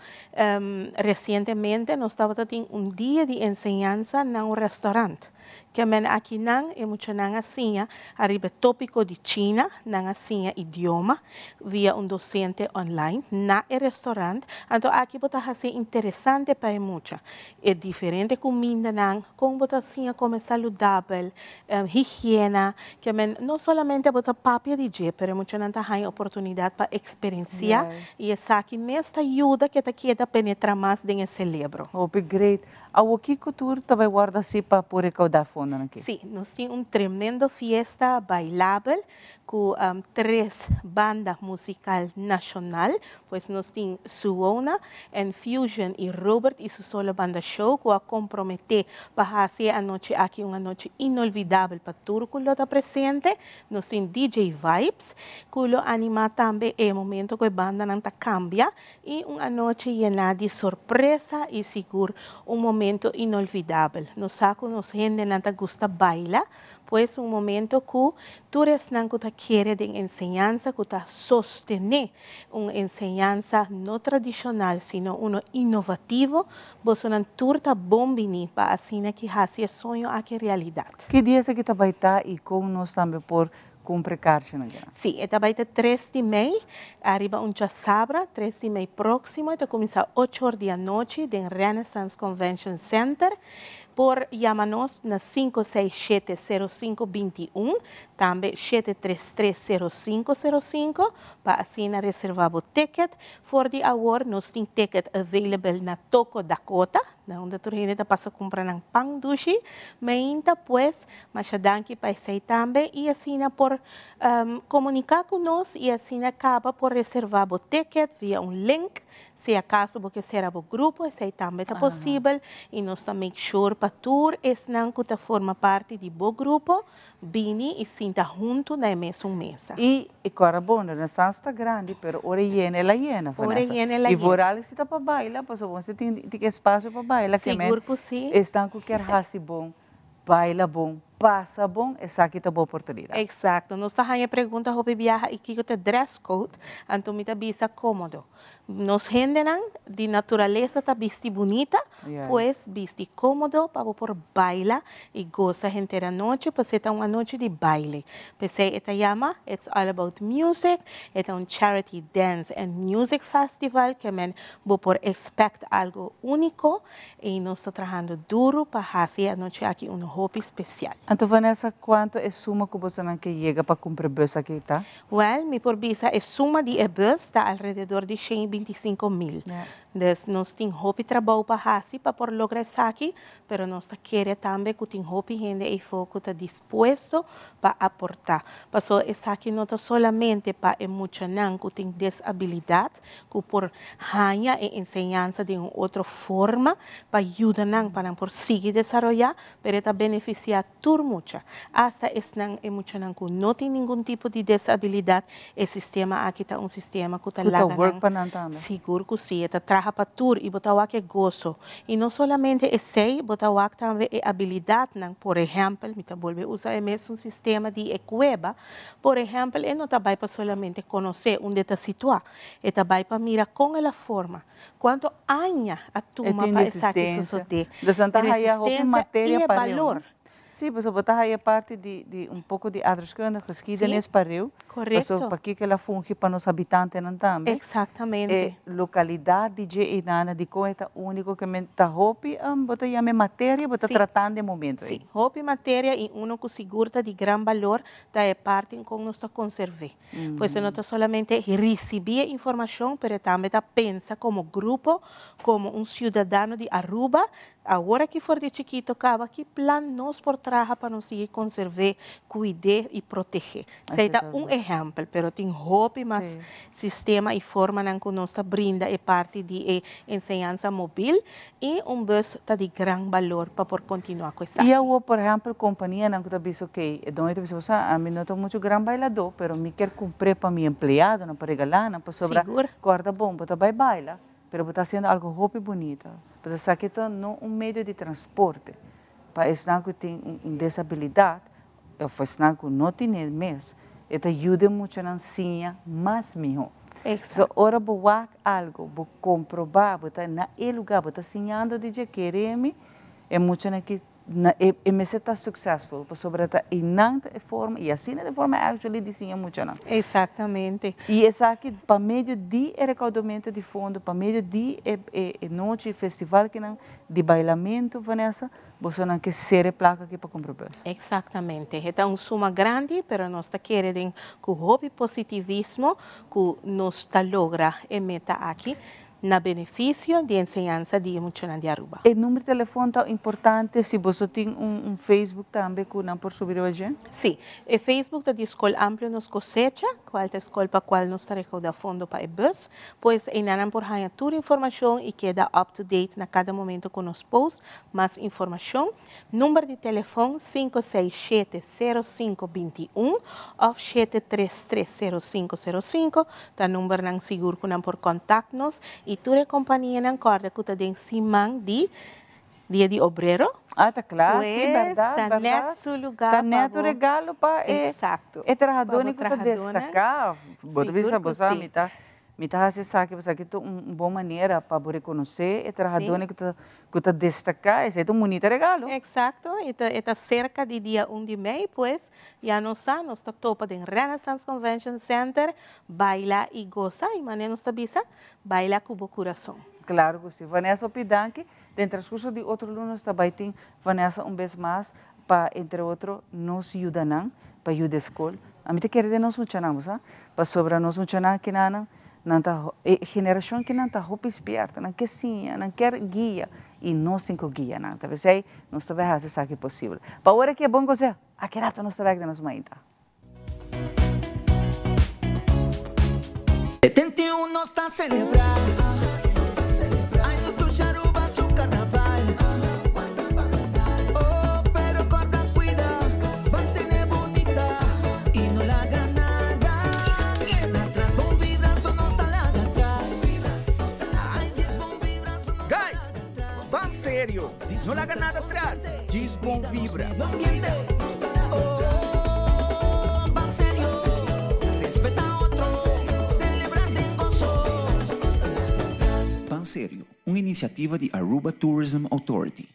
resientemente nos tabata tin un dia di enseñansa na un restaurant. Ke men akinan e muchanan a siña ariba e tópiko di China, nan a siña idioma via un dosente online na e restorant, anto aki bo ta hasi interesante pa e mucha e diferente kumindanan, kon bo ta siña kome saludabel, higiena, ke men no solamente bo ta papia di dje, pero e muchanan ta haña oportunidat pa eksperensiá i esaki mes ta yuda ke ta keda penetrá mas den e selebro. Hopi great. Awor kiko tur ta bai wòrdu hasi pa por rekoudá fondonan aki? Sí, nos tin un tremendo fiesta bailabel ku tres banda musikal nashonal. Pues nos tin Suona and Fusion i Robert i su solo banda show ku a komprometé pa hasi e anochi aki un anochi inolvidabel pa tur ku lo ta presente. Nos tin DJ Vibes ku lo animá tambe e momento ku e bandanan ta kambia I un anochi yená di sorpresa i sigur un momento inolvidabel. Nos sa ku nos hendenan ta gusta baila, pues un momento ku tur esnan ku ta kere den enseñansa, ku ta sostené un enseñansa no tradishonal sino uno inovativo, bosonan tur ta bon biní pa asina ki hasi e soño aki realidat. Ki dia esaki ta bai ta i kon nos tambe por Cumpre carchinan kina. Sí, e ta bai te tres di mei, ariba un djasabra, tres di mei proximo, e ta cuminsa ocho or di anochi den Renaissance Convention Center. Por yama nos na sinku seis shete sero sinku binti un, tambe shete tres tres sero sinku sero sinku, pa asina reserva bo ticket. For di awor nos tin ticket available na Toko Dakota, Na unda tur hende ta pasa kumpra nan pan dushi meinta pues masha danki pa esei tambe i asina por komuniká ku nos i asina kaba por reservá bo ticket via un link si akaso bo ke sera bo grupo esei tambe ta posibel i nos ta make sure pa tur esnan ku ta forma parti di bo grupo Bini i sinta huntu na e mesun mesa. I e kòrda bon, Renaissance ta grandi, pero ora e yena, el a yena, Ora e Vanessa. yena, el a I yena. vooral si ta pa baila, pasobra bo si tin tin espasio pa baila, ke men Sigur ku si. esnan ku kier hasi bon, baila bon, pasa bon, esaki ta bo oportunidat. Eksakto. Nos ta haña pregunta hopi biaha i kiko ta dress code, anto mi ta bisa kómodo. Nos hendenan di naturalesa ta bisti bunita, pues bisti kómodo pa bo por baila i gosa henter anochi, pasobra e ta un anochi di baile. P'esei e ta yama It's All About Music, e ta un charity dance and music festival ke men bo por expect algo úniko i nos ta trahando duru pa hasi e anochi aki unu hopi spesial. Anto Vanessa, kuantu e suma ku bosonan ke yega pa kumpra bus aki ta? Wèl, mi por bisa e suma di e bus ta alrededor di 125 mil. Dus nos tin hopi trabou pa hasi pa por logra esaki, pero nos ta kere tambe ku tin hopi hende eifó ku ta dispuesto pa aportá. Paso esaki no ta solamente pa e muchanan ku tin desabilidat, ku por haña e enseñansa den un otro forma pa yuda nan pa nan por sigui desaroyá, pero e ta benefisiá tur mucha, asta esnan e muchanan ku no tin ningun tipo di desabilidat, e sistema aki ta un sistema ku ta Ku ta laga work nan pa nan tambe. Sigur ku si, e ta traha pa tur i bo ta wak e goso. I no solamente esei, bo ta wak tambe e abilidatnan, por ehèmpel, mi ta bolbe usa e mesun sistema di e kueba, por ehèmpel e no ta bai pa solamente konosé unda e ta situá, e ta bai pa mira kon el a forma, kuantu aña a E tuma tin pa esaki resistencia. sosodé, Dus nan ta haya hopi resistencia i materia e pa riu, no? balor. Sí, pasobra bo ta haya parti di di un poko di aardrijkskunde, geschiedenis Sí, pa riu. korekto. Pasobra pakiko el a fungi pa nos habitantenan tambe. Eksaktamente. E lokalidat di dje einana, dikon e ta úniko, ke men ta hopi bo ta yama e materia bo ta tratando e momento ei. Sí, hopi materia i uno ku sigur ta di gran balor ta e parti kon nos ta konserv'é. Pues e no ta solamente risibí e informashon, pero e tambe ta pensa komo grupo, komo un siudadano di Aruba, Awor aki for di chikito kaba ki plan nos por traha pa nos sigui konserv'é, kuid'é i proteg'é. Esei ta un ehèmpel, pero tin hopi mas sistema i formanan ku nos ta brinda e parti di e enseñansa mobil i un bus ta di gran balor pa por kontinuá ku esaki. I awor, por ehèmpel, kompanianan ku ta bisa okey, e doño ta bisa bo sa, ami no ta muchu gran bailadó, pero mi kier kumpr'é pa mi empleadonan, pa regalá nan, pasobra kòrda bon, bo ta bai baila, Pero bo ta haciendo algo hopi bunita. Pasobra esaki ta no un medio di transporte pa esnan cu tin un desabilidad of esnan cu no tine mes, e ta yuda e muchanan siña mas miho. So ora bo wak algo, bo comproba, bo ta na e lugar, bo ta siñando di dje, kere mi, e muchanan aki Na e e mester ta successful pasobra ta einan ta e forma y asina ta e forma actually di siña muchanan. Exactamente. Y esaki pa medio di e recaudamento di fondo, pa medio di e e e nochi festival kinan di bailamento Vanessa, bosonan ke sere placa aki pa cumpra bus. Exactamente. E ta un suma grandi pero nos ta kere den cu hopi positivismo cu nos ta logra e meta aki. Na beneficio di enseñansa di e muchanan di Aruba. E number di telefon ta importante si boso tin un Facebook tambe cu nan por subi riba dje? Si, e Facebook ta di Skol Amplio Nos Cosecha, cual ta e skol pa cual nos ta recauda fondo pa e bus. Pues einan nan por haña tur informacion y keda up to date na cada momento cu nos post mas informacion. Number di telefon 567 0521 of 733 0505 ta numbernan sigur ku nan por kontakt nos i tur e kompanianan kòrda ku ta den siman di Dia di Obrero. Ah, ta kla, si, Pues bèrdat, ta bèrdat. nèt su lugá Ta pa nèt un bo. regalo pa e Eksakto. e Pa trahadónan bo ku ta trahadónan. destaká. Bo ta Sigur bisa, ku bo sa, si. mi ta Mi ta hasi esaki pasobra aki ta un bon manera pa bo rekonosé e trahadónan ku ta ku ta destaká. Esei ta un bunita regalo. Eksakto, e ta e ta serka di dia un di mei, pues ya nos sa, nos ta topa den Renaissance Convention Center, baila i gosa, i manera nos ta bisa, baila ku bo kurason. Klaro ku si. Vanessa hopi danki. Den transkurso di otro luna nos ta bai tin Vanessa un bes mas pa entre otro nos yuda nan pa yuda e skol. Ami ta kere den nos muchanan, bo sa? Pasobra nos muchanan akinanan, nan ta e generashon akinan ta hopi spierto, nan ke siña, nan kier guia i nos tin ku guia nan. Ta p'esei nos ta bai hasi esaki posibel. Pa ora ki e bon konseho, aki rato nos ta bek den nos mainta. 71 nos ta celebra. Ay nos dushi Aruba su carnaval. Oh, pero corda cuida, mantene bunita y no laga nada queda atrás. Bon vibra so nos ta laga atrás. Ay, yes, bon vibra so nos ta Guys, laga atrás. ban serio, no laga nada atras, djis bon vibra. Ban Serio, un iniciativa di Aruba Tourism Authority.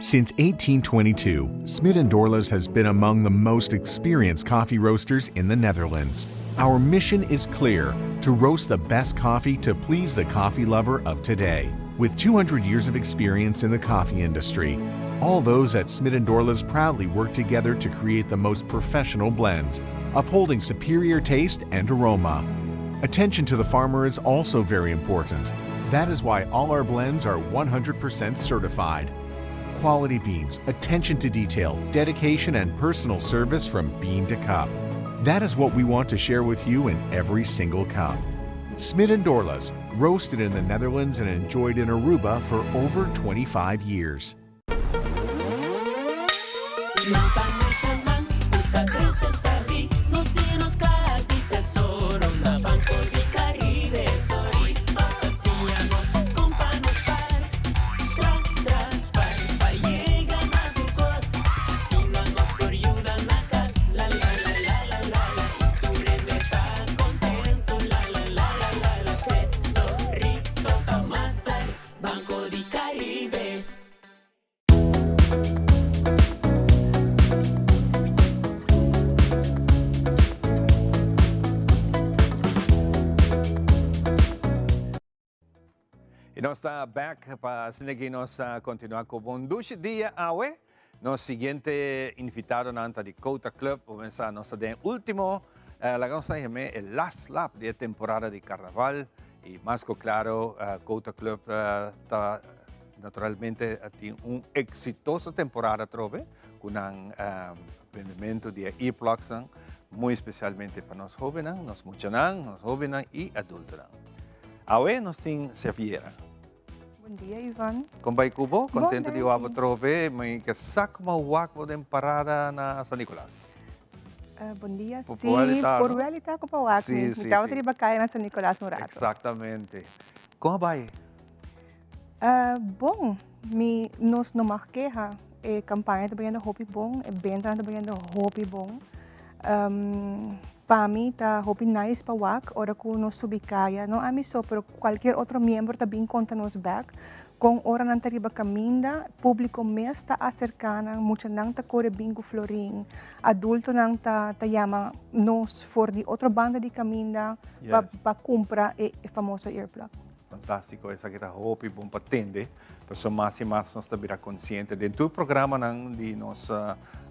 Since 1822, Smit & Dorlas has been among the most experienced coffee roasters in the Netherlands. Our mission is clear to roast the best coffee to please the coffee lover of today. With 200 years of experience in the coffee industry, all those at Smit & Dorlas proudly work together to create the most professional blends, upholding superior taste and aroma. Attention to the farmer is also very important. That is why all our blends are 100% certified. Quality beans, attention to detail, dedication, and personal service from bean to cup. That is what we want to share with you in every single cup. Smit and Dorlas, roasted in the Netherlands and enjoyed in Aruba for over 25 years. Nos ta muchanan ku ta krese sabí, nos tin nos kaha di tesoro na Banco di Caribe. Sorry pa siña nos kon pa nos par, tra tras par pa yega na tur kos. Asina nos por yuda na kas, la la la la la la la. I tur hende ta kontentu, la la la la la la. Tesorito ta master, Banco di Caribe. Y nos ta back pa asina ki nos a continua cu bon dushi dia awe. Nos siguiente invitadonan ta di Cota Club. Bo pensa nos ta den ultimo, laga nos ta yam'e e last lap di e temporada di carnaval. Y mas cu claro Cota Club ta Naturalmente a tin un exitoso temporada atrobe cu nan bendemento di e earplugsnan, muy especialmente pa nos hobennan, nos muchanan, nos hobennan y adultonan. Awe nos tin Xaviera. Bon dia Ivan. Con bay cu bo? Contento di wak bo atrobe. Mi ke sa como a wak bo den parada na San Nicolas. Bon dia. Si, por welita cu pa wak mi. Mi tabata riba caya na San Nicolas un rato. Exactamente. Con a bay? Bon, mi nos no mag keha. E kampaña ta bayendo hopi bon, e bentanan ta bayendo hopi bon. Pa mi ta hopi nice pa wak ora ku nos subi kaya, no ami so pero kualkier otro miembro ta bin konta nos bek kon ora nan ta riba kaminda, públiko mes ta aserká nan, muchanan ta kore bin ku florin, adultonan ta ta yama nos for di otro banda di kaminda pa pa kumpra e famoso earplug. Fantástiko, esaki ta hopi bon pa tende, pasobra mas i mas nos ta bira konsiente. Den tur programanan di nos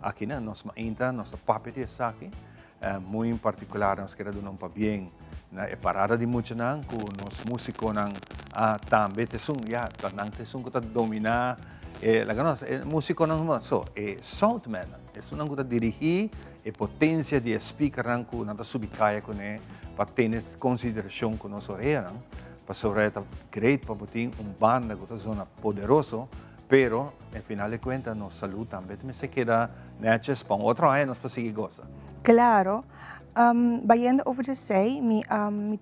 aki na Nos Mainta nos ta papia di esaki, muy en partikular nos kere duna un pabien na e parada di muchanan ku nos músikonan a tambe ta esun, ya, ta nan ta esun ku ta dominá e, laga nos, e músikonan so, e soundmannan, esunnan ku ta dirigí e potensia di e speakernan ku nan ta subi kaya kuné pa tene konsiderashon ku nos oreanan, pasobra e ta great pa bo tin un banda ku ta zona poderoso, pero en final de kuenta nos salú tambe ta mester keda nètjes pa un otro aña nos por sigui gosa. Klaro. Bayendo over djesei, mi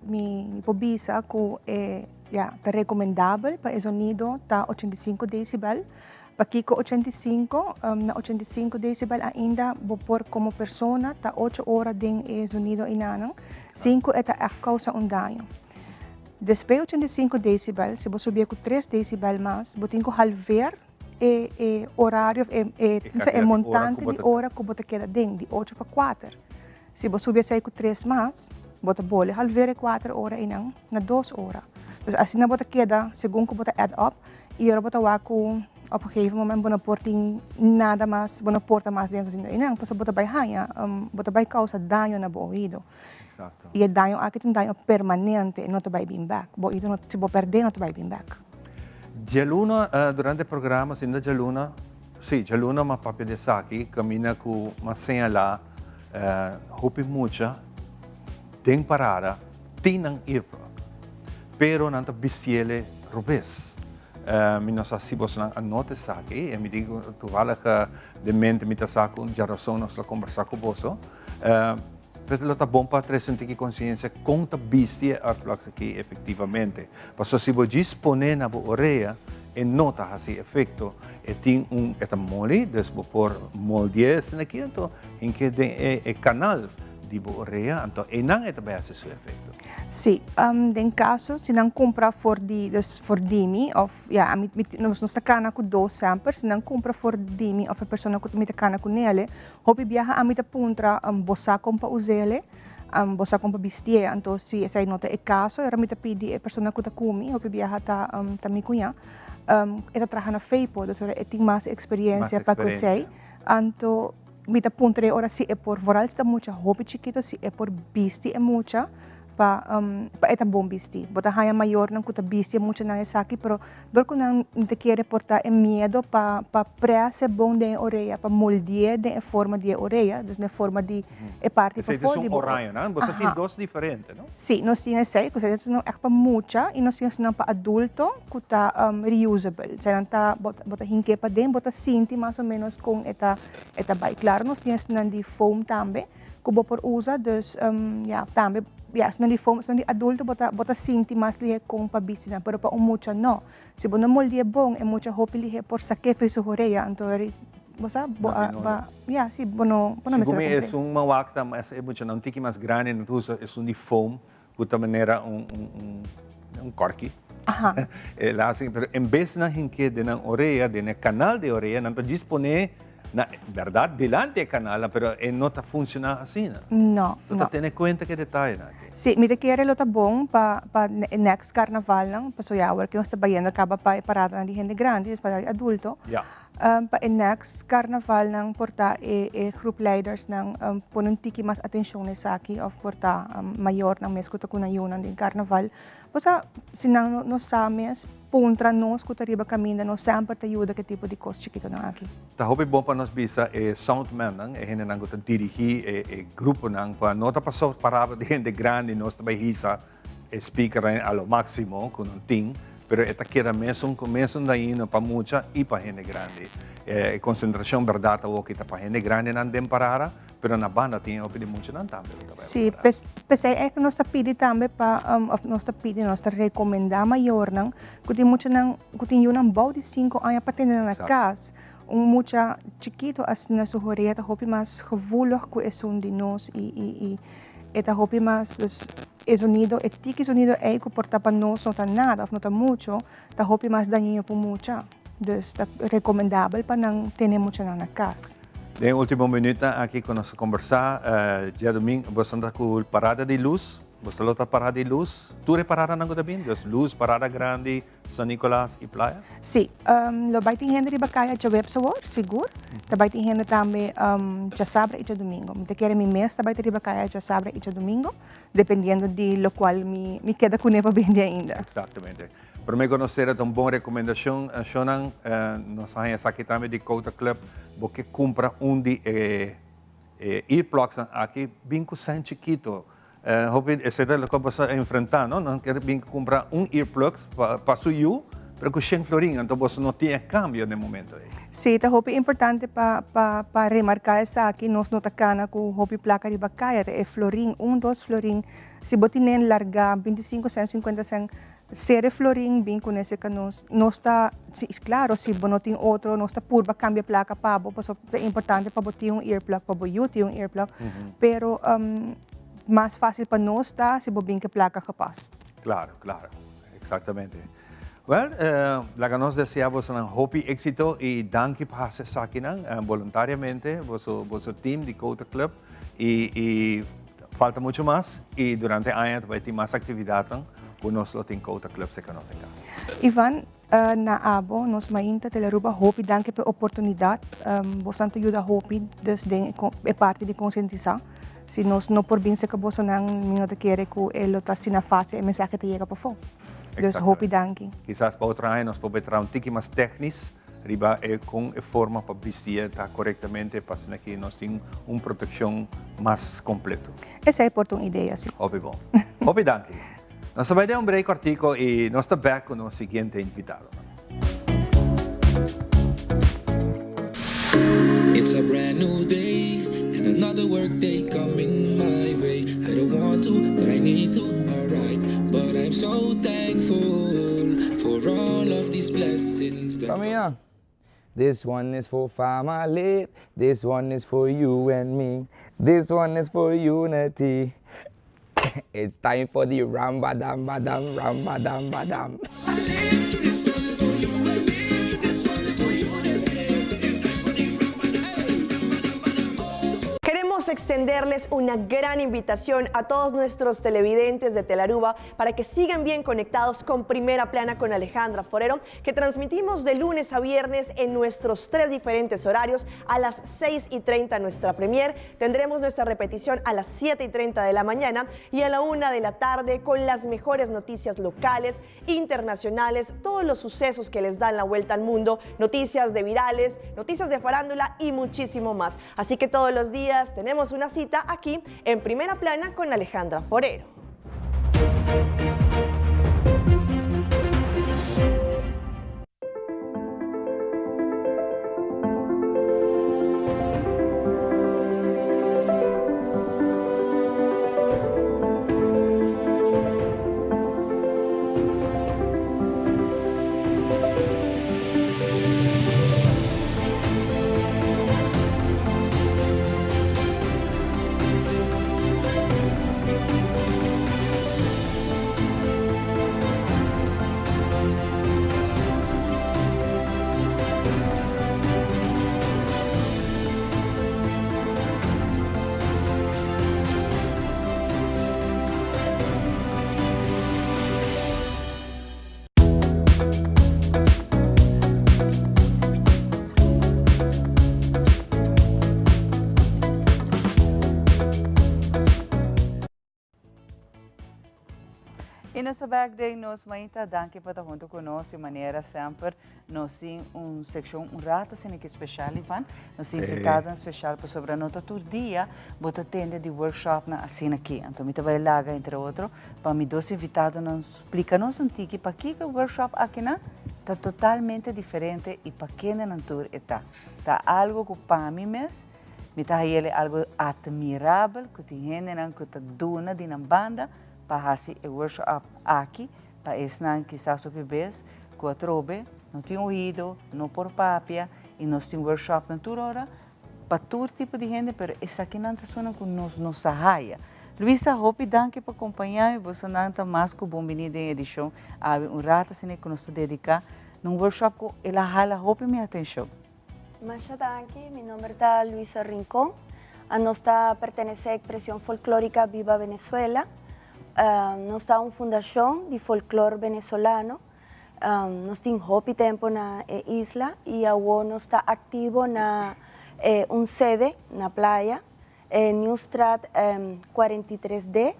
mi por bisa ku e ya ta rekomendabel pa e zonido ta 85 desibel. Pakiko 85? Na 85 decibel ainda bo por komo persona ta ocho ora den e zonido einanan sin ku e ta ègt kousa un daño. Despues 85 decibel, si bo subié ku tres decibel mas, bo tin ku halver e e orario of e e e montante di ora ku bo ta keda den, di ocho pa kuater. Si bo subi esei ku tres mas, bo ta bole halver e kuater ora einan na dos ora. Dus asina bo ta keda segun ku bo ta add up i ora bo ta wak ku op un gegeven moment bo no por tin nada mas, bo no por ta mas dentro di einan pasobra bo ta bai haña, bo ta bai kousa daño na bo oido. I e daño aki ta un daño permanente, e no ta bai bin bèk. Bo oido no, si bo pèrdè no ta bai bin bèk. Djaluna durante e programa, si no ta djaluna, si djaluna m'a papia di esaki kaminda ku m'a señalá Hopi mucha den parada tin nan earplug, pero nan ta bistiele robes. Mi no sa si bosonan a nota esaki, e mi di toevallig den mente mi ta sa ku djarason nos lo kombersá ku boso. Pero lo ta bon pa trese un tiki konsiensia kon ta bisti e earplugs aki efektivamente. Pasobra si bo djis pone na bo orea e no ta hasi efekto. E tin un, e ta moli, dus bo por moldié esei aki anto hink'é den e kanal di bo orea, anto einan e ta bai hasi su efekto. Si, den caso si nan cumpra for di, dus for di mi of ya ami mi nos nos ta cana cu dos semper, si nan cumpra for di mi of e persona cu mi ta cana cu nele, hopi biaha ami ta puntra bo sa con pa usele, bo sa con pa bistié, anto si esai no ta e caso ora mi ta pidi e persona cu ta cu mi, hopi biaha ta ta mi cuña, e ta traha na Fepo, dus ora e tin mas experiencia pa cu esei, anto. Mi ta puntra e ora si e por, vooral si ta mucha hopi chikito, si e por bisti e mucha pa pa e ta bon bisti. Bo ta haña mayornan ku ta bisti e muchanan esaki, pero dor ku nan ta kere por ta e miedo pa pa près e bon den e orea, pa moldi'é den e forma di e orea, dus den e forma di e parti Esei ta pafó di esun bo oraño, nan? Boso tin dos diferente, no? Sí, nos tin esei, ku esei ta esun ègt pa mucha i nos tin esunnan pa adulto ku ta reusable. Eseinan ta bo ta bo ta hink'é paden, bo ta sinti mas o ménos kon e ta E ta bai. Claro nos tin esnan di foam tambe cu bo por usa, dus ya, tambe ya esnan di foam, esnan di adulto bo ta bo ta sinti mas lihe con pa bisti nan, pero pa un mucha no. Si bo no moldia bon e mucha hopi lihe por saké for su horea, anto eri bo sa bo a ba ya si bo no bo no mester a Segun mi cumpli. esun mawak ta mas e muchanan un tiki mas grandi nan ta usa esun di foam Cu ta manera un, un, un, un corki. Aha. E la hacen, pero en bes nan hinke den nan orea, den e canal de orea, nan ta djis pone na, berdad, dilanti e canal, pero e no ta funciona asina. No, No ta no. tene cuenta cu e detayenan aki. Sí, mi ta kere lo ta bon pa, pa e next carnavalnan, pasobra ya awor cu nos ta bayendo caba pa e paradanan di hende grandi, dus parada di adulto. Ja. Pa e next carnavalnan por ta e e groep leidersnan pone un tiki mas atencion na esaki of por ta mayornan mes cu ta cu nan yunan den carnaval. Pasobra si nan no sa mes puntra nos cu ta riba caminda nos semper ta yuda cu e tipo di cos chikitonan aki. Ta hopi bon pa nos bisa e soundmannan, e hendenan cu ta dirigi e e gruponan pa no ta pasobra parabra di hende grandi nos ta bay hisa E speakernan a lo maximo cu nan tin, pero e ta keda mesun cu mesun dañino pa mucha y pa hende grandi. E concentracion berdad awoki ta pa hende grandinan den parada, pero na banda tin e hopi di muchanan tambe cu ta bay Sí, parada. p'esey e nos ta pidi tambe pa, of nos ta pidi, nos ta recomenda mayornan cu tin muchanan, cu tin yunan bou di cinco aña pa tene nan na cas. Un mucha chikito asina su horea ta hopi mas gevoelig cu esun di nos y, y, y e ta hopi mas, dus e zonido, e tiki zonido ey cu por ta pa nos no ta nada of no ta mucho, ta hopi mas dañino pa un mucha. Dus ta recomendabel pa nan tene muchanan na cas. Den e ultimo minuutnan aki cu nos a combersa, djadomingo boso ta cu parada di luz, boso lo ta parada di luz, tur e paradanan cu ta bin, dus luz, parada grandi, San Nicolas y Playa? Sí, lo bai tin hende riba kaya djaweps awor, sigur. Ta bai tin hende tambe djasabra y djadumingo. Mi ta kere mi mes ta bai ta riba kaya djasabra y djadumingo, dependiendo di lokual mi mi keda kuné pa bende ainda. Exactamente. Prome ku nos sera ta un bon rekomendashon, shonnan. Nos a haña esaki tambe di Kouta Club. Bo ke kumpra un di e earplugsnan aki, bin ku sèn chikito. Hopi esei ta loke boso a enfrentá, no? Nan kier bin kumpra un earplugs pa su yu, pero ku shen florin, anto boso no tin e kambio den momento ei. Sí, ta hopi importante pa pa pa remarká esaki, nos no ta kana ku hopi plaka riba kaya, ta e florin, un, dos florin, si bo tinen largá bintisinko sèn, sinkuenta sèn, sere florin bin kuné serka nos. Nos ta, si, klaro, si bo no tin otro, nos ta purba kambia plaka pa bo, pasobra ta importante pa bo tin un earplug, pa bo yu tin un earplug, pero mas fácil pa nos ta si bo bin ku e plaka gepast. Klaro, klaro, eksaktamente. Wèl, laga nos deseá bosonan hopi éksito i danki pa hasi esakinan boluntariamente, boso boso team di Kouta Club i i falta muchu mas i durante aña ta bai tin mas aktividatnan ku nos lo tin Kouta Club serka nos den kas. Ivan, Na abo, nos mainta Tele Aruba hopi danki pa e oportunidad. Bosonan ta yuda hopi dus den e parti di concientisa. Si nos no por bin cerca bosonan mi no ta kere cu e lo ta asina facil e mensahe ta yega pafo. Dus hopi danki. Kisas pa otro aña nos por bay traha un tiki mas technisch riba e con e forma pa bisti e ta corectamente pa asina ki nos tin un proteccion mas completo. Esey por ta un idea, si. Hopi bon. Hopi danki. Nos ta bai den un break kortiko i nos ta bek ku nos siguiente invitadonan. It's a brand new day and another work day coming my way I don't want to but I need to alright But I'm so thankful for all of these blessings that Famia, this one is for family, this one is for you and me, this one is for unity. It's time for the rambadambadam rambadambadam. Queremos extenderles una gran invitación a todos nuestros televidentes de Telaruba para que sigan bien conectados con Primera Plana con Alejandra Forero, que transmitimos de lunes a viernes en nuestros tres diferentes horarios a las 6 y 30 nuestra premier. Tendremos nuestra repetición a las 7 y 30 de la mañana y a la 1 de la tarde con las mejores noticias locales, internacionales, todos los sucesos que les dan la vuelta al mundo, noticias de virales, noticias de farándula y muchísimo más. Así que todos los días tenemos una cita aquí en Primera Plana con Alejandra Forero. Y nos ta bek den nos mainta, danki pa ta hunto cu nos y manera semper nos tin un seccion un rato asina ki special Ivan, nos tin invitadonan special pasobra no ta tur dia bo ta tende di workshopnan asina aki, anto mi ta bay laga entre otro pa mi dos invitadonan splica nos un tiki pakiko e workshop akinan ta totalmente diferente y pa kendenan tur e ta. Ta algo cu pa mi mes mi ta hayele algo admirabel cu tin hendenan cu ta duna di nan banda pa hasi e workshop aki pa esnan kisas hopi bes cu atrobe no tin oido, no por papia y nos tin workshopnan tur ora pa tur tipo di hende pero esakinan ta esunnan cu nos no sa haya. Luisa hopi danki pa compaña mi, bosonan ta mas cu bon bini den edicion awe un rato asina cu nos ta dedica na un workshop cu el a hala hopi mi atencion. Masha danki, mi nomber ta Luisa Rincon. Nos ta pertenece a Expresión Folclórica Viva Venezuela. Nos ta un fundacion di folklor venezolano. Nos tin hopi tempo na e isla y awo nos ta activo na un sede na playa, Nieuwstraat 43D,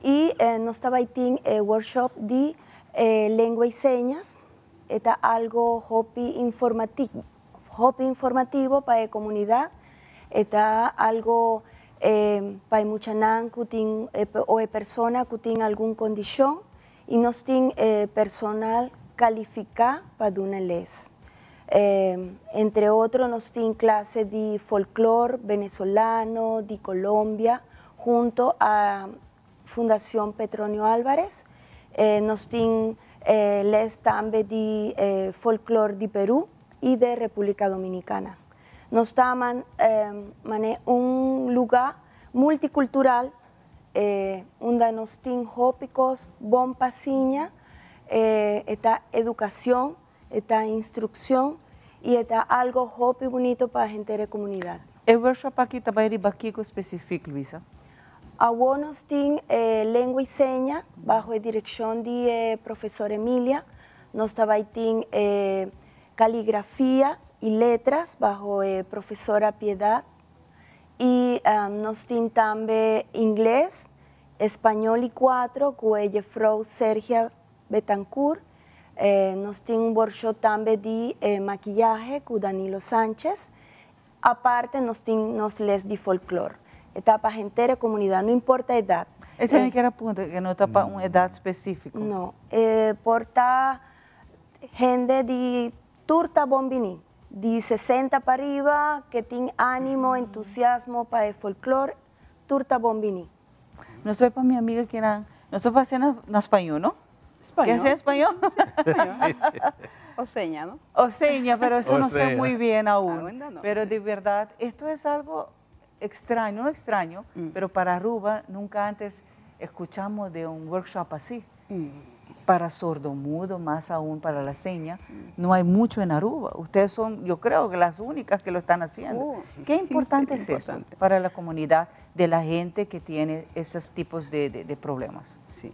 y nos ta bay tin e workshop di lengua y señas. E ta algo hopi hopi informativo pa e comunidad. E ta algo pa e muchanan cu tin o e persona cu tin algun condicion y nos tin personal califica pa duna les. Entre otro nos tin clase di folklor venezolano, di Colombia, hunto a Fundacion Petronio Alvarez. Nos tin les tambe di folklor di Peru y de Republica Dominicana. Nos ta mane un luga multicultural unda nos tin hopi cos bon pa siña, e ta educacion, e ta instruccion y e ta algo hopi bunito pa henter e comunidad. E workshop aki ta bay riba kico specific, Luisa? Awo nos tin e lengua y seña bajo e direccion di e profesor Emilia. Nos ta bay tin e caligrafia y letras bajo e profesora Piedad. Y nos tin tambe ingles, español y cuatro cu e jefrouw Sergia Betancourt. Nos tin un workshop tambe di maquillahe cu Danilo Sanchez. Aparte nos tin nos les di folklor. E ta pa henter e comunidad, no importa edad. Esei mi kier a punta, ke no ta pa un edad specifico. No, e por ta hende di tur ta bon bini. Di sesenta pa riba, ke tin animo, entusiasmo pa e folklor, tur ta bon bini. Nos bai pa mi amiga kinan, nos ta fasi na spañó, no? Español. ¿Qué hace español? Español. O seña, ¿no? O seña, pero eso O no sé seña. muy bien aún. Aún no. Pero de verdad, esto es algo extraño, no extraño, pero para Aruba nunca antes escuchamos de un workshop así. Para sordomudo, más aún para la seña, no hay mucho en Aruba. Ustedes son, yo creo que las únicas que lo están haciendo. ¿Qué importante es esto importante. para la comunidad de la gente que tiene esos tipos de problemas? Sí.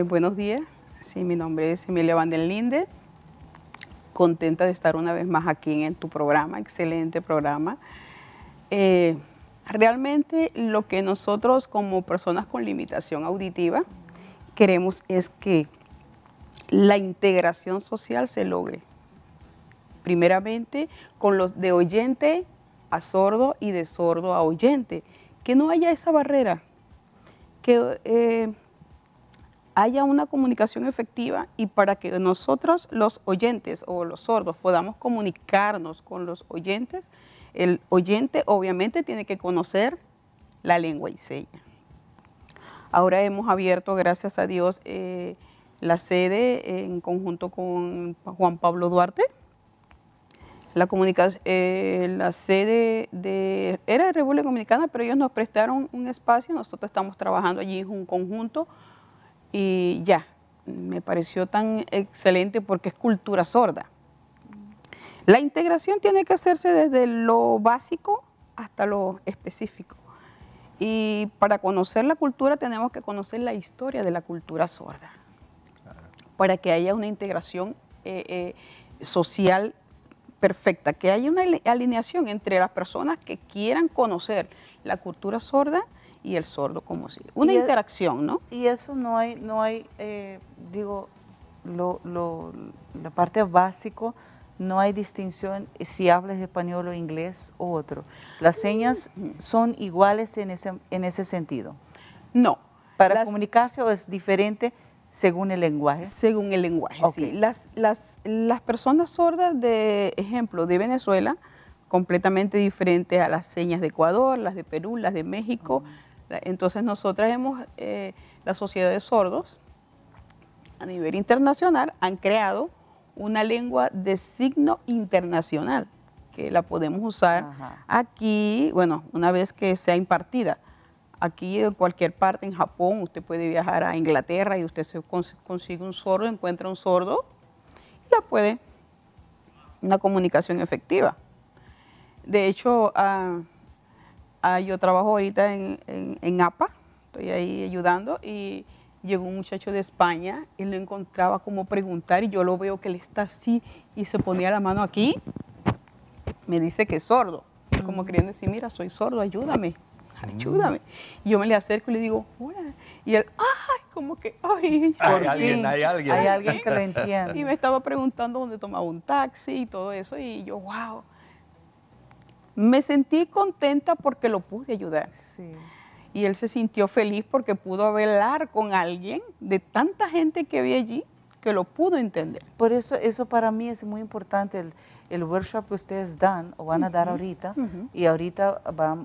Buenos días. Sí, mi nombre es Emilia Van den Linde. Contenta de estar una vez más aquí en tu programa, excelente programa. Realmente lo que nosotros como personas con limitación auditiva queremos es que la integración social se logre. Primeramente con los de oyente a sordo y de sordo a oyente, que no haya esa barrera, que haya una comunicación efectiva y para que nosotros los oyentes o los sordos podamos comunicarnos con los oyentes, el oyente obviamente tiene que conocer la lengua y seña. Ahora hemos abierto, gracias a Dios, la sede en conjunto con Juan Pablo Duarte. La sede de, era de República Dominicana, pero ellos nos prestaron un espacio, nosotros estamos trabajando allí en un conjunto y ya, me pareció tan excelente porque es cultura sorda. La integración tiene que hacerse desde lo básico hasta lo específico. Y para conocer la cultura tenemos que conocer la historia de la cultura sorda, para que haya una integración social perfecta, que haya una alineación entre las personas que quieran conocer la cultura sorda y el sordo como si. Una interacción, ¿no? Y eso no hay, no hay digo, lo, lo, la parte básico, no hay distinción si hablas español o inglés o otro. Las señas son iguales en ese sentido. No. ¿Para comunicarse o es diferente según el lenguaje? Según el lenguaje, sí. Las personas sordas, de ejemplo, de Venezuela, completamente diferentes a las señas de Ecuador, las de Perú, las de México. Entonces nosotras hemos, la Sociedad de Sordos, a nivel internacional, han creado una lengua de signo internacional, que la podemos usar aquí, bueno, una vez que sea impartida. Aquí en cualquier parte, en Japón, usted puede viajar a Inglaterra y usted se consigue un sordo, encuentra un sordo, y la puede, una comunicación efectiva. De hecho, yo trabajo ahorita en APA, estoy ahí ayudando, y llegó un muchacho de España, él no encontraba cómo preguntar, y yo lo veo que él está así, y se ponía la mano aquí, me dice que es sordo, como queriendo decir, mira, soy sordo, ayúdame, ayúdame. Y yo me le acerco y le digo, hola, y él, ay, como que, ay, Hay por alguien, fin. hay alguien. Hay alguien que lo entiende. Y me estaba preguntando dónde tomaba un taxi y todo eso, y yo, wow. Me sentí contenta porque lo pude ayudar. Y él se sintió feliz porque pudo hablar con alguien de tanta gente que había allí que lo pudo entender. Por eso para mí es muy importante el workshop que ustedes dan o van a dar ahorita. Y ahorita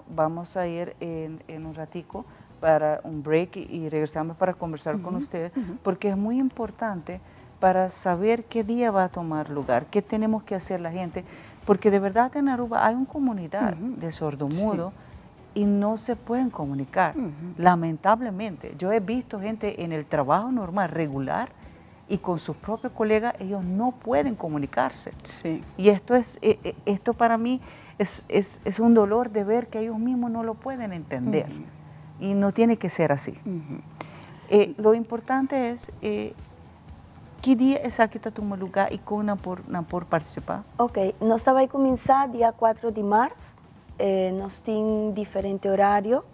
vamos a ir en un ratico para un break y regresamos para conversar con ustedes, porque es muy importante para saber qué día va a tomar lugar, qué tenemos que hacer la gente, porque de verdad en Aruba hay una comunidad de sordomudo y no se pueden comunicar, lamentablemente. Yo he visto gente en el trabajo normal, regular, y con sus propios colegas, ellos no pueden comunicarse. Y esto para mí es un dolor de ver que ellos mismos no lo pueden entender. Y no tiene que ser así. Lo importante es, ¿qué día es aquí está tu lugar y con una por, una por participar? Ok, nos estaba a comenzar día 4 de marzo. Nos tiene diferente horario.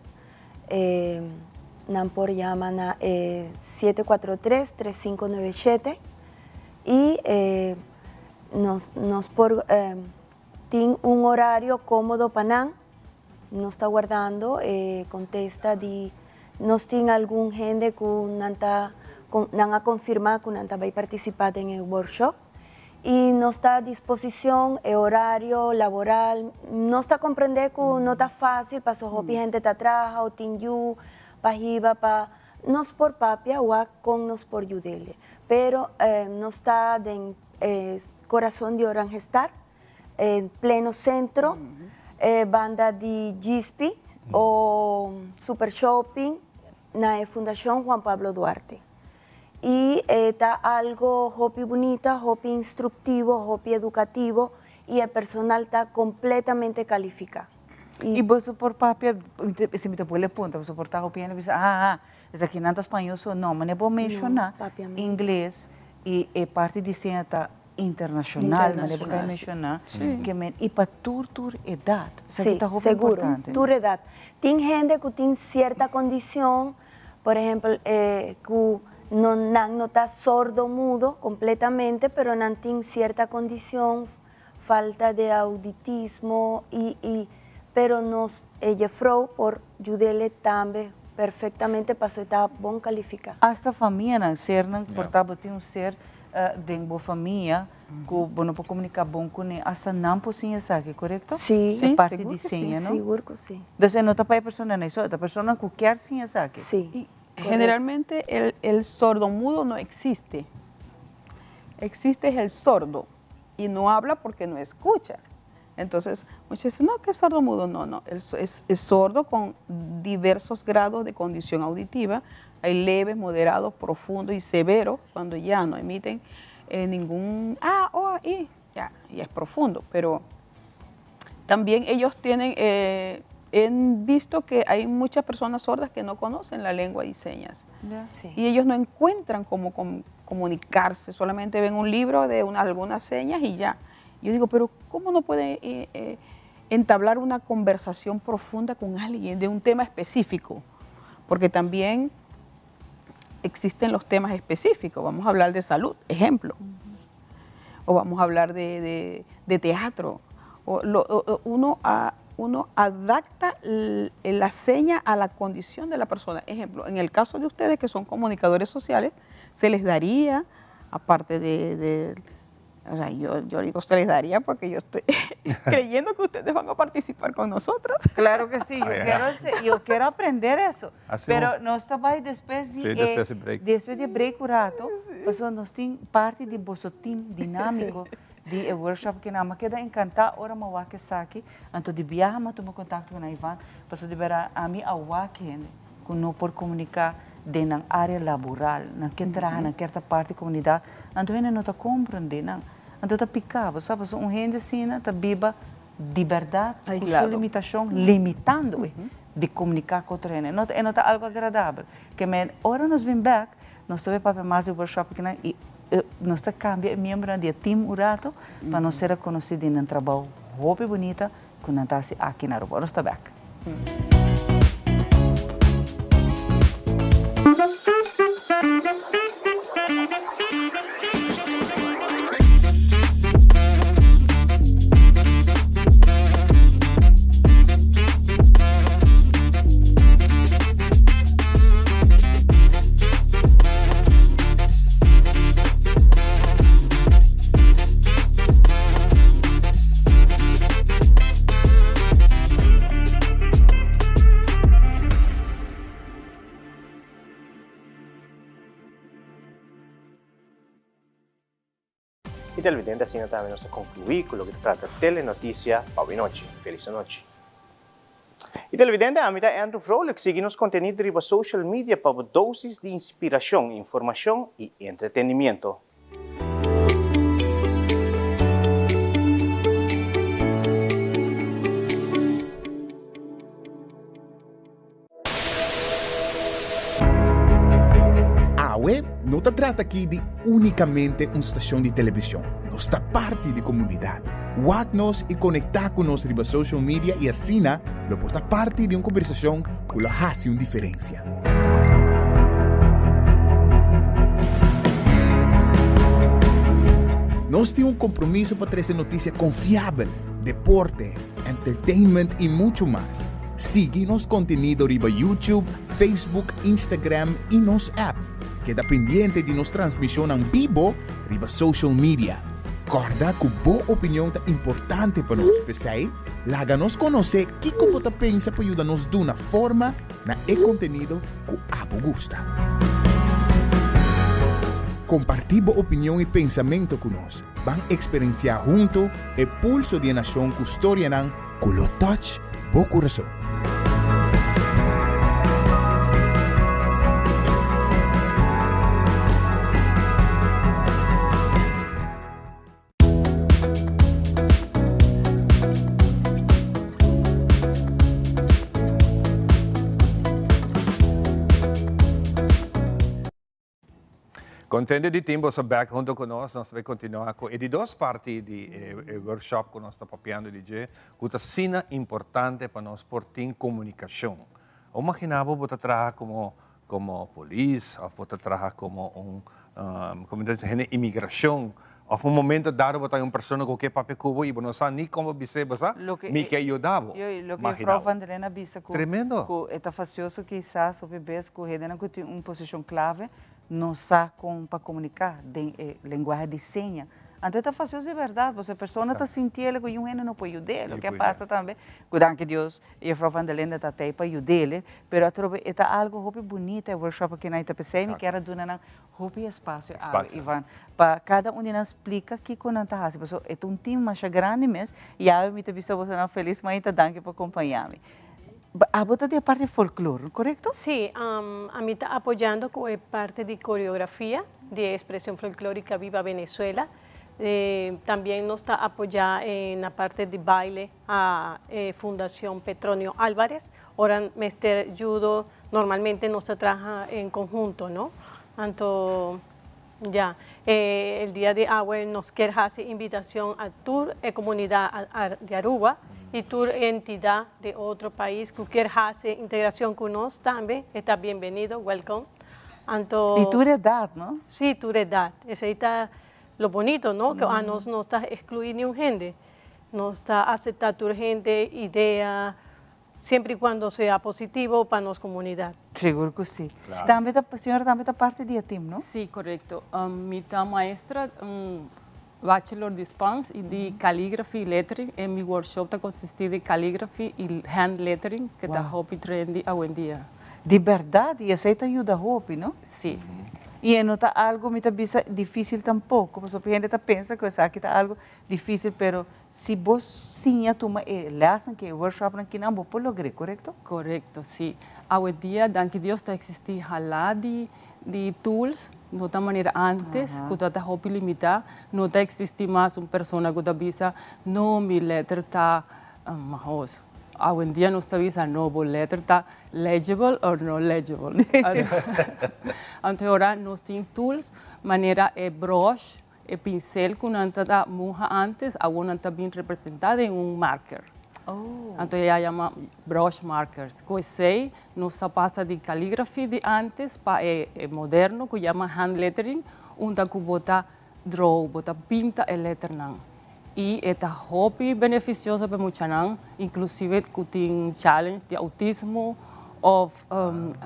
Nan por llaman a 743, 3597 y nos por tiene un horario cómodo pa nan, no está guardando, contesta di, nos tiene algún gente que nan ta, con, nan a confirmar que nan ta va a participar en el workshop y no está a disposición el horario laboral, no está a comprender que no está fácil, pasó hopi gente ta traja o tin yu, pa jiba, pa, nos por papia o a con nos por yudele, pero no está en corazón de Oranjestad, en pleno centro, banda de Gispi o Super Shopping, na e Fundacion Juan Pablo Duarte. Y e ta algo hopi bunita, hopi instructivo, hopi educativo y e personal ta completamente califica. Y boso por papia, si mi ta pone punta, boso por ta hopi hende bisa, ah, ah, esakinan ta spañol so. No, manera bo menciona ingles y e parti di seña ta internacional, manera bo ka menciona, ke men, y pa tur tur edad. Esaki ta hopi importante. Seguro, tur edad. Tin hende cu tin cierta condicion, por ehempel, cu no, nan no ta sordo mudo completamente, pero nan tin cierta condicion, falta de auditismo y, y pero nos e jefrouw por yudele tambe perfectamente paso e ta bon califica. Hasta famianan, sernan, por ta bo tin un ser den bo famia cu bo no por comunica bon cune, hasta nan por siña esaki, corecto? Sí, E parti sigur di cu sí, siña, no? sigur cu sí. Entonces e no ta pa e personanan so, e ta personanan cu kier siña esaki. Sí, Y generalmente el el sordomudo no existe. Existe es el sordo y no habla porque no escucha. Entonces, muchos dicen, no, que es sordomudo. No, no, es, es sordo con diversos grados de condición auditiva. Hay leves, moderados, profundo y severo, cuando ya no emiten eh, ningún A, O, I, ya, ya es profundo. Pero también ellos tienen, eh, he visto que hay muchas personas sordas que no conocen la lengua y señas. Y ellos no encuentran cómo comunicarse, solamente ven un libro de algunas señas y ya. Yo digo, pero ¿cómo no puede eh, eh, entablar una conversación profunda con alguien de un tema específico? Porque también existen los temas específicos. Vamos a hablar de salud, ejemplo. O vamos a hablar de, teatro. O uno, uno adapta la seña a la condición de la persona. Ejemplo, en el caso de ustedes que son comunicadores sociales, se les daría, aparte de o sea, yo, yo digo, se les daría porque yo estoy creyendo que ustedes van a participar con nosotros. Claro que sí, yo, quiero, yo quiero aprender eso. Pero no estaba ahí después de, sí, después de break. Despues di break un rato, pasobra nos tin parti di boso team dinámiko di e workshop ku nan. Mi a keda enkantá ora mi a wak esaki, anto di biaha mi a tuma kontakto ku nan Ivan, pasobra di bèrdat ami a wak hende ku no por komuniká den nan área laboral, nan ke traha, nan kier ta parti di komunidat, anto hende no ta komprendé nan, anto ta piká, bo sa, pasobra un hende asina ta biba di bèrdat ku su limitashon limitando e di komuniká ku otro hende, e no ta algu agradabel. Ke men ora nos bin bek, nos ta bay papia mas di workshop akinan y nos ta cambia e miembronan di e team un rato pa nos ser reconoci den nan trabou hopi bunita cu nan ta haci aki na Aruba. Nos ta bek. Y televidente asina tambe nos a conclui cu loke ta trata Telenoticia pa awe nochi. Feliz anochi. Y televidente ami ta Andrew Vrolijk sigui nos contenido riba social media pa bo dosis di inspiracion, informacion y entretenimiento. Awe no ta trata aki di únikamente un stashon di televishon, nos ta parti di komunidat. Wak nos i konektá ku nos riba social media i asina lo por ta parti di un kombersashon ku lo hasi un diferensia. Nos tin un kompromiso pa trese notisia konfiabel, deporte, entertainment i muchu mas. Sigui nos kontenido riba YouTube, Facebook, Instagram i nos app. Keda pendiente di nos transmishonnan bibo riba social media. Kòrda ku bo opinion ta importante pa nos, p'esei laga nos konosé kiko bo ta pensa pa yuda nos duna forma na e kontenido ku abo gusta. Kompartí bo opinion i pensamentu ku nos. Ban eksperensiá huntu e pulso di e nashon ku storianan ku lo touch bo kurason. Contento di tin boso back hunto cu nos. Nos ta bay continua cu e di dos parti di e workshop cu nos ta papiando di dje, cu ta asina importante pa nos por tin comunicacion. Bo imagina bo bo ta traha como como polis of bo ta traha como un como ta hende inmigracion of un momento dado bo ta un persona cu ke papia cu bo y bo no sa ni como bis'é bo sa mi ke yuda bo. Loke juffrouw Van der Leen a bisa cu cu e ta facioso kisas hopi bes cu hendenan cu tin un posicion clave no sa con pa comunica den e lenguahe di seña. Anto e ta facioso di berdad pasobra e persona ta sintiele cu yun hende no por yud'é. Loke a pasa tambe cu danki Dios Juffrouw van der Linde ta tey pa yud'ele, pero atrobe e ta algo hopi bunita e workshop aki nan y ta pesey mi kier a duna nan hopi espacio awe Ivan pa cada un di nan splica kico nan ta haci pasobra e ta un team masha grandi mes y awe mi ta bisa boso nan feliz mainta danki pa compaña mi. Abo ta di e parti folklor, corecto? Si, ami ta apoyando cu e parti di coreografia di e expresion folklorica Viva Venezuela. Tambien nos ta apoya na parti di baile a e Fundacion Petronio Alvarez. Ora mester yudo normalmente nos ta traha en conhunto, no? Anto ya, e el dia di awe nos kier haci invitacion a tur e comunidad di Aruba y tur entidad di otro pais cu kier haci integracion cu nos tambe e ta bienbenido, welcome. Anto. Di tur edad, no? Si, tur edad. Esey ta lo bonito, no? Cu anos no ta exclui niun hende. Nos ta acepta tur hende, idea, siempre y cuando sea positivo pa nos comunidad. Sigur cu si. Tambe ta, señora tambe ta parti di e team, no? Si, corecto. Mi ta maestra, bachelor di Spans y di caligraphy y lettering. E mi workshop ta consisti di caligraphy y hand lettering, cu ta hopi trendy awendia. Di berdad, y esey ta yuda hopi, no? Si. Y e no ta algo, mi ta bisa, dificil tampoco, pasobra hende ta pensa cu esaki ta algo Difícil pero si bo siña tuma e lèsnan ki e workshopnan kinan bo por logr'é, korekto? Korekto, si. Awe dia, danki Dios, ta eksistí halá di di tools, no ta manera ántes ku ta ta hopi limitá. No ta eksistí mas un persona ku ta bisa, no, mi lèter ta mahos. Awendia nos ta bisa, no, bo lèter ta legible or no legible. Anto e ora nos tin tools manera e brush. E pincel cu nan ta da muha antes, awor nan ta bin representa den un marker. Anto e a yama brush markers. Cu esey nos ta pasa di caligraphy di antes pa e moderno cu yama hand lettering, unda cu bo ta draw, bo ta pinta e letternan. Y e ta hopi beneficioso pa e muchanan, inclusive cu tin challenge di autismo of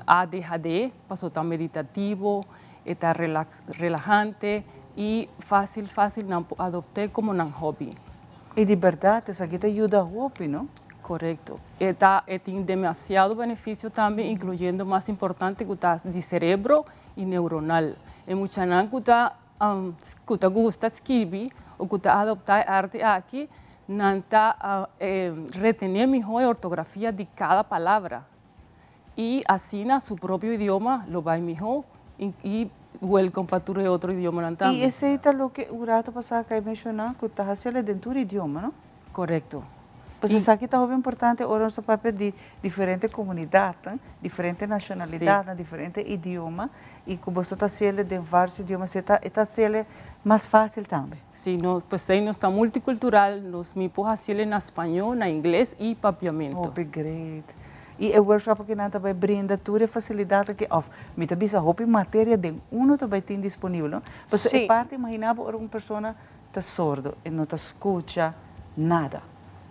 ADHD, pasobra ta meditativo. E ta relahante i fásil fásil nan por adopt'é komo nan hòbi. I di bèrdat esaki ta yuda hopi, no? Korekto. E ta e tin demasiado benefisio tambe, inkluyendo mas importante ku ta di serebro i neuronal. E muchanan ku ta ku ta gusta skirbi o ku ta adoptá e arte aki, nan ta retené mihó e ortografia di kada palabra. I asina su propio idioma lo bai mihó i welcome pa tur e otro idiomanan tambe. I esei ta loke un rato pasá kai menshoná ku ta hasiel den tur idioma, no? Korekto. Pues esaki ta hopi importante ora nos ta papia di diferente komunidatnan, diferente nashonalidatnan, diferente idioma i ku boso ta hasiel den vários idioma esei ta e ta hasiel mas fásil tambe. Si, no, p'esei nos ta multikultural, nos mi por hasiel na spañó, na ingles i papiamentu. Hopi great. I e workshop aki nan ta bai brinda tur e facilidad aki of mi ta bisa hopi materia den uno ta bai tin disponibel no? Pasobra e parti imagina bo ora un persona ta sordo e no ta scucha nada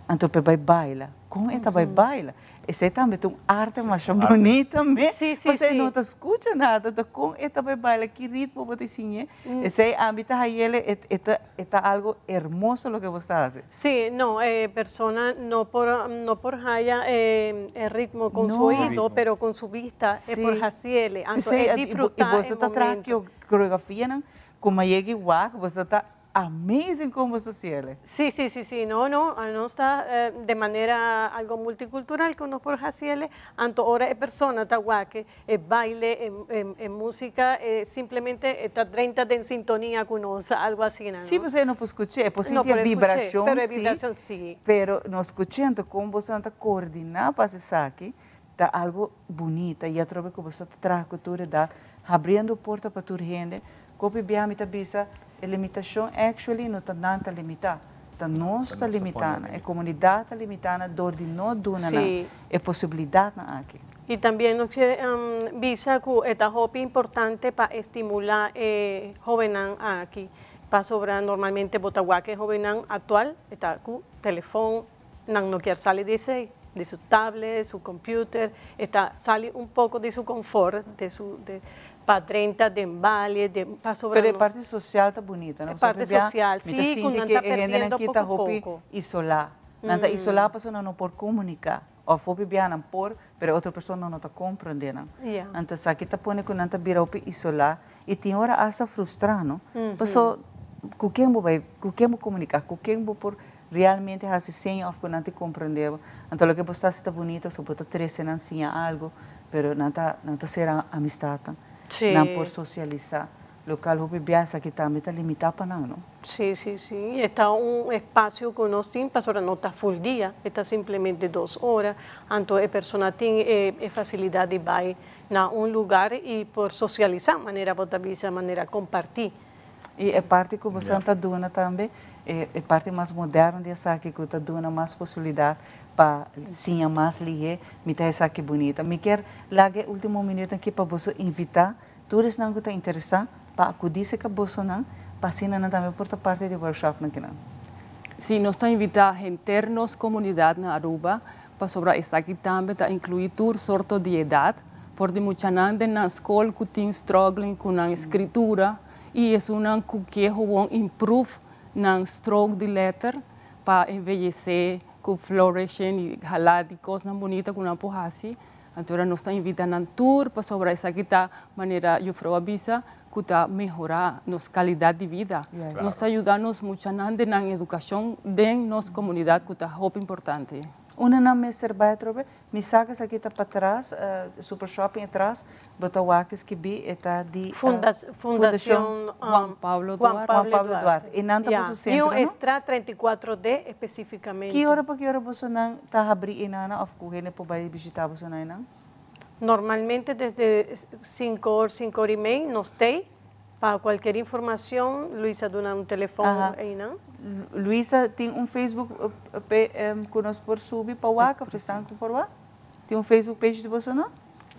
anto p'e bai baila con e ta bai baila? Esei tambe ta un arte masha bunita me pasobra e no ta scucha nada anto con e ta bai baila ki ritmo bo ta siñ'e? Esei ami ta hayele e ta E ta algo hermoso loke bo sta hasi. Sí, no, e persona no por no por haya e ritmo con su oido, pero con su vista e por haciele. Anto e disfruta e momento. I boso ta traha coreografianan cu mi a yega i wak, boso ta amazing con boso haciele. Sí, sí, sí, sí, no, no, anos ta de manera algo multicultural cu nos por haciele, anto ora e persona ta wak E baile, e musica, e simplemente e ta drenta den sintonia cu nos, algo asina, no? Sí, pasobra e no por scuch'é, e por sinti e vibracion, sí, pero e vibracion sí. Pero no scuch'é, anto con boso ta coordiná pa haci esaki ta algo bunita y atrobe cu boso ta traha cu tur edad, habriendo porta pa tur hende. Ku biaha mi ta bisa, e limitashon actually no ta nan ta limitá. Ta nos ta limitá, e komunidat ta limitá dor di no duna e posibilidatnan aki. I tambe nos ke bisa ku ta hopi importante pa stimulá e hóbennan aki. Pasobra normalmente bo ta wak e hóbennan aktual ta ku telefòn, nan no ke sali di esei, di su tablet, su computer, ta sali un poko di su comfort, di su de, pa 30 den baile, de pasobra. Pero e parti sosial ta bunita, no? E parti sosial, sí, ku nan ta perdiendo poko poko. Isolá. Nan ta isolá pasobra nan no por komuniká. Òf hopi biaha nan por, pero otro persona no ta komprondé nan. Anto esaki ta pone ku nan ta bira hopi isolá i tin ora asta frustrá, no? Paso ku ken bo bai, ku ken bo komuniká, ku ken bo por realmente hasi seña òf ku nan ta komprondé bo. Anto loke bo ta hasi ta bunita, so bo ta trese nan siña algu, pero nan ta sera amistatnan. Nan por sosialisá. Loke hopi biaha esaki tambe ta limitá pa nan, no? Sí. Ta un espasio ku nos tin, pasobra no ta full dia, ta simplemente 2 ora. Anto, e persona tin e fasilidat di bai na un lugá i por sosialisá, manera bo ta bisa, manera kompartí. I e parti ku bo ta duna tambe, e parti mas moderno di esaki ku ta duna mas posibilidat pa siña mas lihé, mi ta esaki bunita. Mi ke laga e último minüt aki pa bo invitá tur esnan ku ta interesá pa akudí serka bosonan, pa asina nan tambe por ta parti di workshop nan kinan. Sí, nos ta invitá henter nos komunidat na Aruba, pasobra esaki tambe ta inkluí tur sorto di edat, for di muchanan den na skol ku tin struggling ku nan eskritura i esunnan ku ke gewoon improve nan stroke di letter pa envehesé ku flourishing i hala di kosnan bunita ku nan por hasi. Anto nos ta invitá nan tur pasobra esaki ta manera juffrouw a bisa ku ta mehorá nos kalidat di bida. Nos ta yuda nos muchanan den nan edukashon den nos komunidat ku ta hopi importante. Unda nan mester bai atrobe, mi sa ku esaki ta patras, Super Shopping atras, bo ta wak skibí e ta di Fundashon Juan Pablo Juan Duarte. Juan Pablo Duarte. I nan ta Ja. pa su sentro, New no? Extra 34D espesífikamente. Ki ora pa ki ora bosonan ta habrí einan òf ku hende por bai bishitá bosonan einan? Normalmente desde 5 or, 5 or i mei, nos t'ei. Pa kualke informashon, Luisa duna un telefòn einan. Luisa, tin un Facebook ku nos por subi pa wak, òf esnan ku por wak? Tin un Facebook page di boso, no?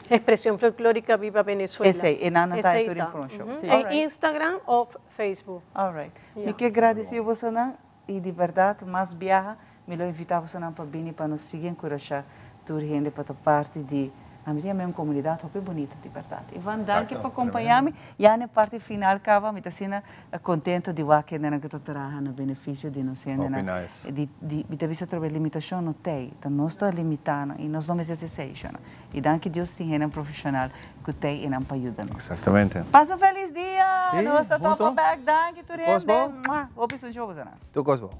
Expresión Folclórica Viva Venezuela. Esei, einan ta Esei tur ta. informashon. En Instagram òf Facebook. All right. Mi ke gradisí bosonan i di berdat mas biaha mi lo invitá bosonan pa bini pa nos sigui enkurashá tur hende pa ta parti di ami tin un komunidat hopi bunita di berdat. Ivan, danki pa kompañá mi. Ya na parti final kaba, mi ta asina kontentu di wak hendenan ku ta traha na benefisio di nos hendenan. Hopi nice. Di mi ta bisa trobe limitashon no t'ei, ta nos ta limitá i nos no mester esei. I danki Dios tin hende profeshonal ku t'ei einan pa yuda nos. Eksaktamente. Pasa un felis dia! Sí, Nos ta huntu. topa back. Danki tur Kos hende. bon? Mua. Hopi sunchi pa boso. Tur kos bon.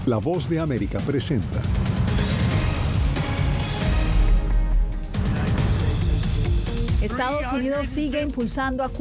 La Voz de América presenta Estados Unidos sigue impulsando acuerdos.